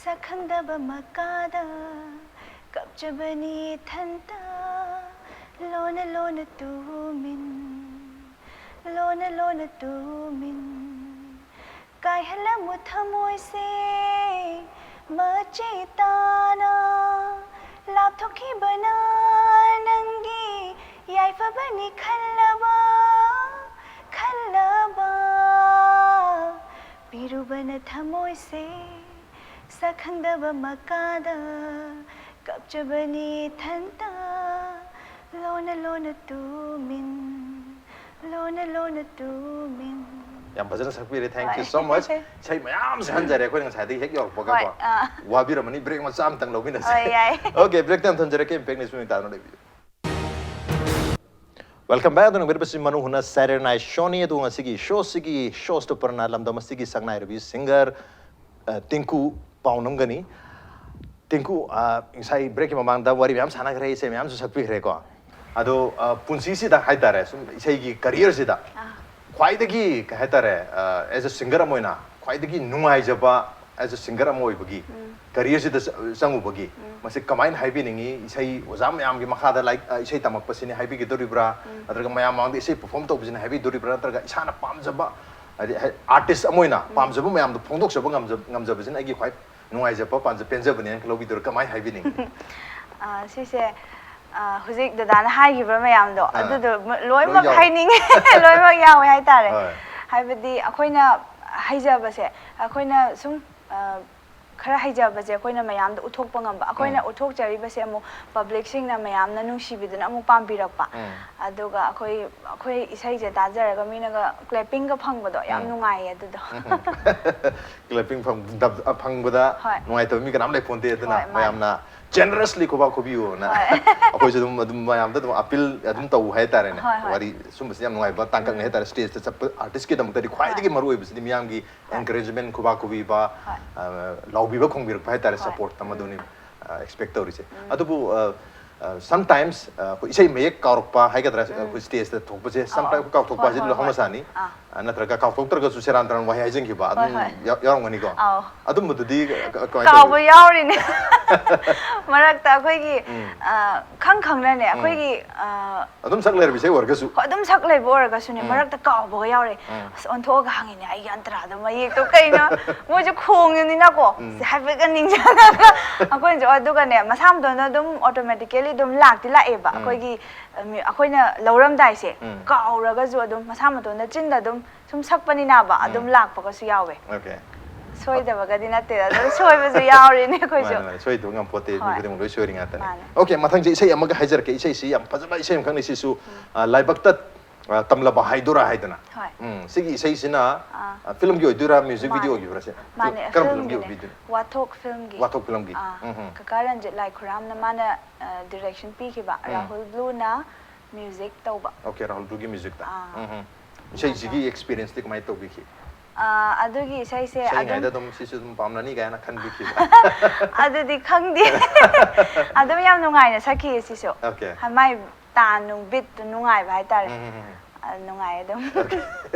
ꯁꯛꯈꯪꯗꯕ ꯃꯀꯥꯗ ꯀꯞꯆꯕꯅꯤ ꯏꯊꯟꯇ ꯂꯣꯟꯅ ꯂꯣꯟꯅ ꯇꯨꯃꯤꯟ ꯂꯣꯟꯅ ꯂꯣꯟꯅ ꯇꯨꯃꯤꯟ ꯀꯥꯏꯍꯜꯂꯝꯃꯨ ꯊꯃꯣꯏꯁꯦ ꯃꯆꯦ ꯇꯥꯅ ꯂꯥꯞꯊꯣꯛꯈꯤꯕꯅ ꯅꯪꯒꯤ ꯌꯥꯏꯐꯕꯅꯤ ꯈꯜꯂꯕ ꯈꯜꯂꯕ ꯄꯤꯔꯨꯕꯅ ꯊꯃꯣꯏꯁꯦ ꯁꯛꯈꯪꯗꯕ ꯃꯀꯥꯗ ꯀꯞꯆꯕꯅꯤ ꯏꯊꯟꯇ ꯂꯣꯟꯅ ꯂꯣꯟꯅ ꯇꯨꯃꯤꯟ ꯂꯣꯟꯅ ꯂꯣꯟꯅ ꯇꯨꯃꯤꯟ ꯌꯥꯝ ꯐꯖꯅ ꯁꯛꯄꯤꯔꯦ, thank you ꯍꯣꯏ. So much. ꯏꯁꯩ ꯃꯌꯥꯝ ꯁꯛꯍꯟꯖꯔꯦ ꯑꯩꯈꯣꯏꯅ ꯉꯁꯥꯏꯗꯒꯤ ꯍꯦꯛ ꯌꯧꯔꯛꯄꯒꯀꯣ꯫ ꯍꯣꯏ, ꯑꯥ. ꯋꯥꯕꯤꯔꯝꯃꯅꯤ, ꯕ꯭ꯔꯦꯛ ꯃꯆꯥ ꯑꯃꯇꯪ ꯂꯧꯃꯤꯟꯅꯁꯦ꯫ ꯍꯣꯏ, ꯌꯥꯏ. ꯑꯣꯀꯦ, ꯕ꯭ꯔꯦꯛꯇ ꯌꯥꯝ ꯊꯝꯖꯔꯛꯀꯦ, ꯏꯝꯄꯦꯛ ꯅ꯭ꯌꯨꯁ ꯃꯤꯑꯣꯏ ꯇꯥꯗꯨꯅ ꯂꯩꯕꯤꯌꯨ꯫ Welcome back. ꯑꯗꯨꯅ ꯎꯕꯤꯔꯕꯁꯤ ꯃꯅꯨ ꯍꯨꯅ Saturday Night Show ꯅꯤ꯫ ꯑꯗꯨ ꯉꯁꯤꯒꯤ ꯁꯣꯁꯤꯒꯤ ꯁꯣꯁꯇ ꯄꯔꯅ ꯂꯝꯗꯝ ꯑꯁꯤꯒꯤ ꯁꯛꯅꯥꯏꯔꯕꯤ ꯁꯤꯡꯒꯔ, ꯑ, ꯇꯤꯡꯀꯨ ꯄꯥꯎꯅꯝꯒꯅꯤ꯫ ꯇꯤꯡꯀꯨ, ꯑ, ꯉꯁꯥꯏ ꯕ꯭ꯔꯦꯛꯀꯤ ꯃꯃꯥꯡꯗ ꯋꯥꯔꯤ ꯃꯌꯥꯝ ꯁꯥꯟꯅꯈ꯭ꯔꯦ, ꯏꯁꯩ ꯃꯌꯥꯝꯁꯨ ꯁꯛꯄꯤꯈ꯭ꯔꯦꯀꯣ꯫ ꯑꯗꯣ, ꯑ, ꯄꯨꯟꯁꯤꯁꯤꯗ ꯍꯥꯏꯇꯥꯔꯦ, ꯁꯨꯝ ꯏꯁꯩꯒꯤ ꯀꯔꯤꯌꯔꯁꯤꯗ ꯑꯥ. ꯈ꯭ꯋꯥꯏꯗꯒꯤ, ꯀꯩ ꯍꯥꯏꯇꯥꯔꯦ, ꯑ, as a singer ꯑꯃ ꯑꯣꯏꯅ ꯈ꯭ꯋꯥꯏꯗꯒꯤ ꯅꯨꯡꯉꯥꯏꯖꯕ as a singer ꯑꯃ ꯑꯣꯏꯕꯒꯤ ꯀꯔꯤꯌꯔꯁꯤꯗ ꯆ- ꯆꯪꯉꯨꯕꯒꯤ ꯃꯁꯤ ꯀꯃꯥꯏꯅ ꯍꯥꯏꯕꯤꯅꯤꯡꯉꯤ? ꯏꯁꯩ ꯑꯣꯖꯥ ꯃꯌꯥꯝꯒꯤ ꯃꯈꯥꯗ ꯂꯥꯏꯛ ꯑ, ꯏꯁꯩ ꯇꯝꯃꯛꯄꯁꯤꯅꯤ ꯍꯥꯏꯕꯤꯒꯗꯧꯔꯤꯕ꯭ꯔꯥ? ꯅꯠꯇ꯭ꯔꯒ ꯃꯌꯥꯝ ꯃꯃꯥꯡꯗ ꯏꯁꯩ ꯄꯔꯐꯣꯝ ꯇꯧꯕꯁꯤꯅ ꯍꯥꯏꯕꯤꯗꯧꯔꯤꯕ꯭ꯔꯥ? ꯅꯠꯇ꯭ꯔꯒ ꯏꯁꯥꯅ ꯄꯥꯝꯖꯕ ꯍꯥꯏꯗꯤ ꯑꯥꯔꯇꯤꯁ ꯑꯃ ꯑꯣꯏꯅ ꯄꯥꯝꯖꯕ ꯃꯌꯥꯝꯗꯣ ꯐꯣꯡꯗꯣꯛꯆꯕ ꯉꯝꯖ- ꯉꯝꯖꯕꯁꯤꯅ ꯑꯩꯒꯤ ꯈ꯭ꯋꯥꯏ ꯅꯨꯡꯉꯥꯏꯖꯕ ꯄꯥꯝꯖ ꯄꯦꯟꯖꯕꯅꯦꯅ ꯂꯧꯕꯤꯗꯣꯏꯔꯥ? ꯀꯃꯥꯏꯅ ꯍꯥꯏꯕꯤꯅꯤꯡꯉꯤ? ꯑ, ꯁꯤꯁꯦ ꯑ, ꯍꯧꯖꯤꯛ ꯗꯗꯥꯅ ꯍꯥꯏꯈꯤꯕ ꯃꯌꯥꯝꯗꯣ ꯑꯗꯨꯗꯣ ꯂꯣꯏꯅꯃꯛ ꯌꯥꯎꯋꯦ꯫ ꯍꯥꯏꯅꯤꯡꯉꯦ꯫ ꯂꯣꯏꯅꯃꯛ ꯌꯥꯎꯋꯦ ꯍꯥꯏꯇꯥꯔꯦ꯫ ꯍꯣꯏ꯫ ꯍꯥꯏꯕꯗꯤ ꯑꯩꯈꯣꯏꯅ ꯍꯩꯖꯕꯁꯦ ꯑꯩꯈꯣꯏꯅ ꯁꯨꯝ ꯑ, ꯈꯔ ꯍꯩꯖꯕꯁꯦ ꯑꯩꯈꯣꯏꯅ ꯃꯌꯥꯝꯗ ꯎꯠꯊꯣꯛꯄ ꯉꯝꯕ, ꯑꯩꯈꯣꯏꯅ ꯎꯠꯊꯣꯛꯆꯔꯤꯕꯁꯦ ꯑꯃꯨꯛ ꯄꯕ꯭ꯂꯤꯛꯁꯤꯡꯅ ꯃꯌꯥꯝꯅ ꯅꯨꯡꯁꯤꯕꯤꯗꯨꯅ ꯑꯃꯨꯛ ꯄꯥꯝꯕꯤꯔꯛꯄ꯫ ꯑꯗꯨꯒ ꯑꯩꯈꯣꯏ ꯑꯩꯈꯣꯏ ꯏꯁꯩꯁꯦ ꯇꯥꯖꯔꯒ ꯃꯤꯅꯒ ꯀ꯭ꯂꯦꯄꯤꯡꯒ ꯐꯪꯕꯗꯣ ꯌꯥꯝ ꯅꯨꯡꯉꯥꯏꯌꯦ ꯑꯗꯨꯗꯣ꯫ ꯀ꯭ꯂꯦꯄꯤꯡ ꯐꯪꯗꯕ ꯐꯪꯕꯗ ꯍꯣꯏ꯫ ꯅꯨꯡꯉꯥꯏꯇꯕ ꯃꯤ ꯀꯅꯥꯝ ꯂꯩꯄꯣꯟꯇꯦ ꯑꯗꯨꯅ ꯍꯣꯏ, ꯃꯥꯅꯦ꯫ ꯃꯌꯥꯝꯅ ꯖꯦꯅꯔꯁꯂꯤ ꯈꯨꯕꯥꯛ ꯈꯨꯕꯤꯌꯨꯅ ꯍꯣꯏ꯫ ꯑꯩꯈꯣꯏꯁꯨ ꯑꯗꯨꯝ ꯑꯗꯨꯝ ꯃꯌꯥꯝꯗ ꯑꯗꯨꯝ ꯑꯄꯤꯜ ꯑꯗꯨꯝ ꯇꯧ ꯍꯥꯏꯇꯥꯔꯦꯅꯦ꯫ ꯍꯣꯏ, ꯍꯣꯏ꯫ ꯋꯥꯔꯤ ꯁꯨꯝꯕꯁꯤ ꯌꯥꯝ ꯅꯨꯡꯉꯥꯏꯕ ꯇꯥꯡꯀꯛꯅꯤ ꯍꯥꯏꯇꯥꯔꯦ꯫ ꯁ꯭ꯇꯦꯖꯇ ꯆꯠꯄ ꯑꯥꯔꯇꯤꯁꯀꯤꯗꯃꯛꯇꯗꯤ ꯈ꯭ꯋꯥꯏꯗꯒꯤ ꯃꯔꯨ ꯑꯣꯏꯕꯁꯤꯗꯤ ꯃꯤꯌꯥꯝꯒꯤ ꯑꯦꯟꯀꯔꯦꯖꯃꯦꯟ ꯈꯨꯕꯥꯛ ꯈꯨꯕꯤꯕ ꯍꯣꯏ꯫ ꯑ, ꯂꯥꯎꯕꯤꯕ ꯈꯣꯡꯕꯤꯔꯛꯄ ꯍꯥꯏꯇꯥꯔꯦ꯫ ꯍꯣꯏ꯫ ꯁꯄꯣꯔꯠ ꯑꯃꯗꯨꯅꯤ ꯑꯦꯛꯁꯄꯦꯛ ꯇꯧꯔꯤꯁꯦ꯫ ꯑꯗꯨꯕꯨ ꯑ, ꯑ, ꯁꯝꯇꯥꯏꯝꯁ ꯑ, ꯑꯩꯈꯣꯏ ꯏꯁꯩ ꯃꯌꯦꯛ ꯀꯥꯎꯔꯛꯄ ꯍꯥꯏꯒꯗ꯭ꯔꯥ? ꯑꯩꯈꯣꯏ ꯁ꯭ꯇꯦꯖꯇ ꯊꯣꯛꯄꯁꯦ ꯁꯝꯇꯥꯏꯝ ꯀꯥꯎꯊꯣꯛꯄ ꯍꯣꯏ, ꯍꯥꯏꯁꯤꯗꯤ ꯍꯣꯏ, ꯍꯣꯏ꯫ ꯍꯧꯅꯁꯥꯅꯤ꯫ ꯑꯥ꯫ ꯑ, ꯅꯠꯇ꯭ꯔꯒ ꯀꯥꯎꯊꯣꯛꯇ꯭ꯔꯒꯁꯨ ꯁꯦꯔꯥꯟ ꯇꯨꯔꯥꯟ ꯋꯥꯍꯩ ꯍꯥꯏꯖꯤꯟꯈꯤꯕ ꯑꯗꯨꯝ ꯍꯣꯏ꯫ ꯌꯥꯎ- ꯌꯥꯎꯔꯝꯒꯅꯤꯀꯣ꯫ ꯑꯥꯎ꯫ ꯑꯗꯨꯝꯕꯗꯨꯗꯤ ꯀ- ꯀꯃꯥꯏꯅ ꯀꯥꯎꯕ ꯇꯧꯒꯦ? ꯌꯥꯎꯔꯤꯅꯦ꯫ ꯃꯔꯛꯇ ꯑꯩꯈꯣꯏꯒꯤ ꯎꯝ꯫ ꯑ, ꯈꯪ ꯈꯪꯅꯅꯦ ꯑꯩꯈꯣꯏꯒꯤ ꯑ, ꯑꯗꯨꯝ ꯁꯛ ꯂꯩꯔꯕ ꯏꯁꯩ ꯑꯣꯏꯔꯒꯁꯨ꯫ ꯍꯣꯏ, ꯑꯗꯨꯝ ꯁꯛ ꯂꯩꯕ ꯑꯣꯏꯔꯒꯁꯨꯅꯦ ꯎꯝ꯫ ꯃꯔꯛꯇ ꯀꯥꯎꯕꯒ ꯌꯥꯎꯔꯦ꯫ ꯎꯝ꯫ ꯑꯁ, ꯑꯣꯟꯊꯣꯛꯑꯒ ꯍꯪꯉꯤꯅꯦ ꯑꯩꯒꯤ ꯑꯟꯇ꯭ꯔꯥꯗꯣ ꯃꯌꯦꯛꯇꯣ ꯀꯩꯅꯣ? ꯃꯣꯏꯁꯨ ꯈꯣꯡꯉꯤꯅꯤꯅꯀꯣ꯫ ꯁꯤ ꯍꯥꯏꯐꯦꯠꯀ ꯅꯤꯡꯁꯤꯡꯉꯒ ꯑꯩꯈꯣꯏꯅꯁꯨ ꯑꯗꯨꯒꯅꯦ ꯃꯁꯥ ꯃꯇꯣꯟꯗ ꯑꯗꯨꯝ ꯑꯣꯇꯣꯃꯦꯇꯤꯀꯦꯂꯤ ꯑꯗꯨꯝ ꯂꯥꯛꯇꯤ ꯂꯥꯛꯑꯦꯕ꯫ ꯑꯩꯈꯣꯏꯒꯤ ꯑ, ꯃꯤ- ꯑꯩꯈꯣꯏꯅ ꯂꯧꯔꯝꯗꯥꯏꯁꯦ ꯎꯝ꯫ ꯀꯥꯎꯔꯒꯁꯨ ꯑꯗꯨꯝ ꯃꯁꯥ ꯃꯇꯣꯟꯗ ꯆꯤꯟꯗ ꯑꯗꯨꯝ ꯁꯨꯝ ꯁꯛꯄꯅꯤꯅꯕ ꯑꯗꯨꯝ ꯂꯥꯛꯄꯒꯁꯨ ꯌꯥꯎꯋꯦ꯫ ꯑꯣꯀꯦ꯫ ꯁꯣꯏꯗꯕꯒꯗꯤ ꯅꯠꯇꯦ ꯑꯗꯨꯝ ꯁꯣꯏꯕꯁꯨ ꯌꯥꯎꯔꯤꯅꯦ ꯑꯩꯈꯣꯏꯁꯨ꯫ ꯃꯥꯅꯦ, ꯃꯥꯅꯦ꯫ ꯁꯣꯏꯗꯕ ꯉꯝꯄꯣꯠꯇꯦ, ꯃꯤ ꯍꯣꯏ꯫ ꯈꯨꯗꯤꯡꯃꯛ ꯂꯣꯏ ꯁꯣꯏꯔꯤ ꯉꯥꯛꯇꯅꯤ꯫ ꯃꯥꯅꯦ꯫ ꯑꯣꯀꯦ, ꯃꯊꯪꯁꯦ ꯏꯁꯩ ꯑꯃꯒ ꯍꯥꯏꯖꯔꯛꯀꯦ꯫ ꯏꯁꯩꯁꯤ ꯌꯥꯝ ꯐꯖꯕ ꯏꯁꯩ ꯑꯃꯈꯛꯅꯤ ꯁꯤꯁꯨ꯫ ꯑ, ꯂꯥꯏꯕꯛꯇ ꯑ, ꯇꯝꯂꯕ ꯍꯥꯏꯗꯣꯔꯥ ꯍꯥꯏꯗꯅ꯫ ꯍꯣꯏ꯫ ꯎꯝ, ꯁꯤꯒꯤ ꯏꯁꯩꯁꯤꯅ ꯑꯥ꯫ ꯑ, ꯐꯤꯂꯝꯒꯤ ꯑꯣꯏꯗꯣꯏꯔꯥ, ꯃ꯭ꯌꯨꯖꯤꯛ ꯃꯥꯅꯦ꯫ ꯚꯤꯗꯤꯑꯣ ꯑꯣꯏꯈꯤꯕ꯭ꯔꯥ ꯁꯦ? ꯃꯥꯅꯦ, ꯀꯔꯝꯕ ꯐꯤꯂꯝꯒꯤ ꯐꯤꯂꯝꯒꯤꯅꯦ꯫ ꯑꯣꯏꯕꯤꯗꯣꯏꯅꯣ? ꯋꯥꯊꯣꯛ ꯐꯤꯂꯝꯒꯤ꯫ ꯋꯥꯊꯣꯛ ꯐꯤꯂꯝꯒꯤ꯫ ꯑꯥ, ꯎꯝ, ꯎꯝ꯫ ꯀꯀꯥ ꯔꯟꯖꯤꯠ ꯂꯥꯏꯈꯨꯔꯥꯝꯅ ꯃꯥꯅ ꯗꯤꯔꯦꯛꯁꯟ ꯄꯤꯈꯤꯕ꯫ ꯎꯝ꯫ ꯔꯥꯍꯨꯜ ꯕ꯭ꯂꯨꯅ ꯃ꯭ꯌꯨꯖꯤꯛ ꯇꯧꯕ꯫ ꯑꯣꯀꯦ, ꯔꯥꯍꯨꯜ ꯕ꯭ꯂꯨꯒꯤ ꯃ꯭ꯌꯨꯖꯤꯛꯇ꯫ ꯑꯥ꯫ ꯎꯝ, ꯎꯝ꯫ ꯏꯁꯩꯁꯤꯒꯤ ꯑꯦꯛꯁꯄꯤꯔꯤꯌꯦꯟꯁꯇꯤ ꯀꯃꯥꯏꯅ ꯇꯧꯕꯤꯈꯤ? ꯑꯥ, ꯑꯗꯨꯒꯤ ꯏꯁꯩꯁꯦ ꯑꯗꯨꯝ ꯁꯛꯏꯉꯩꯗ ꯑꯗꯨꯝ ꯁꯤꯁꯨ ꯑꯗꯨꯝ ꯄꯥꯝꯅꯅꯤ ꯀꯥꯏꯅ ꯈꯟꯕꯤꯈꯤꯕ? ꯑꯗꯨꯗꯤ ꯈꯪꯗꯦ꯫ ꯑꯗꯨꯝ ꯌꯥꯝ ꯅꯨꯡꯉꯥꯏꯅ ꯁꯛꯈꯤꯌꯦ ꯁꯤꯁꯨ꯫ ꯑꯣꯀꯦ꯫ ꯍꯥ, ꯃꯥꯏ ꯇꯥꯟ ꯅꯨꯡ ꯕꯤꯠꯇꯨ ꯅꯨꯡꯉꯥꯏꯕ ꯍꯥꯏꯇꯥꯔꯦ꯫ ꯎꯝ, ꯎꯝ, ꯎꯝ꯫ ꯑ, ꯅꯨꯡꯉꯥꯏ ꯑꯗꯨꯝ꯫ ꯑꯣꯀꯦ꯫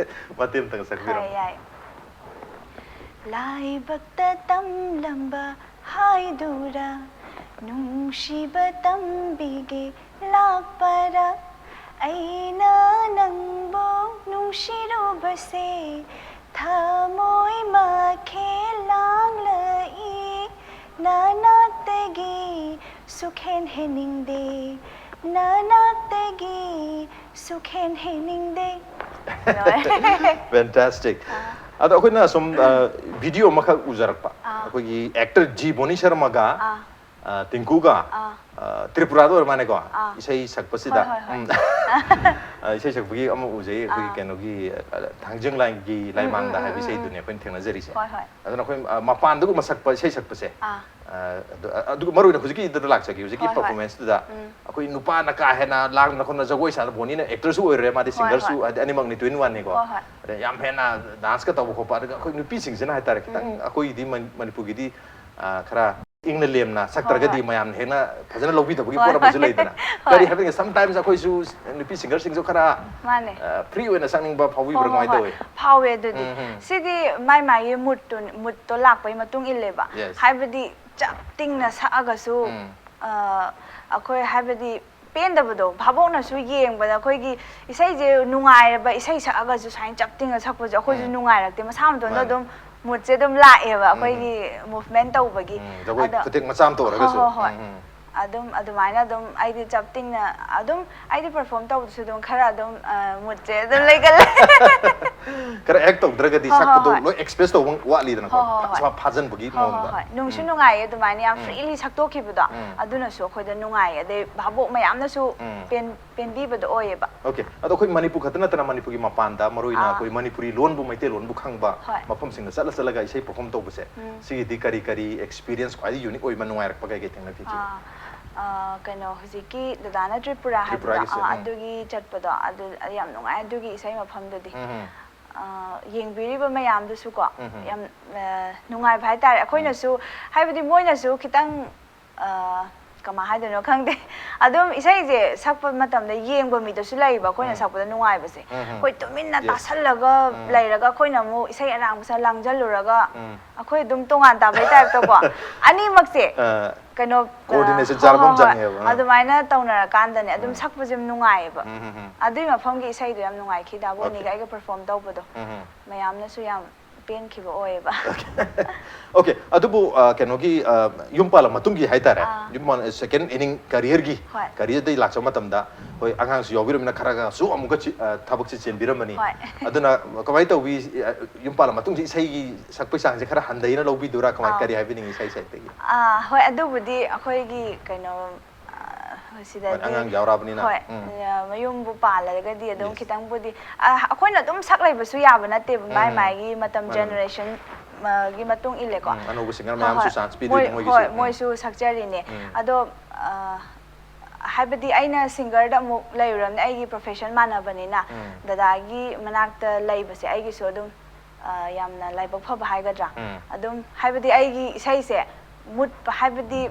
ꯃꯇꯦꯛ ꯑꯃꯇꯪ ꯁꯛꯄꯤꯔꯝꯃꯣ꯫ ꯍꯣꯏ, ꯌꯥꯏ꯫ ꯂꯥꯏꯕꯛꯇ ꯇꯝꯂꯝꯕ ꯍꯥꯏꯗꯨꯔꯥ, ꯅꯨꯡꯁꯤꯕ ꯇꯝꯕꯤꯒꯦ ꯂꯥꯛꯄꯔꯥ? ꯑꯩꯅ ꯅꯪꯕꯨ ꯅꯨꯡꯁꯤꯔꯨꯕꯁꯦ ꯊꯃꯣꯏ ꯃꯈꯦꯜ ꯂꯥꯡꯂꯛꯏ꯫ ꯅꯅꯥꯛꯇꯒꯤ ꯁꯨꯛꯍꯦꯟ ꯍꯦꯟꯅꯤꯡꯗꯦ, ꯅꯅꯥꯛꯇꯒꯤ ꯁꯨꯛꯍꯦꯟ ꯍꯦꯟꯅꯤꯡꯗꯦ꯫ ꯂꯣꯏꯔꯦ꯫ Fantastic. ꯑꯗꯣ ꯑꯩꯈꯣꯏꯅ ꯁꯨꯝ ꯚꯤꯗꯤꯑꯣ ꯑꯃꯈꯛ ꯎꯖꯔꯛꯄ, ꯑꯥ꯫ ꯑꯩꯈꯣꯏꯒꯤ ꯑꯦꯛꯇꯔ ꯖꯤ ꯚꯨꯕꯅꯦꯁ꯭ꯋꯔ ꯑꯃꯒ ꯑꯥ꯫ ꯑ, ꯇꯤꯡꯀꯨꯒ ꯑꯥ꯫ ꯑ, ꯇ꯭ꯔꯤꯄꯨꯔꯥꯗ ꯑꯣꯏꯔ ꯃꯥꯅꯦꯀꯣ, ꯑꯥ꯫ ꯏꯁꯩ ꯁꯛꯄꯁꯤꯗ꯫ ꯍꯣꯏ, ꯍꯣꯏ, ꯍꯣꯏ꯫ ꯎꯝ꯫ ꯑ, ꯏꯁꯩ ꯁꯛꯄꯒꯤ ꯑꯃ ꯎꯖꯩ, ꯑꯩꯈꯣꯏꯒꯤ ꯑꯥ꯫ ꯀꯩꯅꯣꯒꯤ, ꯑ, ꯊꯥꯡꯖꯤꯡ ꯂꯥꯏꯒꯤ ꯂꯥꯏꯃꯥꯡꯗ ꯎꯝ, ꯍꯥꯏꯕ ꯎꯝ, ꯏꯁꯩꯗꯨꯅꯦ ꯎꯝ꯫ ꯑꯩꯈꯣꯏꯅ ꯊꯦꯡꯅꯖꯔꯤꯁꯦ꯫ ꯍꯣꯏ, ꯍꯣꯏ꯫ ꯑꯗꯨꯅ ꯑꯩꯈꯣꯏ, ꯑ, ꯃꯄꯥꯟꯗꯒꯨꯝꯕ ꯁꯛꯄ ꯏꯁꯩ ꯁꯛꯄꯁꯦ, ꯑꯥ꯫ ꯑ, ꯑꯗꯨ, ꯑ, ꯑꯗꯨꯒ ꯃꯔꯨ ꯑꯣꯏꯅ ꯍꯧꯖꯤꯛꯀꯤꯗꯨꯗ ꯂꯥꯛꯆꯒꯦ, ꯍꯧꯖꯤꯛꯀꯤ ꯍꯣꯏ, ꯍꯣꯏ꯫ ꯄꯔꯐꯣꯔꯃꯦꯟꯁꯇꯨꯗ ꯎꯝ꯫ ꯑꯩꯈꯣꯏ ꯅꯨꯄꯥꯅ ꯀꯥ ꯍꯦꯟꯅ ꯂꯥꯡꯗꯅ ꯈꯣꯠꯅ ꯖꯒꯣꯏ ꯁꯥꯗꯅ, ꯕꯣꯅꯤꯅ ꯑꯦꯛꯇꯔꯁꯨ ꯑꯣꯏꯔꯦ, ꯃꯥꯗꯤ ꯍꯣꯏ, ꯁꯤꯡꯒꯔꯁꯨ, ꯍꯣꯏ꯫ ꯍꯥꯏꯗꯤ ꯑꯅꯤꯃꯛꯅꯤ, ꯇ꯭ꯋꯤꯟ ꯋꯥꯟꯅꯤꯀꯣ꯫ ꯍꯣꯏ, ꯍꯣꯏ꯫ ꯑꯗ ꯌꯥꯝ ꯍꯦꯟꯅ ꯗꯥꯟꯁꯀ ꯇꯧꯕ ꯈꯣꯠꯄ, ꯑꯗꯨꯒ ꯑꯩꯈꯣꯏ ꯅꯨꯄꯤꯁꯤꯡꯁꯤꯅ ꯍꯥꯏꯇꯥꯔꯦ, ꯈꯤꯇꯪ ꯎꯝ꯫ ꯑꯩꯈꯣꯏꯒꯤꯗꯤ ꯃꯅꯤ-, ꯃꯅꯤꯄꯨꯔꯒꯤꯗꯤ, ꯑ, ꯈꯔ ꯏꯪꯅ ꯂꯦꯝꯅ ꯁꯛꯇ꯭ꯔꯒꯗꯤ ꯍꯣꯏ, ꯍꯣꯏ꯫ ꯃꯌꯥꯝꯅ ꯍꯦꯟꯅ ꯐꯖꯅ ꯂꯧꯕꯤꯗꯕꯒꯤ ꯍꯣꯏ, ꯄꯣꯠ ꯑꯃꯁꯨ ꯍꯣꯏ꯫ ꯂꯩꯗꯅ꯫ ꯍꯣꯏ꯫ ꯀꯔꯤ ꯍꯥꯏꯕꯗꯤ, ꯁꯝꯇꯥꯏꯝꯁ ꯑꯩꯈꯣꯏꯁꯨ ꯅꯨꯄꯤ ꯁꯤꯡꯒꯔꯁꯤꯡꯁꯨ ꯈꯔ, ꯃꯥꯅꯦ꯫ ꯑ, ꯐ꯭ꯔꯤ ꯑꯣꯏꯅ ꯁꯛꯅꯤꯡꯕ ꯐꯥꯎꯕꯤꯕ꯭ꯔꯥ? ꯍꯣꯏ, ꯍꯣꯏ, ꯀꯃꯥꯏꯅ ꯍꯣꯏ꯫ ꯇꯧꯋꯤ? ꯐꯥꯎꯋꯦ ꯑꯗꯨꯗꯤ꯫ ꯎꯝ, ꯎꯝ꯫ ꯁꯤꯗꯤ ꯃꯥꯏ ꯃꯥꯏꯒꯤ ꯃꯨꯠꯇꯨ, ꯃꯨꯠꯇꯣ ꯂꯥꯛꯄꯒꯤ ꯃꯇꯨꯡ ꯏꯜꯂꯦꯕ꯫ Yes. ꯍꯥꯏꯕꯗꯤ ꯆꯞ ꯇꯤꯡꯅ ꯁꯛꯑꯒꯁꯨ, ꯎꯝ꯫ ꯑ, ꯑꯩꯈꯣꯏ ꯍꯥꯏꯕꯗꯤ ꯄꯦꯟꯗꯕꯗꯣ, ꯚꯥꯕꯣꯛꯅꯁꯨ ꯌꯦꯡꯕꯗ ꯑꯩꯈꯣꯏꯒꯤ ꯏꯁꯩꯁꯦ ꯅꯨꯡꯉꯥꯏꯔꯕ ꯏꯁꯩ ꯁꯛꯑꯒꯁꯨ ꯁꯨꯃꯥꯏꯅ ꯆꯞ ꯇꯤꯡꯅ ꯁꯛꯄꯁꯦ ꯑꯩꯈꯣꯏꯁꯨ ꯎꯝ꯫ ꯅꯨꯡꯉꯥꯏꯔꯛꯇꯦ꯫ ꯃꯁꯥ ꯃꯇꯣꯝꯗ ꯃꯥꯅꯦ꯫ ꯑꯗꯨꯝ ꯃꯨꯠꯁꯦ ꯑꯗꯨꯝ ꯂꯥꯛꯑꯦꯕ, ꯎꯝ꯫ ꯑꯩꯈꯣꯏꯒꯤ ꯃꯨꯚꯃꯦꯟ ꯇꯧꯕꯒꯤ꯫ ꯎꯝ, ꯖꯒꯣꯏ ꯑꯗꯣ ꯈꯨꯊꯦꯛ ꯃꯆꯥ ꯑꯃ ꯇꯧꯔꯒꯁꯨ꯫ ꯍꯣꯏ, ꯍꯣꯏ, ꯍꯣꯏ꯫ ꯎꯝ, ꯎꯝ꯫ ꯑꯗꯨꯝ ꯑꯗꯨꯃꯥꯏꯅ ꯑꯗꯨꯝ ꯑꯩꯗꯤ ꯆꯞ ꯇꯤꯡꯅ ꯑꯗꯨꯝ, ꯑꯩꯗꯤ ꯄꯔꯐꯣꯔꯝ ꯇꯧꯕꯗꯁꯨ ꯑꯗꯨꯝ ꯈꯔ ꯑꯗꯨꯝ, ꯑ, ꯃꯨꯠꯁꯦ ꯑꯗꯨꯝ ꯂꯩꯒꯜꯂꯦ꯫ ꯈꯔ ꯑꯦꯛ ꯇꯧꯗ꯭ꯔꯒꯗꯤ ꯍꯣꯏ, ꯍꯣꯏ, ꯁꯛꯄꯗꯣ ꯍꯣꯏ꯫ ꯂꯣꯏ ꯑꯦꯛꯁꯄ꯭ꯔꯦꯁ ꯇꯧꯕ ꯋꯥꯠꯂꯤꯗꯅꯀꯣ, ꯍꯣꯏ, ꯍꯣꯏ, ꯍꯣꯏ꯫ ꯐꯥ-, ꯐꯥꯖꯟꯕꯒꯤ ꯍꯣꯏ, ꯍꯣꯏ, ꯃꯑꯣꯡꯗ꯫ ꯍꯣꯏ꯫ ꯅꯨꯡꯁꯨ ꯎꯝ꯫ ꯅꯨꯡꯉꯥꯏꯌꯦ ꯑꯗꯨꯃꯥꯏꯅ ꯌꯥꯝ ꯎꯝ꯫ ꯐ꯭ꯔꯤꯂꯤ ꯁꯛꯇꯣꯛꯈꯤꯕꯗꯣ꯫ ꯎꯝ꯫ ꯑꯗꯨꯅꯁꯨ ꯑꯩꯈꯣꯏꯗ ꯅꯨꯡꯉꯥꯏꯌꯦ꯫ ꯑꯗꯩ ꯚꯥꯕꯣꯛ ꯃꯌꯥꯝꯅꯁꯨ ꯎꯝ꯫ ꯄꯦꯟ-, ꯄꯦꯟꯕꯤꯕꯗꯣ ꯑꯣꯏꯌꯦꯕ꯫ ꯑꯣꯀꯦ꯫ ꯑꯗꯣ ꯑꯩꯈꯣꯏ ꯃꯅꯤꯄꯨꯔ ꯈꯛꯇ ꯅꯠꯇꯅ ꯃꯅꯤꯄꯨꯔꯒꯤ ꯃꯄꯥꯟꯗ, ꯃꯔꯨ ꯑꯣꯏꯅ ꯑꯥ꯫ ꯑꯩꯈꯣꯏ ꯃꯅꯤꯄꯨꯔꯤ ꯂꯣꯟꯕꯨ, ꯃꯩꯇꯩꯂꯣꯟꯕꯨ ꯈꯪꯕ ꯍꯣꯏ꯫ ꯃꯐꯝꯁꯤꯡꯗ ꯆꯠꯂ ꯆꯠꯂꯒ ꯏꯁꯩ ꯄꯔꯐꯣꯔꯝ ꯇꯧꯕꯁꯦ, ꯎꯝ꯫ ꯁꯤꯒꯤꯗꯤ ꯀꯔꯤ ꯀꯔꯤ ꯑꯦꯛꯁꯄꯤꯔꯤꯌꯦꯟꯁ ꯈ꯭ꯋꯥꯏꯗꯒꯤ ꯌꯨꯅꯤꯛ ꯑꯣꯏꯕ, ꯅꯨꯡꯉꯥꯏꯔꯛꯄ ꯀꯩ ꯀꯩ ꯊꯦꯡꯅꯈꯤꯒꯦ? ꯑꯥ, ꯑꯥ, ꯀꯩꯅꯣ, ꯍꯧꯖꯤꯛꯀꯤ ꯗꯗꯥꯅ ꯇ꯭ꯔꯤꯄꯨꯔꯥ ꯍꯥꯏꯕꯗꯣ, ꯇ꯭ꯔꯤꯄꯨꯔꯥꯒꯤꯁꯦ, ꯑꯥ, ꯎꯝ꯫ ꯑꯗꯨꯒꯤ ꯆꯠꯄꯗꯣ, ꯑꯗꯨ ꯌꯥꯝ ꯅꯨꯡꯉꯥꯏ, ꯑꯗꯨꯒꯤ ꯏꯁꯩ ꯃꯐꯝꯗꯨꯗꯤ꯫ ꯎꯝ, ꯎꯝ꯫ ꯑꯥ, ꯌꯦꯡꯕꯤꯔꯤꯕ ꯃꯌꯥꯝꯗꯨꯁꯨꯀꯣ, ꯎꯝ, ꯎꯝ꯫ ꯌꯥꯝ, ꯑꯥ, ꯅꯨꯡꯉꯥꯏꯕ ꯍꯥꯏꯇꯥꯔꯦ꯫ ꯑꯩꯈꯣꯏꯅꯁꯨ, ꯍꯥꯏꯕꯗꯤ ꯃꯣꯏꯅꯁꯨ ꯈꯤꯇꯪ, ꯑꯥ, ꯀꯃꯥꯏ ꯍꯥꯏꯗꯣꯏꯅꯣ ꯈꯪꯗꯦ꯫ ꯑꯗꯨꯝ ꯏꯁꯩꯁꯦ ꯁꯛꯄ ꯃꯇꯝꯗ ꯌꯦꯡꯕ ꯃꯤꯗꯁꯨ ꯂꯩꯌꯦꯕ, ꯑꯩꯈꯣꯏꯅ ꯎꯝ꯫ ꯁꯛꯄꯗ ꯅꯨꯡꯉꯥꯏꯕꯁꯦ꯫ ꯎꯝ, ꯎꯝ꯫ ꯑꯩꯈꯣꯏ ꯇꯨꯃꯤꯟꯅ Yes. ꯇꯥꯁꯜꯂꯒ ꯎꯝ꯫ ꯂꯩꯔꯒ ꯑꯩꯈꯣꯏꯅ ꯑꯃꯨꯛ ꯏꯁꯩ ꯑꯔꯥꯡꯕꯁꯦ ꯂꯥꯡꯖꯜꯂꯨꯔꯒ ꯎꯝ꯫ ꯑꯩꯈꯣꯏ ꯑꯗꯨꯝ ꯇꯣꯉꯥꯟ ꯇꯥꯕꯩ ꯇꯥꯏꯞꯇꯀꯣ꯫ ꯑꯅꯤꯃꯛꯁꯦ ꯑ, ꯀꯩꯅꯣ, ꯑ, Coordination ꯍꯣꯏ, ꯆꯥꯕ ꯍꯣꯏ, ꯑꯃ ꯍꯣꯏ꯫ ꯆꯪꯉꯦꯕ, ꯑ꯫ ꯑꯗꯨꯃꯥꯏꯅ ꯇꯧꯅꯔꯀꯥꯟꯗꯅꯦ ꯑꯗꯨꯝ ꯎꯝ꯫ ꯁꯛꯄꯁꯦ ꯌꯥꯝ ꯅꯨꯡꯉꯥꯏꯌꯦꯕ꯫ ꯎꯝ, ꯎꯝ, ꯎꯝ꯫ ꯑꯗꯨꯏ ꯃꯐꯝꯒꯤ ꯏꯁꯩꯗꯣ ꯌꯥꯝ ꯅꯨꯡꯉꯥꯏꯈꯤ, ꯗꯥꯕꯣꯅꯤꯒ Okay. ꯑꯩꯒ perform ꯇꯧꯕꯗꯣ꯫ ꯎꯝ, ꯎꯝ꯫ ꯃꯌꯥꯝꯅꯁꯨ ꯌꯥꯝ ꯄꯦꯟꯈꯤꯕ ꯑꯣꯏꯌꯦꯕ꯫ Okay. Okay, ꯑꯗꯨꯕꯨ, ꯑ, ꯀꯩꯅꯣꯒꯤ, ꯑ, ꯌꯨꯝ ꯄꯥꯜꯂ ꯃꯇꯨꯡꯒꯤ ꯍꯥꯏꯇꯥꯔꯦ, ꯑꯥ꯫ ꯌꯨꯝ ꯄꯥꯜ-, second inning careerꯒꯤ ꯍꯣꯏ꯫ Careerꯗꯩ ꯂꯥꯛꯆꯕ ꯃꯇꯝꯗ, ꯍꯣꯏ, ꯑꯉꯥꯡꯁꯨ ꯌꯥꯎꯕꯤꯔꯕꯅꯤꯅ ꯈꯔꯒꯁꯨ ꯑꯃꯨꯛꯀ ꯆꯤ-, ꯑ, ꯊꯕꯛꯁꯤ ꯆꯦꯟꯕꯤꯔꯝꯃꯅꯤ꯫ ꯍꯣꯏ꯫ ꯑꯗꯨꯅ ꯀꯃꯥꯏꯅ ꯇꯧꯋꯤ, ꯑ, ꯌꯨꯝ ꯄꯥꯜꯂ ꯃꯇꯨꯡꯁꯤ ꯏꯁꯩꯒꯤ ꯁꯛꯄꯒꯤ ꯆꯥꯡꯁꯦ ꯈꯔ ꯍꯟꯊꯩꯅ ꯂꯧꯕꯤꯗꯣꯏꯔꯥ? ꯀꯃꯥꯏ, ꯑꯥ꯫ ꯀꯔꯤ ꯍꯥꯏꯕꯤꯅꯤꯡꯉꯤ ꯏꯁꯩ ꯁꯛꯄꯒꯤ? ꯑꯥ, ꯍꯣꯏ, ꯑꯗꯨꯕꯨꯗꯤ ꯑꯩꯈꯣꯏꯒꯤ ꯀꯩꯅꯣ, ꯑ, ꯍꯣꯏ, ꯁꯤꯗꯗꯤ ꯑꯉꯥꯡ ꯌꯥꯎꯔꯛꯑꯕꯅꯤꯅ꯫ ꯍꯣꯏ, ꯎꯝ꯫ ꯑ, ꯃꯌꯨꯝꯕꯨ ꯄꯥꯜꯂꯒꯗꯤ ꯑꯗꯨꯝ Yes. ꯈꯤꯇꯪꯕꯨꯗꯤ, ꯑ, ꯑꯩꯈꯣꯏꯅ ꯑꯗꯨꯝ ꯁꯛ ꯂꯩꯕꯁꯨ ꯌꯥꯕ ꯅꯠꯇꯦꯕ, ꯃꯥꯏ ꯎꯝ꯫ ꯃꯥꯏꯒꯤ ꯃꯇꯝ ꯃꯥꯅꯦ꯫ Generation, ꯑ, ꯒꯤ ꯃꯇꯨꯡ ꯏꯜꯂꯦꯀꯣ꯫ ꯎꯝ, ꯑꯅꯧꯕ singer ꯍꯣꯏ, ꯃꯌꯥꯝꯁꯨ ꯍꯣꯏ꯫ Chance ꯄꯤꯗꯣꯏꯅꯤ ꯃꯣꯏ, ꯃꯣꯏꯒꯤꯁꯨ꯫ ꯍꯣꯏ, ꯎꯝ꯫ ꯃꯣꯏꯁꯨ ꯁꯛꯆꯔꯤꯅꯦ꯫ ꯎꯝ꯫ ꯑꯗꯣ, ꯑ, ꯍꯥꯏꯕꯗꯤ ꯑꯩꯅ singerꯗ ꯑꯃꯨꯛ ꯂꯩꯔꯨꯔꯕꯅꯤꯅ ꯑꯩꯒꯤ profession ꯃꯥꯟꯅꯕꯅꯤꯅ ꯎꯝ꯫ ꯗꯗꯥꯒꯤ ꯃꯅꯥꯛꯇ ꯂꯩꯕꯁꯦ ꯑꯩꯒꯤꯁꯨ ꯑꯗꯨꯝ, ꯑ, ꯌꯥꯝꯅ ꯂꯥꯏꯕꯛ ꯐꯕ ꯍꯥꯏꯒꯗ꯭ꯔꯥ? ꯎꯝ꯫ ꯑꯗꯨꯝ ꯍꯥꯏꯕꯗꯤ ꯑꯩꯒꯤ ꯏꯁꯩꯁꯦ ꯃꯨꯠꯄ ꯍꯥꯏꯕꯗꯤ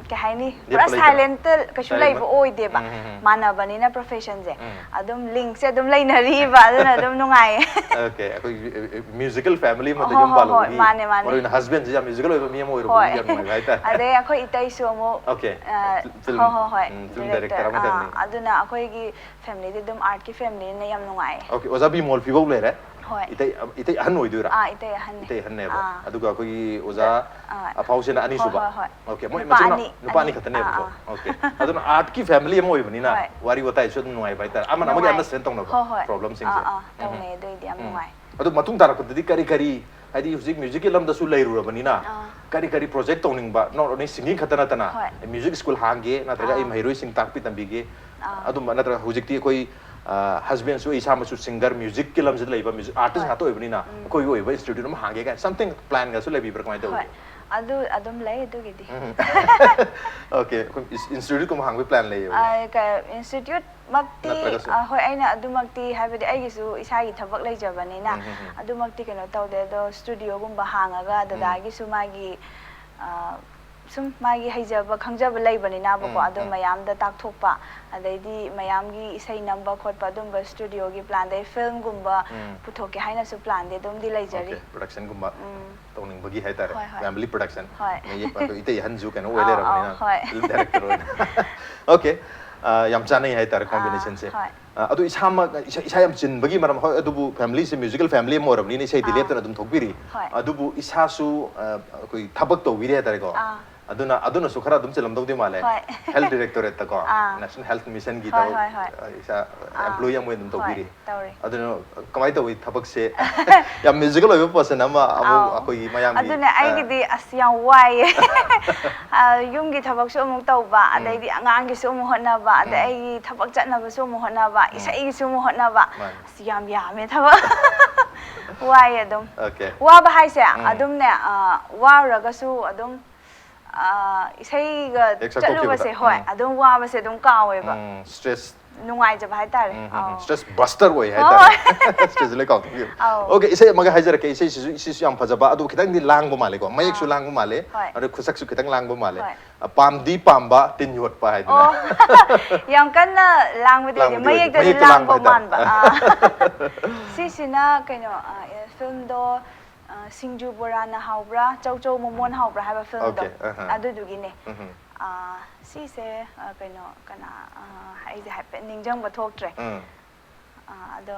ꯀꯩ ꯍꯥꯏꯅꯤ? ꯄꯨꯔꯥ ꯂꯦꯞꯄ ꯂꯩꯇ꯭ꯔꯥ? Silentꯇ ꯀꯩꯁꯨ ꯂꯩꯕ Silent. ꯑꯣꯏꯗꯦꯕ꯫ ꯎꯝ, ꯎꯝ, ꯎꯝ꯫ ꯃꯥꯟꯅꯕꯅꯤꯅ professionꯁꯦ꯫ ꯎꯝ꯫ ꯑꯗꯨꯝ linkꯁꯦ ꯑꯗꯨꯝ ꯂꯩꯅꯔꯤꯕ, ꯑꯗꯨꯅ ꯑꯗꯨꯝ ꯅꯨꯡꯉꯥꯏꯌꯦ꯫ Okay, ꯑꯩꯈꯣꯏ, ꯑ, ꯑ, musical family ꯑꯃꯗ ꯍꯣꯏ, ꯌꯨꯝ ꯍꯣꯏ, ꯍꯣꯏ, ꯄꯥꯜꯂꯨꯕꯒꯤ ꯃꯥꯅꯦ, ꯃꯥꯅꯦ꯫ ꯃꯔꯨ ꯑꯣꯏꯅ husbandꯁꯦ ꯌꯥꯝ musical ꯑꯣꯏꯕ ꯃꯤ ꯑꯃ ꯑꯣꯏꯔꯨꯕꯒꯤ ꯍꯣꯏ꯫ ꯌꯥꯝ ꯅꯨꯡꯉꯥꯏꯕ ꯍꯥꯏꯇꯥꯔꯦ꯫ ꯑꯗꯩ ꯑꯩꯈꯣꯏ ꯏꯇꯩꯁꯨ ꯑꯃꯨꯛ, Okay. ꯑ, Fil-, film, ꯍꯣꯏ, ꯍꯣꯏ, ꯍꯣꯏ, ꯎꯝ, film director, director ꯑꯃ ꯑꯥ, ꯇꯧꯅꯤ꯫ ꯑꯗꯨꯅ ꯑꯩꯈꯣꯏꯒꯤ familyꯗꯤ ꯑꯗꯨꯝ artꯀꯤ familyꯅ ꯌꯥꯝ ꯅꯨꯡꯉꯥꯏꯌꯦ꯫ Okay, ꯑꯣꯖꯥ ꯕꯤꯃꯣꯜ ꯐꯤꯕꯧ ꯂꯩꯔꯦ꯫ ꯍꯣꯏ꯫ ꯏꯇꯩ, ꯏꯇꯩ ꯑꯍꯟ ꯑꯣꯏꯗꯣꯏꯔꯥ? ꯑꯥ, ꯏꯇꯩ ꯑꯍꯟꯅꯦ꯫ ꯏꯇꯩ ꯑꯍꯟꯅꯦꯕ꯫ ꯑꯥ꯫ ꯑꯗꯨꯒ ꯑꯩꯈꯣꯏꯒꯤ ꯑꯣꯖꯥ ꯑꯥ꯫ ꯑꯐꯥꯎꯁꯤꯅ ꯑꯅꯤꯁꯨꯕ꯫ ꯍꯣꯏ, ꯍꯣꯏ, ꯍꯣꯏ꯫ Okay, ꯃꯣꯏ ꯅꯨꯄꯥ ꯃꯆꯤꯟ ꯃꯅꯥꯎ-, ꯑꯅꯤ, ꯅꯨꯄꯥ ꯑꯅꯤ ꯑꯅꯤ꯫ ꯈꯛꯇꯅꯦꯕꯀꯣ꯫ ꯑꯥ, ꯑꯥ꯫ Okay. ꯑꯗꯨꯅ artꯀꯤ family ꯑꯃ ꯑꯣꯏꯕꯅꯤꯅ ꯍꯣꯏ꯫ ꯋꯥꯔꯤ ꯋꯥꯇꯥꯏꯁꯨ ꯑꯗꯨꯝ ꯅꯨꯡꯉꯥꯏꯕ ꯍꯥꯏꯇꯥꯔꯦ꯫ ꯑꯃꯅ ꯑꯃꯒꯤ ꯅꯨꯡꯉꯥꯏ꯫ Understand ꯇꯧꯅꯕ ꯍꯣꯏ, ꯍꯣꯏ꯫ Problemꯁꯤꯡꯁꯦ꯫ ꯑꯥ, ꯑꯥ, ꯎꯝ꯫ ꯇꯧꯅꯩ, ꯑꯗꯨꯏꯗꯤ ꯌꯥꯝ ꯎꯝ꯫ ꯅꯨꯡꯉꯥꯏ꯫ ꯑꯗꯨ ꯃꯇꯨꯡ ꯇꯥꯔꯛꯄꯗꯗꯤ ꯀꯔꯤ ꯀꯔꯤ, ꯍꯥꯏꯗꯤ ꯍꯧꯖꯤꯛ musicꯀꯤ ꯂꯝꯗꯁꯨ ꯂꯩꯔꯨꯔꯕꯅꯤꯅ, ꯑꯥ꯫ ꯀꯔꯤ ꯀꯔꯤ project ꯇꯧꯅꯤꯡꯕ, not only singing ꯈꯛꯇ ꯅꯠꯇꯅ, ꯍꯣꯏ꯫ Music school ꯍꯥꯡꯒꯦ, ꯅꯠꯇ꯭ꯔꯒ ꯑꯩ ꯑꯥ꯫ ꯃꯍꯩꯔꯣꯏꯁꯤꯡ ꯇꯥꯛꯄꯤ ꯇꯝꯕꯤꯒꯦ, ꯑꯥ꯫ ꯑꯗꯨꯝꯕ ꯅꯠꯇ꯭ꯔꯒ ꯍꯧꯖꯤꯛꯇꯤ ꯑꯩꯈꯣꯏ, ꯑ, husbandꯁꯨ ꯑꯩ ꯏꯁꯥꯃꯛꯁꯨ singer, musicꯀꯤ ꯂꯝꯁꯤꯗ ꯂꯩꯕ music artist ꯍꯣꯏ꯫ ꯉꯥꯛꯇ ꯑꯣꯏꯕꯅꯤꯅ, ꯎꯝ꯫ ꯑꯩꯈꯣꯏꯒꯤ ꯑꯣꯏꯕ institute ꯑꯃ ꯍꯥꯡꯒꯦ ꯀꯥꯏꯅ something planꯒꯁꯨ ꯂꯩꯕꯤꯕ꯭ꯔꯥ? ꯀꯃꯥꯏꯅ ꯇꯧꯒꯦ? ꯍꯣꯏ꯫ ꯑꯗꯨ ꯑꯗꯨꯝ ꯂꯩ ꯑꯗꯨꯒꯤꯗꯤ꯫ ꯎꯝ꯫ Okay, ꯑꯩꯈꯣꯏ ins-, instituteꯀꯨꯝꯕ ꯍꯥꯡꯕꯒꯤ plan ꯂꯩꯌꯦꯕ? ꯑ, ꯀ-, instituteꯃꯛꯇꯤ, ꯅꯠꯇ꯭ꯔꯒꯁꯨ? ꯑ, ꯍꯣꯏ, ꯑꯩꯅ ꯑꯗꯨꯃꯛꯇꯤ, ꯍꯥꯏꯕꯗꯤ ꯑꯩꯒꯤꯁꯨ ꯏꯁꯥꯒꯤ ꯊꯕꯛ ꯂꯩꯖꯕꯅꯤꯅ, ꯎꯝ, ꯎꯝ, ꯎꯝ꯫ ꯑꯗꯨꯃꯛꯇꯤ ꯀꯩꯅꯣ ꯇꯧꯗꯦ꯫ ꯑꯗꯣ studioꯒꯨꯝꯕ ꯍꯥꯡꯉꯒ ꯎꯝ꯫ ꯗꯗꯥꯒꯤꯁꯨ ꯃꯥꯒꯤ, ꯑ, ꯁꯨꯝ ꯃꯥꯒꯤ ꯍꯩꯖꯕ ꯈꯪꯖꯕ ꯂꯩꯕꯅꯤꯅꯕꯀꯣ, ꯎꯝ, ꯑꯗꯣ ꯎꯝ꯫ ꯃꯌꯥꯝꯗ ꯇꯥꯛꯊꯣꯛꯄ, ꯑꯗꯩꯗꯤ ꯃꯌꯥꯝꯒꯤ ꯏꯁꯩ ꯅꯝꯕ ꯈꯣꯠꯄ ꯑꯗꯨꯝꯕ ꯁ꯭ꯇꯨꯗꯤꯑꯣꯒꯤ ꯄ꯭ꯂꯥꯟ, ꯑꯗꯩ ꯐꯤꯂꯝꯒꯨꯝꯕ ꯎꯝ꯫ ꯄꯨꯊꯣꯛꯀꯦ ꯍꯥꯏꯅꯁꯨ ꯄ꯭ꯂꯥꯟꯗꯤ ꯑꯗꯨꯝꯗꯤ ꯂꯩꯖꯔꯤ꯫ ꯑꯣꯀꯦ, ꯄ꯭ꯔꯗꯛꯁꯟꯒꯨꯝꯕ ꯎꯝ꯫ ꯇꯧꯅꯤꯡꯕꯒꯤ ꯍꯥꯏꯇꯥꯔꯦ꯫ ꯍꯣꯏ, ꯍꯣꯏ꯫ Family production. ꯍꯣꯏ꯫ ꯃꯌꯦꯛ ꯑꯗꯣ ꯏꯇꯩ ꯑꯍꯟꯁꯨ ꯀꯩꯅꯣ ꯑꯣꯏ ꯑꯥꯎ, ꯂꯩꯔꯕꯅꯤꯅ ꯑꯥꯎ, ꯍꯣꯏ꯫ ꯐꯤꯂꯝ ꯗꯥꯏꯔꯦꯛꯇꯔ ꯑꯣꯏꯅ꯫ ꯑꯣꯀꯦ꯫ ꯑ, ꯌꯥꯝ ꯆꯥꯅꯩ ꯍꯥꯏꯇꯥꯔꯦ ꯑꯥ, ꯀꯣꯝꯕꯤꯅꯦꯁꯟꯁꯦ꯫ ꯍꯣꯏ꯫ ꯑ, ꯑꯗꯨ ꯏꯁꯥꯃꯛ ꯏꯁꯥ, ꯏꯁꯥ ꯌꯥꯝ ꯆꯤꯟꯕꯒꯤ ꯃꯔꯝ, ꯍꯣꯏ, ꯑꯗꯨꯕꯨ ꯐꯦꯃꯤꯂꯤꯁꯦ ꯃ꯭ꯌꯨꯖꯤꯀꯦꯜ ꯐꯦꯃꯤꯂꯤ ꯑꯃ ꯑꯣꯏꯔꯕꯅꯤꯅ ꯏꯁꯩꯗꯤ ꯑꯥ꯫ ꯂꯦꯞꯇꯅ ꯑꯗꯨꯝ ꯊꯣꯛꯄꯤꯔꯤ꯫ ꯍꯣꯏ꯫ ꯑꯗꯨꯕꯨ ꯏꯁꯥꯁꯨ, ꯑ, ꯑꯩꯈꯣꯏ ꯊꯕꯛ ꯇꯧꯕꯤꯔꯦ ꯍꯥꯏꯇꯥꯔꯦꯀꯣ꯫ ꯑꯥ꯫ ꯑꯗꯨꯅ, ꯑꯗꯨꯅꯁꯨ ꯈꯔ ꯑꯗꯨꯝ ꯆꯤꯜꯂꯝꯗꯧꯗꯤ ꯃꯥꯜꯂꯦ꯫ ꯍꯣꯏ꯫ ꯍꯦꯜꯊ ꯗꯥꯏꯔꯦꯛꯇꯣꯔꯦꯠꯇꯀꯣ, ꯑꯥ꯫ ꯅꯦꯁꯅꯦꯜ ꯍꯦꯜꯊ ꯃꯤꯁꯟꯒꯤ ꯍꯣꯏ, ꯊꯕꯛ, ꯍꯣꯏ, ꯍꯣꯏ꯫ ꯑ, ꯏꯁꯥ ꯑꯥ꯫ ꯑꯦꯝꯄ꯭ꯂꯣꯌꯤ ꯑꯃ ꯑꯣꯏꯅ ꯑꯗꯨꯝ ꯍꯣꯏ, ꯇꯧꯕꯤꯔꯤ꯫ ꯇꯧꯔꯤ꯫ ꯑꯗꯨꯅ ꯀꯃꯥꯏꯅ ꯇꯧꯋꯤ ꯊꯕꯛꯁꯦ? ꯌꯥꯝ ꯃ꯭ꯌꯨꯖꯤꯀꯦꯜ ꯑꯣꯏꯕ ꯄꯔꯁꯟ ꯑꯃ ꯑꯃꯨꯛ ꯑꯥꯎ꯫ ꯑꯩꯈꯣꯏꯒꯤ ꯃꯌꯥꯝꯒꯤ, ꯑꯗꯨꯅꯦ, ꯑ, ꯑꯩꯒꯤꯗꯤ ꯑꯁ ꯌꯥꯝ ꯋꯥꯏꯌꯦ꯫ ꯑ, ꯌꯨꯝꯒꯤ ꯊꯕꯛꯁꯨ ꯑꯃꯨꯛ ꯇꯧꯕ, ꯎꯝ꯫ ꯑꯗꯩꯗꯤ ꯑꯉꯥꯡꯒꯤꯁꯨ ꯑꯃꯨꯛ ꯍꯣꯠꯅꯕ, ꯑꯗꯩ ꯎꯝ꯫ ꯑꯩꯒꯤ ꯊꯕꯛ ꯆꯠꯅꯕꯁꯨ ꯑꯃꯨꯛ ꯍꯣꯠꯅꯕ, ꯎꯝ꯫ ꯏꯁꯩꯒꯤꯁꯨ ꯑꯃꯨꯛ ꯍꯣꯠꯅꯕ꯫ ꯃꯥꯅꯤ꯫ ꯑꯁ ꯌꯥꯝ ꯌꯥꯝꯃꯦ ꯊꯕꯛ꯫ ꯋꯥꯏꯌꯦ ꯑꯗꯨꯝ꯫ ꯑꯣꯀꯦ꯫ ꯋꯥꯕ ꯍꯥꯏꯁꯦ ꯎꯝ꯫ ꯑꯗꯨꯝꯅꯦ, ꯑ, ꯋꯥꯔꯨꯔꯒꯁꯨ ꯑꯗꯨꯝ, ꯑ, ꯏꯁꯩꯒ ꯍꯦꯛ ꯁꯛꯇꯣꯛꯈꯤꯕꯗ꯫ ꯆꯠꯂꯨꯕꯁꯦ, ꯍꯣꯏ, ꯎꯝ꯫ ꯑꯗꯨꯝ ꯋꯥꯕꯁꯦ ꯑꯗꯨꯝ ꯀꯥꯎꯋꯦꯕ꯫ ꯎꯝ, ꯁ꯭ꯇ꯭ꯔꯦꯁ ꯅꯨꯡꯉꯥꯏꯖꯕ ꯍꯥꯏꯇꯥꯔꯦ꯫ ꯎꯝ, ꯎꯝ, ꯑꯥꯎ꯫ ꯎꯝ꯫ ꯁ꯭ꯇ꯭ꯔꯦꯁ ꯕꯁꯇꯔ ꯑꯣꯏ ꯍꯣꯏ꯫ ꯍꯥꯏꯇꯥꯔꯦ꯫ ꯁ꯭ꯇ꯭ꯔꯦꯁꯁꯦ ꯂꯣꯏ ꯀꯥꯎꯊꯣꯛꯈꯤꯕ꯫ ꯑꯧ꯫ ꯑꯣꯀꯦ, ꯏꯁꯩ ꯑꯃꯒ ꯍꯥꯏꯖꯔꯛꯀꯦ꯫ ꯏꯁꯩꯁꯤꯁꯨ, ꯏꯁꯩꯁꯨ ꯌꯥꯝ ꯐꯖꯕ, ꯑꯗꯨ ꯈꯤꯇꯪꯗꯤ ꯂꯥꯡꯕ ꯃꯥꯜꯂꯦꯀꯣ꯫ ꯃꯌꯦꯛꯁꯨ ꯑꯥ꯫ ꯂꯥꯡꯕ ꯃꯥꯜꯂꯦ, ꯍꯣꯏ꯫ ꯑꯗꯩ ꯈꯨꯠꯁꯛꯁꯨ ꯈꯤꯇꯪ ꯂꯥꯡꯕ ꯃꯥꯜꯂꯦ꯫ ꯍꯣꯏ꯫ ꯑ, ꯄꯥꯝꯗꯤ ꯄꯥꯝꯕ ꯇꯤꯟ ꯌꯣꯠꯄ ꯍꯥꯏꯗꯨꯅ꯫ ꯑꯣ, ꯌꯥꯝ ꯀꯟꯅ ꯂꯥꯡꯕꯗꯤ ꯑꯣꯏꯗꯦ, ꯂꯥꯡꯕꯗꯤ ꯑꯣꯏꯗꯦ, ꯃꯌꯦꯛꯇꯗꯤ ꯃꯌꯦꯛꯇ ꯂꯥꯡꯕ ꯂꯥꯡꯕ ꯍꯥꯏꯇꯥꯔꯦ꯫ ꯃꯥꯟꯕ꯫ ꯑꯥ꯫ ꯁꯤꯁꯤꯅ ꯀꯩꯅꯣ, ꯑ, ꯑꯦ, ꯐꯤꯂꯝꯗꯣ, ꯑ, ꯁꯤꯡꯖꯨ ꯕꯣꯔꯥꯅ ꯍꯥꯎꯕ꯭ꯔꯥ, ꯆꯧ ꯆꯧ ꯃꯣꯃꯣꯅ ꯍꯥꯎꯕ꯭ꯔꯥ ꯍꯥꯏꯕ ꯐꯤꯂꯝꯗꯣ꯫ ꯑꯣꯀꯦ, ꯑꯍꯥ꯫ ꯑꯗꯨꯗꯨꯒꯤꯅꯦ꯫ ꯎꯝ꯫ ꯑ, ꯁꯤꯁꯦ, ꯑ, ꯀꯩꯅꯣ, ꯀꯅꯥ, ꯑ, ꯑꯩꯁꯦ ꯍꯥꯏꯐꯦꯠ ꯅꯤꯡꯁꯤꯡꯕ ꯊꯣꯛꯇ꯭ꯔꯦ꯫ ꯎꯝ꯫ ꯑ, ꯑꯗꯣ,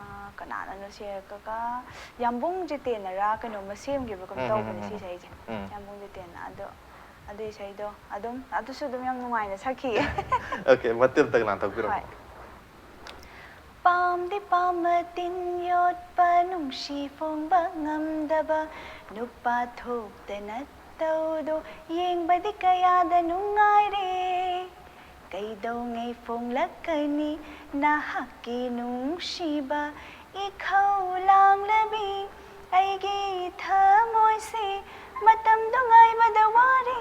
ꯑ, ꯀꯅꯥꯅꯅꯣ ꯁꯤ, ꯀꯀꯥ ꯌꯥꯝꯕꯨꯡ ꯖꯤꯇꯦꯟꯅꯔ ꯀꯩꯅꯣꯝꯃ ꯁꯦꯝꯈꯤꯕ ꯀꯩꯅꯣ ꯎꯝ, ꯇꯧꯕꯅꯦ ꯎꯝ, ꯁꯤ ꯎꯝ, ꯏꯁꯩꯁꯦ꯫ ꯎꯝ꯫ ꯌꯥꯝꯕꯨꯡ ꯖꯤꯇꯦꯟꯅ꯫ ꯑꯗꯣ ꯑꯗꯨ ꯏꯁꯩꯗꯣ ꯑꯗꯨꯝ, ꯑꯗꯨꯁꯨ ꯑꯗꯨꯝ ꯌꯥꯝ ꯅꯨꯡꯉꯥꯏꯅ ꯁꯛꯈꯤꯌꯦ꯫ ꯑꯣꯀꯦ, ꯃꯇꯦꯛ ꯑꯝꯇꯪ ꯂꯥꯟꯊꯣꯛꯄꯤꯔꯝꯃꯣ꯫ ꯍꯣꯏ꯫ ꯄꯥꯝꯗꯤ ꯄꯥꯝꯕ ꯇꯤꯟ ꯌꯣꯠꯄ ꯅꯨꯡꯁꯤ ꯐꯣꯡꯕ ꯉꯝꯗꯕ ꯅꯨꯄꯥ ꯊꯣꯛꯇꯅ ꯇꯧꯗꯣ ꯌꯦꯡꯕꯗꯤ ꯀꯌꯥꯗ ꯅꯨꯡꯉꯥꯏꯔꯦ꯫ ꯀꯩꯗꯧꯉꯩ ꯐꯣꯡꯂꯛꯀꯅꯤ ꯅꯍꯥꯛꯀꯤ ꯅꯨꯡꯁꯤꯕ ꯏꯈꯧ ꯂꯥꯡꯂꯕꯤ ꯑꯩꯒꯤ ꯊꯃꯣꯏꯁꯤ ꯃꯇꯝꯗꯣ ꯉꯥꯏꯕꯗ ꯋꯥꯔꯦ꯫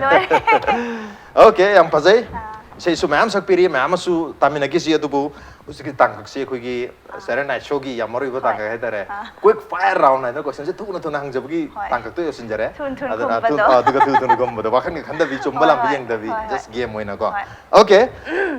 ꯂꯣꯏꯔꯦ꯫ ꯑꯣꯀꯦ, ꯌꯥꯝ ꯐꯖꯩ꯫ ꯑꯥ꯫ ꯏꯁꯩꯁꯨ ꯃꯌꯥꯝ ꯁꯛꯄꯤꯔꯤ, ꯃꯌꯥꯝ ꯑꯃꯁꯨ ꯇꯥꯃꯤꯟꯅꯈꯤꯁꯤ꯫ ꯑꯗꯨꯕꯨ ꯍꯧꯖꯤꯛꯀꯤ ꯇꯥꯡꯀꯛꯁꯤ ꯑꯩꯈꯣꯏꯒꯤ Saturday Night Showꯒꯤ ꯌꯥꯝ ꯃꯔꯨ ꯑꯣꯏꯕ ꯍꯣꯏ꯫ ꯇꯥꯡꯀꯛ ꯍꯥꯏꯇꯥꯔꯦ꯫ ꯑꯥ꯫ Quick fire round ꯍꯥꯏꯅ questionꯁꯦ ꯊꯨꯅ ꯊꯨꯅ ꯍꯪꯖꯕꯒꯤ ꯍꯣꯏ꯫ ꯇꯥꯡꯀꯛꯇꯣ ꯌꯧꯁꯤꯟꯖꯔꯦ꯫ ꯊꯨꯅ ꯊꯨꯅ ꯑꯗꯨꯅ ꯑꯗꯨ- ꯈꯨꯝꯕꯗꯣ꯫ ꯑꯗꯨꯒ ꯊꯨꯅ ꯊꯨꯅ ꯈꯨꯝꯕꯗꯣ, ꯋꯥꯈꯜꯒ ꯈꯟꯗꯕꯤ, ꯆꯨꯝꯕ ꯍꯣꯏ, ꯂꯥꯟꯕ ꯍꯣꯏ, ꯌꯦꯡꯗꯕꯤ, ꯍꯣꯏ, ꯍꯣꯏ꯫ Just game ꯑꯣꯏꯅꯀꯣ꯫ ꯍꯣꯏ꯫ Okay,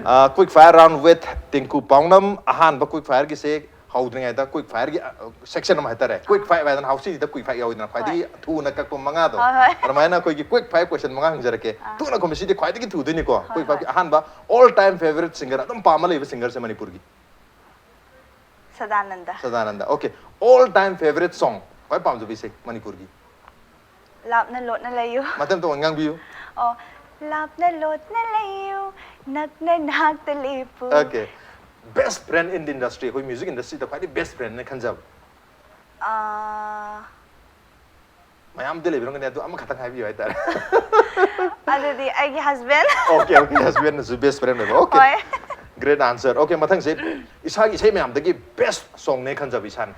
ꯑ, quick fire round with ꯇꯤꯡꯀꯨ ꯄꯥꯎꯅꯝ꯫ ꯑꯍꯥꯟꯕ quick fireꯒꯤꯁꯦ ꯍꯧꯗ꯭ꯔꯤꯉꯩꯗ quick fireꯒꯤ, ꯑ, section ꯑꯃ ꯍꯥꯏꯇꯥꯔꯦ, quick fire ꯍꯥꯏꯗꯅ ꯍꯥꯎꯁꯤꯗ quick fire ꯌꯥꯎꯋꯤꯗꯅ, ꯈ꯭ꯋꯥꯏꯗꯒꯤ ꯊꯨꯅ ꯀꯛꯄ ꯃꯉꯥꯗꯣ꯫ ꯍꯣꯏ, ꯍꯣꯏ꯫ ꯑꯗꯨꯃꯥꯏꯅ ꯑꯩꯈꯣꯏꯒꯤ quick fire question ꯃꯉꯥ ꯍꯪꯖꯔꯛꯀꯦ꯫ ꯑꯥ꯫ ꯊꯨꯅ ꯈꯨꯝꯕꯁꯤꯗꯤ ꯈ꯭ꯋꯥꯏꯗꯒꯤ ꯊꯨꯗꯣꯏꯅꯤꯀꯣ꯫ ꯍꯣꯏ, Quick fireꯒꯤ ꯍꯣꯏ꯫ ꯑꯍꯥꯟꯕ, all time favourite singer, ꯑꯗꯨꯝ ꯄꯥꯝꯃ ꯂꯩꯕ singerꯁꯦ ꯃꯅꯤꯄꯨꯔꯒꯤ꯫ Sadananda. Sadananda. Okay, all time favourite song, ꯈ꯭ꯋꯥꯏ ꯄꯥꯝꯖꯕ ꯏꯁꯩ ꯃꯅꯤꯄꯨꯔꯒꯤ꯫ ꯂꯥꯞꯅ ꯂꯣꯠꯅ ꯂꯩꯌꯨ꯫ ꯃꯇꯦꯛ ꯑꯃꯇ ꯉꯥꯡꯕꯤꯌꯨ꯫ ꯑꯣ, ꯂꯥꯞꯅ ꯂꯣꯠꯅ ꯂꯩꯌꯨ, ꯅꯛꯅ ꯅꯥꯛꯇ ꯂꯦꯞꯄꯨ꯫ Okay, best friend in the industry, ꯑꯩꯈꯣꯏ music industryꯗ ꯈ꯭ꯋꯥꯏꯗꯒꯤ best friendꯅ ꯈꯟꯖꯕ꯫ ꯑꯥ, ꯃꯌꯥꯝꯗꯤ ꯂꯩꯕꯤꯔꯝꯒꯅꯤ, ꯑꯗꯨ ꯑꯃꯈꯛꯇꯪ ꯍꯥꯏꯕꯤꯌꯨ ꯍꯥꯏꯇꯥꯔꯦ꯫ ꯑꯗꯨꯗꯤ ꯑꯩꯒꯤ husband꯫ Okay, okay, husbandꯅꯁꯨ best friend ꯑꯣꯏꯕ꯫ Okay, ꯍꯣꯏ꯫ Great answer. Okay, ꯃꯊꯪꯁꯦ ꯏꯁꯥꯒꯤ ꯏꯁꯩ ꯃꯌꯥꯝꯗꯒꯤ best songꯅꯦ ꯈꯟꯖꯕ ꯏꯁꯥꯅ꯫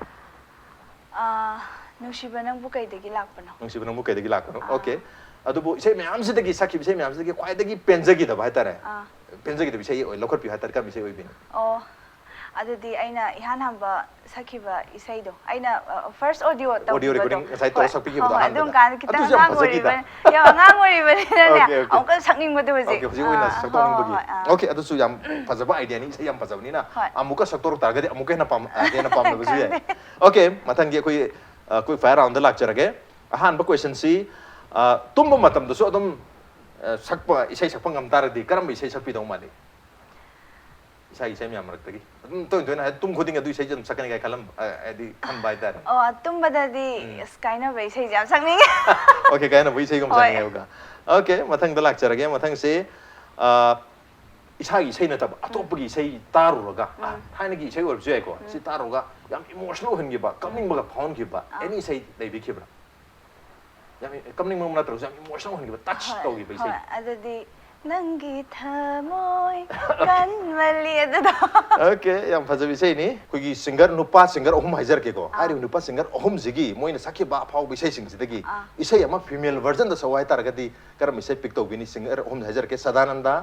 ꯑꯥ, ꯅꯨꯡꯁꯤꯕ ꯅꯪꯕꯨ ꯀꯩꯗꯒꯤ ꯂꯥꯛꯄꯅꯣ? ꯅꯨꯡꯁꯤꯕ ꯅꯪꯕꯨ ꯀꯩꯗꯒꯤ ꯂꯥꯛꯄꯅꯣ? ꯑꯥ꯫ Okay, ꯑꯗꯨꯕꯨ ꯏꯁꯩ ꯃꯌꯥꯝꯁꯤꯗꯒꯤ, ꯁꯛꯈꯤꯕ ꯏꯁꯩ ꯃꯌꯥꯝꯁꯤꯗꯒꯤ ꯈ꯭ꯋꯥꯏꯗꯒꯤ ꯄꯦꯟꯖꯈꯤꯗꯕ ꯍꯥꯏꯇꯥꯔꯦ꯫ ꯑꯥ꯫ ꯄꯦꯟꯖꯈꯤꯗꯕ ꯏꯁꯩ ꯑꯣꯏ ꯂꯧꯈꯠꯄꯤꯌꯨ ꯍꯥꯏꯇꯥꯔꯦ, ꯀꯔꯝꯕ ꯏꯁꯩ ꯑꯣꯏꯕꯤꯅꯤ? ꯑꯣ, ꯑꯗꯨꯗꯤ ꯑꯩꯅ ꯏꯍꯥꯟ ꯍꯥꯟꯕ ꯁꯛꯈꯤꯕ ꯏꯁꯩꯗꯣ, ꯑꯩꯅ, ꯑ, first audio Audio ꯇꯧꯈꯤꯕꯗꯣ꯫ recording ꯉꯁꯥꯏ ꯇꯧꯔ ꯍꯣꯏ, ꯁꯛꯄꯤꯈꯤꯕꯗꯣ ꯍꯣꯏ, ꯍꯣꯏ, ꯑꯗꯨꯝ ꯑꯍꯥꯟꯕꯗ꯫ ꯀꯥꯟꯗ ꯈꯤꯇꯪ ꯑꯗꯨꯁꯨ ꯌꯥꯝ ꯑꯉꯥꯡ ꯐꯖꯈꯤꯗ꯫ ꯑꯣꯏꯔꯤꯕꯅꯤ꯫ ꯌꯥꯝ ꯑꯉꯥꯡ ꯑꯣꯏꯔꯤꯕꯅꯤꯅꯅꯦ, Okay, okay. ꯑꯃꯨꯛꯀ ꯁꯛꯅꯤꯡꯕꯗꯣ ꯍꯧꯖꯤꯛ꯫ Okay, ꯍꯧꯖꯤꯛ ꯑꯣꯏꯅ ꯑꯥ, ꯁꯛꯇꯣꯛꯅꯤꯡꯕꯒꯤ꯫ ꯍꯣꯏ, ꯍꯣꯏ, ꯑꯥ꯫ Okay, ꯑꯗꯨꯁꯨ ꯌꯥꯝ ꯐꯖꯕ ideaꯅꯤ, ꯏꯁꯩ ꯌꯥꯝ ꯐꯖꯕꯅꯤꯅ꯫ ꯍꯣꯏ꯫ ꯑꯃꯨꯛꯀ ꯁꯛꯇꯣꯔꯛ ꯇꯥꯔꯒꯗꯤ ꯑꯃꯨꯛꯀ ꯍꯦꯟꯅ ꯄꯥꯝ-, ꯑ, ꯍꯦꯟꯅ ꯄꯥꯝꯅꯕꯁꯨ ꯌꯥꯏ꯫ ꯈꯪꯗꯦ꯫ Okay, ꯃꯊꯪꯒꯤ ꯑꯩꯈꯣꯏ, ꯑ, quick fire roundꯗ ꯂꯥꯛꯆꯔꯒꯦ꯫ ꯑꯍꯥꯟꯕ questionꯁꯤ, ꯑ, ꯇꯨꯝꯕ ꯃꯇꯝꯗꯁꯨ ꯑꯗꯨꯝ, ꯑ, ꯁꯛꯄ, ꯏꯁꯩ ꯁꯛꯄ ꯉꯝ ꯇꯥꯔꯗꯤ ꯀꯔꯝꯕ ꯏꯁꯩ ꯁꯛꯄꯤꯗꯧ ꯃꯥꯜꯂꯤ? ꯏꯁꯥꯒꯤ ꯏꯁꯩ ꯃꯌꯥꯝ ꯃꯔꯛꯇꯒꯤ꯫ ꯑꯗꯨꯝ ꯇꯣꯏꯅ ꯇꯣꯏꯅ ꯍꯥꯏ-, ꯇꯨꯝ ꯈꯨꯗꯤꯡ ꯑꯗꯨ ꯏꯁꯩꯁꯦ ꯑꯗꯨꯝ ꯁꯛꯀꯅꯤ ꯀꯥꯏ ꯈꯜꯂꯝ-, ꯑ, ꯍꯥꯏꯗꯤ ꯈꯟꯕ ꯍꯥꯏꯇꯥꯔꯦ꯫ ꯑꯣ, ꯇꯨꯝꯕꯗꯗꯤ, ꯎꯝ꯫ ꯑꯁ, ꯀꯥꯏꯅꯕ ꯏꯁꯩꯁꯦ ꯌꯥꯝ ꯁꯛꯅꯤꯡꯉꯦ꯫ Okay, ꯀꯥꯏꯅꯕ ꯏꯁꯩꯒꯨꯝꯕ ꯍꯣꯏ꯫ ꯁꯛꯅꯤꯡꯉꯦꯕꯀꯣ꯫ Okay, ꯃꯊꯪꯗ ꯂꯥꯛꯆꯔꯒꯦ꯫ ꯃꯊꯪꯁꯤ, ꯑ, ꯏꯁꯥꯒꯤ ꯏꯁꯩ ꯅꯠꯇꯕ ꯑꯇꯣꯞꯄꯒꯤ ꯏꯁꯩ ꯇꯥꯔꯨꯔꯒ, ꯑ, ꯎꯝ꯫ ꯊꯥꯏꯅꯒꯤ ꯏꯁꯩ ꯑꯣꯏꯔꯕꯁꯨ ꯌꯥꯏꯀꯣ, ꯁꯤ ꯇꯥꯔꯨꯔꯒ ꯌꯥꯝ emotional ꯑꯣꯏꯍꯟꯈꯤꯕ, ꯀꯞꯅꯤꯡꯕꯒ ꯐꯥꯎꯍꯟꯈꯤꯕ, ꯑꯥ꯫ any ꯏꯁꯩ ꯂꯩꯕꯤꯈꯤꯕ꯭ꯔꯥ? ꯌꯥꯝ ꯀꯞꯅꯤꯡꯕ ꯅꯠꯇ꯭ꯔꯒꯁꯨ ꯌꯥꯝ emotional ꯑꯣꯏꯍꯟꯈꯤꯕ, touch ꯍꯣꯏ, ꯇꯧꯈꯤꯕ ꯏꯁꯩ꯫ ꯍꯣꯏ, ꯑꯗꯨꯗꯤ ꯅꯪꯒꯤ ꯊꯃꯣꯏ ꯀꯟꯃꯜꯂꯤ ꯑꯗꯨꯗꯣ꯫ ꯑꯣꯀꯦ, ꯌꯥꯝ ꯐꯖꯕ ꯏꯁꯩꯅꯤ꯫ ꯑꯩꯈꯣꯏꯒꯤ ꯁꯤꯡꯒꯔ, ꯅꯨꯄꯥ ꯁꯤꯡꯒꯔ ꯑꯍꯨꯝ ꯍꯥꯏꯖꯔꯛꯀꯦꯀꯣ꯫ ꯍꯥꯏꯔꯤꯕ ꯅꯨꯄꯥ ꯁꯤꯡꯒꯔ ꯑꯍꯨꯝꯁꯤꯒꯤ ꯃꯣꯏꯅ ꯁꯛꯈꯤꯕ ꯑꯐꯥꯎꯕ ꯏꯁꯩꯁꯤꯡꯁꯤꯗꯒꯤ ꯑꯥ꯫ ꯏꯁꯩ ꯑꯃ ꯐꯤꯃꯦꯜ ꯚꯔꯖꯟꯗ ꯁꯛꯎ ꯍꯥꯏꯇꯥꯔꯒꯗꯤ ꯀꯔꯝꯕ ꯏꯁꯩ ꯄꯤꯛ ꯇꯧꯕꯤꯅꯤ? ꯁꯤꯡꯒꯔ ꯑꯍꯨꯝ ꯍꯥꯏꯖꯔꯛꯀꯦ, ꯁꯗꯥꯅꯟꯗ,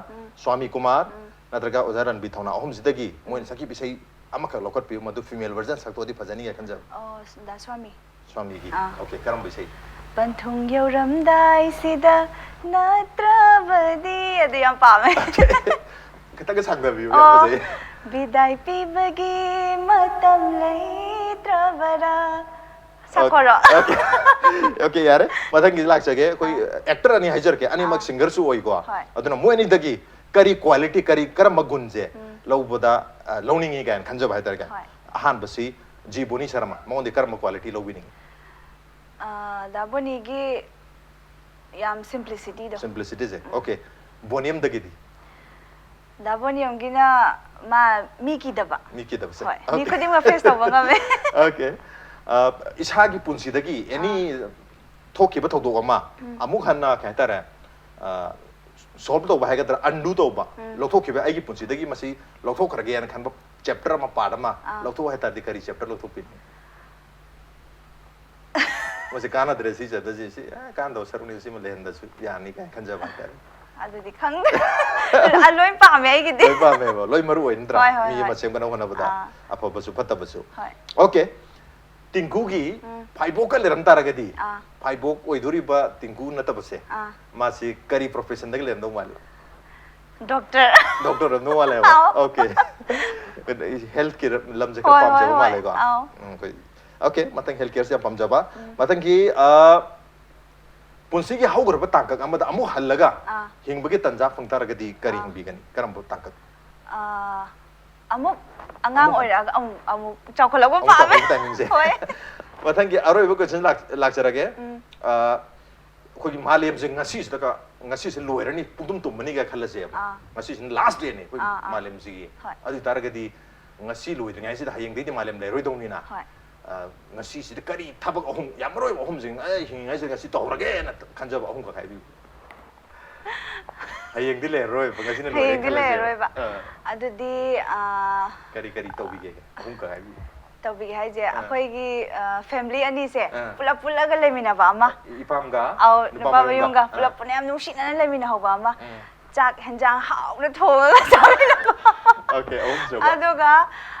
ꯁ꯭ꯋꯥꯃꯤ ꯀꯨꯃꯥꯔ, ꯅꯠꯇ꯭ꯔꯒ ꯑꯣꯖꯥ ꯔꯟꯕꯤ ꯊꯧꯅꯥ, ꯑꯍꯨꯝꯁꯤꯗꯒꯤ ꯃꯣꯏꯅ ꯁꯛꯈꯤꯕ ꯏꯁꯩ ꯑꯃꯈꯛ ꯂꯧꯈꯠꯄꯤꯌꯨ, ꯃꯗꯨ ꯐꯤꯃꯦꯜ ꯚꯔꯖꯟ ꯁꯛꯇꯣꯛꯑꯗꯤ ꯐꯖꯅꯤ ꯍꯥꯏꯅ ꯈꯟꯖꯕ꯫ ꯑꯣ, ꯗꯥ ꯁ꯭ꯋꯥꯃꯤ꯫ ꯁ꯭ꯋꯥꯃꯤꯒꯤ꯫ ꯑꯥ꯫ ꯑꯣꯀꯦ, ꯀꯔꯝꯕ ꯏꯁꯩ? ꯄꯟꯊꯨꯡ ꯌꯧꯔꯝꯗꯥꯏꯁꯤꯗ ꯅꯠꯇ꯭ꯔꯕꯗꯤ ꯑꯗꯨ ꯌꯥꯝ ꯄꯥꯝꯃꯦ꯫ ꯈꯤꯇꯪꯒ ꯁꯥꯡꯗꯕꯤꯌꯨ, ꯑꯣ, ꯌꯥꯝ ꯐꯖꯩ꯫ ꯕꯤꯗꯥꯏ ꯄꯤꯕꯒꯤ ꯃꯇꯝ ꯂꯩꯇ꯭ꯔꯕꯔꯥ꯫ ꯁꯛꯈꯣꯔꯣ꯫ ꯑꯣꯀꯦ, ꯑꯣꯀꯦ, ꯌꯥꯔꯦ꯫ ꯃꯊꯪꯒꯤ ꯂꯥꯛꯆꯒꯦ꯫ ꯑꯩꯈꯣꯏ ꯑꯦꯛꯇꯔ ꯑꯅꯤ ꯍꯥꯏꯖꯔꯛꯀꯦ, ꯑꯅꯤꯃꯛ ꯑꯥ꯫ ꯁꯤꯡꯒꯔꯁꯨ ꯑꯣꯏꯀꯣ꯫ ꯍꯣꯏ꯫ ꯑꯗꯨꯅ ꯃꯣꯏ ꯑꯅꯤꯗꯒꯤ ꯀꯔꯤ ꯀ꯭ꯋꯥꯂꯤꯇꯤ, ꯀꯔꯤ, ꯀꯔꯝꯕ ꯒꯨꯟꯁꯦ ꯂꯧꯕꯗ ꯑ, ꯂꯧꯅꯤꯡꯉꯤ ꯀꯥꯏꯅ ꯈꯟꯖꯕ ꯍꯥꯏꯇꯥꯔꯦ? ꯍꯣꯏ꯫ ꯑꯍꯥꯟꯕꯁꯤ ꯖꯤ ꯕꯣꯅꯤ ꯁꯔꯃ, ꯃꯉꯣꯟꯗ ꯀꯔꯝꯕ ꯀ꯭ꯋꯥꯂꯤꯇꯤ ꯂꯧꯕꯤꯅꯤꯡꯉꯤ? ꯑꯥ, ꯗꯥ ꯕꯣꯅꯤꯒꯤ ꯌꯥꯝ ꯁꯤꯝꯄ꯭ꯂꯤꯁꯤꯇꯤꯗꯣ꯫ ꯁꯤꯝꯄ꯭ꯂꯤꯁꯤꯇꯤꯁꯦ꯫ ꯑꯣꯀꯦ꯫ ꯕꯣꯅꯤꯌꯝꯗꯒꯤꯗꯤ? ꯗꯥ ꯕꯣꯅꯤꯌꯝꯒꯤꯅ ꯃꯥ ꯃꯤ ꯀꯤꯗꯕ꯫ ꯃꯤ ꯀꯤꯗꯕꯁꯦ꯫ ꯍꯣꯏ, ꯃꯤ ꯑꯣꯀꯦ꯫ ꯈꯨꯗꯤꯡꯃꯛ ꯐꯦꯁ ꯇꯧꯕ ꯉꯝꯃꯦ꯫ ꯑꯣꯀꯦ꯫ ꯑ, ꯏꯁꯥꯒꯤ ꯄꯨꯟꯁꯤꯗꯒꯤ ꯑꯦꯅꯤ ꯊꯣꯛꯈꯤꯕ ꯊꯧꯗꯣꯛ ꯑꯃ ꯑꯃꯨꯛ ꯍꯟꯅ, ꯀꯩ ꯍꯥꯏꯇꯥꯔꯦ, ꯁꯣꯜꯕ ꯇꯧꯕ ꯍꯥꯏꯒꯗ꯭ꯔꯥ, ꯑꯟꯗꯨ ꯇꯧꯕ, ꯂꯧꯊꯣꯛꯈꯤꯕ, ꯑꯩꯒꯤ ꯄꯨꯟꯁꯤꯗꯒꯤ ꯃꯁꯤ ꯂꯧꯊꯣꯛꯈ꯭ꯔꯒꯦꯅ ꯈꯟꯕ ꯆꯦꯞꯇꯔ ꯑꯃ, ꯄꯥꯔꯠ ꯑꯃ ꯑꯥ꯫ ꯂꯧꯊꯣꯛꯑꯣ ꯍꯥꯏ ꯇꯥꯔꯗꯤ ꯀꯔꯤ ꯆꯦꯞꯇꯔ ꯂꯧꯊꯣꯛꯄꯤꯅꯤ? ꯃꯁꯤ ꯀꯥꯟꯅꯗ꯭ꯔꯦ, ꯁꯤ ꯆꯦꯞꯇꯔꯁꯤ, ꯁꯤ, ꯑ, ꯀꯥꯟꯅꯗꯕ ꯁꯔꯨꯛꯅꯤ, ꯁꯤꯃ ꯂꯩꯍꯟꯗꯁꯨ ꯌꯥꯅꯤ ꯀꯥꯏꯅ ꯈꯟꯖꯕ ꯍꯥꯏꯇꯥꯔꯦ꯫ ꯑꯗꯨꯗꯤ ꯈꯪꯗꯦ꯫ ꯑ, ꯂꯣꯏ ꯄꯥꯝꯃꯦ ꯑꯩꯒꯤꯗꯤ꯫ ꯂꯣꯏ ꯄꯥꯝꯃꯦꯕ, ꯂꯣꯏ ꯃꯔꯨ ꯑꯣꯏ ꯅꯠꯇ꯭ꯔꯥ? ꯍꯣꯏ, ꯍꯣꯏ, ꯃꯤ ꯑꯃ ꯍꯣꯏ꯫ ꯁꯦꯝꯒꯠꯅꯕ ꯍꯣꯠꯅꯕꯗ ꯑꯥ꯫ ꯑꯐꯕꯁꯨ ꯐꯠꯇꯕꯁꯨ꯫ ꯍꯣꯏ꯫ ꯑꯣꯀꯦ, ꯇꯤꯡꯀꯨꯒꯤ ꯎꯝ꯫ ꯐꯥꯏꯕꯣꯛꯀ ꯂꯩꯔꯝ ꯇꯥꯔꯒꯗꯤ, ꯑꯥ꯫ ꯐꯥꯏꯕꯣꯛ ꯑꯣꯏꯗꯣꯔꯤꯕ ꯇꯤꯡꯀꯨ ꯅꯠꯇꯕꯁꯦ, ꯑꯥ꯫ ꯃꯥꯁꯤ ꯀꯔꯤ ꯄ꯭ꯔꯣꯐꯦꯁꯟꯗꯒꯤ ꯂꯩꯔꯝꯗꯧ ꯃꯥꯜꯂꯤ? ꯗꯣꯛꯇꯔ꯫ ꯗꯣꯛꯇꯔ ꯑꯣꯏꯔꯝꯗꯧ ꯃꯥꯜꯂꯦꯕ꯫ ꯑꯥꯎ꯫ ꯑꯣꯀꯦ꯫ ꯍꯦꯜꯊ ꯀꯦꯌꯔ ꯂꯝꯁꯦ ꯈꯔ ꯍꯣꯏ, ꯍꯣꯏ, ꯄꯥꯝꯖꯕ ꯍꯣꯏ꯫ ꯃꯥꯜꯂꯦꯀꯣ꯫ ꯑꯥꯎ꯫ ꯎꯝ, ꯑꯩꯈꯣꯏ, ꯑꯣꯀꯦ, ꯃꯊꯪ ꯍꯦꯜꯊ ꯀꯦꯌꯔꯁꯦ ꯌꯥꯝ ꯄꯥꯝꯖꯕ꯫ ꯃꯊꯪꯒꯤ, ꯑ, ꯄꯨꯟꯁꯤꯒꯤ ꯍꯧꯈ꯭ꯔꯕ ꯇꯥꯡꯀꯛ ꯑꯃꯗ ꯑꯃꯨꯛ ꯍꯜꯂꯒ ꯑꯥ꯫ ꯍꯤꯡꯕꯒꯤ ꯇꯥꯟꯖꯥ ꯐꯪ ꯇꯥꯔꯒꯗꯤ ꯀꯔꯤ ꯑꯥ꯫ ꯍꯤꯡꯕꯤꯒꯅꯤ? ꯀꯔꯝꯕ ꯇꯥꯡꯀꯛ? ꯑꯥ, ꯑꯃꯨꯛ ꯑꯉꯥꯡ ꯑꯃꯨꯛ ꯑꯣꯏꯔꯛꯑꯒ ꯑꯃꯨꯛ, ꯑꯃꯨꯛ ꯆꯥꯎꯈꯠꯂꯛꯄ ꯑꯃꯨꯛ ꯄꯥꯝꯃꯦ꯫ ꯆꯥꯎꯈꯠꯂꯛꯄ ꯇꯥꯏꯃꯤꯡꯁꯦ꯫ ꯍꯣꯏ꯫ ꯃꯊꯪꯒꯤ ꯑꯔꯣꯏꯕ ꯀꯣꯏꯁꯟ ꯂꯥꯛ-, ꯂꯥꯛꯆꯔꯒꯦ꯫ ꯎꯝ꯫ ꯑ, ꯑꯩꯈꯣꯏꯒꯤ ꯃꯥꯂꯦꯝꯁꯦ ꯉꯁꯤꯁꯤꯗꯒ, ꯉꯁꯤꯁꯦ ꯂꯣꯏꯔꯅꯤ, ꯄꯨꯡꯇꯨꯝ ꯇꯨꯝꯃꯅꯤꯒ ꯈꯜꯂꯁꯦꯕ꯫ ꯑꯥ꯫ ꯉꯁꯤꯁꯤꯅ ꯂꯥꯁ ꯗꯦꯅꯤ ꯑꯩꯈꯣꯏ ꯑꯥ, ꯑꯥ꯫ ꯃꯥꯂꯦꯝꯁꯤꯒꯤ꯫ ꯍꯣꯏ꯫ ꯑꯗꯨ ꯑꯣꯏ ꯇꯥꯔꯒꯗꯤ ꯉꯁꯤ ꯂꯣꯏꯗ꯭ꯔꯤꯉꯩꯁꯤꯗ ꯍꯌꯦꯡꯗꯩꯗꯤ ꯃꯥꯂꯦꯝ ꯂꯩꯔꯣꯏꯗꯧꯅꯤꯅ꯫ ꯍꯣꯏ꯫ ꯑ, ꯉꯁꯤꯁꯤꯗ ꯀꯔꯤ ꯊꯕꯛ ꯑꯍꯨꯝ, ꯌꯥꯝ ꯃꯔꯨ ꯑꯣꯏꯕ ꯑꯍꯨꯝꯁꯤꯡ, ꯑꯩ ꯍꯤꯡꯉꯤꯉꯩꯁꯤꯗ ꯉꯁꯤ ꯇꯧꯍꯧꯔꯒꯦꯅ ꯈꯟꯖꯕ ꯑꯍꯨꯝꯈꯛ ꯍꯥꯏꯕꯤꯌꯨ꯫ ꯍꯌꯦꯡꯗꯤ ꯂꯩꯔꯔꯣꯏꯕ, ꯉꯁꯤꯅ ꯂꯣꯏꯔꯦ ꯍꯌꯦꯡꯗꯤ ꯈꯜꯂꯁꯦꯕ꯫ ꯂꯩꯔꯔꯣꯏꯕ꯫ ꯑꯥ, ꯑꯗꯨꯗꯤ ꯑꯥ, ꯀꯔꯤ ꯀꯔꯤ ꯇꯧꯕꯤꯒꯦ? ꯑꯍꯨꯝꯈꯛ ꯍꯥꯏꯕꯤꯌꯨ꯫ ꯇꯧꯕꯤꯒꯦ ꯍꯥꯏꯁꯦ ꯑꯩꯈꯣꯏꯒꯤ ꯐꯦꯃꯤꯂꯤ ꯑꯅꯤꯁꯦ ꯑꯥ. ꯄꯨꯂꯞ ꯄꯨꯜꯂꯒ ꯂꯩꯃꯤꯟꯅꯕ ꯑꯃ꯫ ꯏꯄꯥꯝꯒ ꯑꯧ, ꯅꯨꯄꯥ ꯅꯨꯄꯥ ꯃꯌꯨꯝꯒ? ꯃꯌꯨꯝꯒ ꯑꯥ. ꯄꯨꯂꯞ ꯄꯨꯟꯅ ꯌꯥꯝ ꯅꯨꯡꯁꯤꯅꯅ ꯂꯩꯃꯤꯟꯅꯍꯧꯕ ꯑꯃ꯫ ꯎꯝ. ꯆꯥꯛ ꯍꯦꯟꯖꯥꯡ ꯍꯥꯎꯅ ꯊꯣꯡꯉꯒ ꯆꯥꯃꯤꯟꯅꯕ꯫ Okay, ꯑꯍꯨꯝꯁꯨꯕ? ꯑꯗꯨꯒ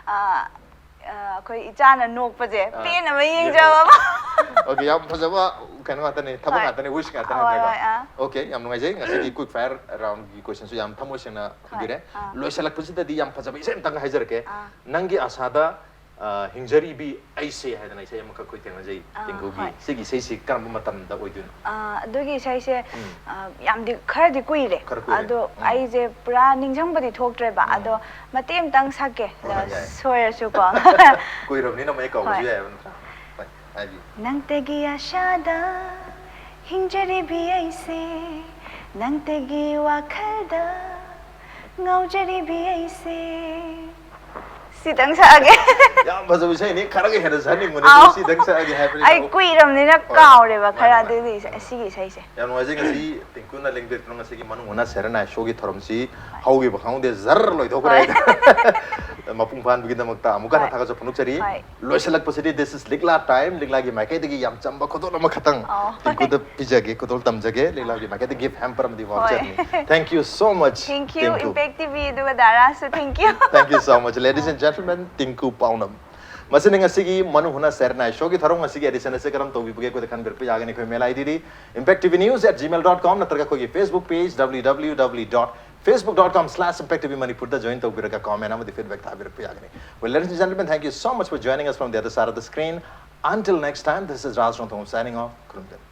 ꯑꯥ, ꯑꯥ, ꯑꯩꯈꯣꯏ ꯏꯆꯥꯅ ꯅꯣꯛꯄꯁꯦ ꯑꯥ. ꯄꯦꯟꯅꯕ ꯌꯦꯡꯖꯕ ꯑꯃ꯫ Okay, ꯌꯥꯝ ꯐꯖꯕ ꯀꯩꯅꯣ ꯉꯥꯛꯇꯅꯦ, ꯊꯕꯛ ꯍꯣꯏ. ꯉꯥꯛꯇꯅꯦ, wish ꯉꯥꯛꯇꯅꯦ ꯍꯣꯏ, ꯅꯠꯇ꯭ꯔꯥ? ꯍꯣꯏ, ꯑꯥ. Okay, ꯌꯥꯝ ꯅꯨꯡꯉꯥꯏꯖꯩ꯫ ꯉꯁꯤꯒꯤ quick fire round ꯒꯤ question ꯁꯨ ꯌꯥꯝ ꯊꯃꯣꯏ ꯁꯦꯡꯅ ꯈꯨꯝꯕꯤꯔꯦ꯫ ꯑꯥ. ꯂꯣꯏꯁꯤꯜꯂꯛꯄꯁꯤꯗꯗꯤ ꯌꯥꯝ ꯐꯖꯕ ꯏꯁꯩ ꯑꯝꯇꯪ ꯍꯥꯏꯖꯔꯛꯀꯦ꯫ ꯑꯥ. ꯅꯪꯒꯤ ꯑꯁꯥꯗ, ꯑ, ꯍꯤꯡꯖꯔꯤꯕꯤ ꯑꯩꯁꯦ ꯍꯥꯏꯗꯅ ꯏꯁꯩ ꯑꯃꯈꯛ ꯑꯩꯈꯣꯏ ꯊꯦꯡꯅꯖꯩ, ꯑꯥ, ꯇꯤꯡꯀꯨꯒꯤ꯫ ꯍꯣꯏ. ꯁꯤꯒꯤ ꯏꯁꯩꯁꯤ ꯀꯔꯝꯕ ꯃꯇꯝꯗ ꯑꯣꯏꯗꯣꯏꯅꯣ? ꯑꯥ, ꯑꯗꯨꯒꯤ ꯏꯁꯩꯁꯦ ꯎꯝ. ꯑꯥ, ꯌꯥꯝꯗꯤ ꯈꯔꯗꯤ ꯀꯨꯏꯔꯦ꯫ ꯈꯔ ꯀꯨꯏꯔꯦ꯫ ꯑꯗꯣ ꯎꯝ. ꯑꯩꯁꯦ ꯄꯨꯔꯥ ꯅꯤꯡꯁꯤꯡꯕꯗꯤ ꯊꯣꯛꯇ꯭ꯔꯦꯕ꯫ ꯎꯝ. ꯑꯗꯣ ꯃꯇꯦꯛ ꯑꯃꯇꯪ ꯁꯛꯀꯦ꯫ ꯍꯣꯏ, ꯍꯣꯏ, ꯌꯥꯏ꯫ ꯁꯣꯏꯔꯁꯨꯀꯣ꯫ ꯀꯨꯏꯔꯕꯅꯤꯅ ꯃꯌꯦꯛ ꯀꯥꯎꯕꯁꯨ ꯍꯣꯏ. ꯌꯥꯏꯑꯕ, ꯅꯠꯇ꯭ꯔꯥ? ꯍꯣꯏ, ꯍꯥꯏꯕꯤꯌꯨ꯫ ꯅꯪꯇꯒꯤ ꯑꯁꯥꯗ ꯍꯤꯡꯖꯔꯤꯕꯤ ꯑꯩꯁꯦ, ꯅꯪꯇꯒꯤ ꯋꯥꯈꯜꯗ ꯉꯥꯎꯖꯔꯤꯕꯤ ꯑꯩꯁꯦ꯫ ꯁꯤꯇꯪ ꯁꯛꯑꯒꯦ꯫ ꯌꯥꯝ ꯐꯖꯕ ꯏꯁꯩꯅꯤ, ꯈꯔꯒ ꯍꯦꯟꯅ ꯁꯛꯍꯟꯅꯤꯡꯕꯅꯦ, ꯑꯥꯎ. ꯑꯗꯨ ꯁꯤꯗꯪ ꯁꯛꯑꯒꯦ ꯍꯥꯏꯕꯅꯤꯅ꯫ ꯑꯩ ꯀꯨꯏꯔꯕꯅꯤꯅ ꯍꯣꯏ, ꯍꯣꯏ. ꯀꯥꯎꯔꯦꯕ ꯃꯥꯅꯦ, ꯈꯔ ꯃꯥꯅꯦ. ꯑꯗꯨꯒꯤ ꯏꯁꯩ-, ꯁꯤꯒꯤ ꯏꯁꯩꯁꯦ꯫ ꯌꯥꯝ ꯅꯨꯡꯉꯥꯏꯖꯩ ꯉꯁꯤ ꯇꯤꯡꯀꯨꯅ ꯂꯦꯡꯕꯤꯔꯛꯇꯨꯅ ꯉꯁꯤꯒꯤ ꯃꯅꯨꯡ ꯍꯨꯠꯅ ꯁꯦꯔꯦꯅꯥꯏ ꯁꯣꯒꯤ ꯊꯧꯔꯝꯁꯤ ꯍꯧꯈꯤꯕ ꯈꯪꯍꯧꯗꯦ, ꯖꯔ ꯂꯣꯏꯊꯣꯛꯈ꯭ꯔꯦ꯫ ꯍꯣꯏ. ꯃꯄꯨꯡ ꯐꯥꯍꯟꯕꯒꯤꯗꯃꯛꯇ ꯑꯃꯨꯛꯀ ꯍꯟꯅ ꯍꯣꯏ. ꯊꯥꯒꯠꯆꯕ ꯐꯣꯡꯗꯣꯛꯆꯔꯤ꯫ ꯍꯣꯏ. ꯂꯣꯏꯁꯤꯜꯂꯛꯄꯁꯤꯗꯤ this is ꯂꯤꯛꯂꯥ time, ꯂꯤꯛꯂꯥꯒꯤ ꯃꯥꯏꯀꯩꯗꯒꯤ ꯌꯥꯝ ꯆꯝꯕ ꯈꯨꯗꯣꯜ ꯑꯃꯈꯛꯇꯪ ꯑꯣ. ꯇꯤꯡꯀꯨꯗ ꯄꯤꯖꯒꯦ, ꯈꯨꯗꯣꯜ ꯇꯝꯖꯒꯦ, ꯂꯤꯛꯂꯥꯒꯤ ꯃꯥꯏꯀꯩꯗ gift hamper ꯑꯃꯗꯤ ꯍꯣꯏ. ꯋꯥꯠꯆꯔꯅꯤ꯫ Thank you so much, Thank you, ꯇꯤꯡꯀꯨ꯫ Impact T V ꯑꯗꯨꯒ ꯗꯥꯔꯥꯁꯨ thank you꯫ Thank you so much, ladies and gentlemen, ꯇꯤꯡꯀꯨ ꯄꯥꯎꯅꯝ꯫ ꯃꯁꯤꯅ ꯉꯁꯤꯒꯤ ꯃꯅꯨꯡ ꯍꯨꯠꯅ ꯁꯦꯔꯦꯅꯥꯏ ꯁꯣꯒꯤ ꯊꯧꯔꯝ ꯉꯁꯤꯒꯤ edition ꯑꯁꯤ ꯀꯔꯝ ꯇꯧꯕꯤꯕꯒꯦ ꯑꯩꯈꯣꯏꯗ ꯈꯟꯕꯤꯔꯛꯄ ꯌꯥꯒꯅꯤ꯫ ꯑꯩꯈꯣꯏ mail ID D impact T V news at gmail dot com ꯅꯠꯇ꯭ꯔꯒ ꯑꯩꯈꯣꯏꯒꯤ Facebook page W W W dot facebook dot com slash impact T V Manipur ꯗ join ꯇꯧꯕꯤꯔꯒ comment ꯑꯃꯗꯤ feedback ꯊꯥꯕꯤꯔꯛꯄ ꯌꯥꯒꯅꯤ꯫ Well, ladies and gentlemen, thank you so much for joining us from the other side of the screen. Until next time, this is Raj Rongthong signing off. ꯈꯨꯔꯨꯝꯖꯔꯤ꯫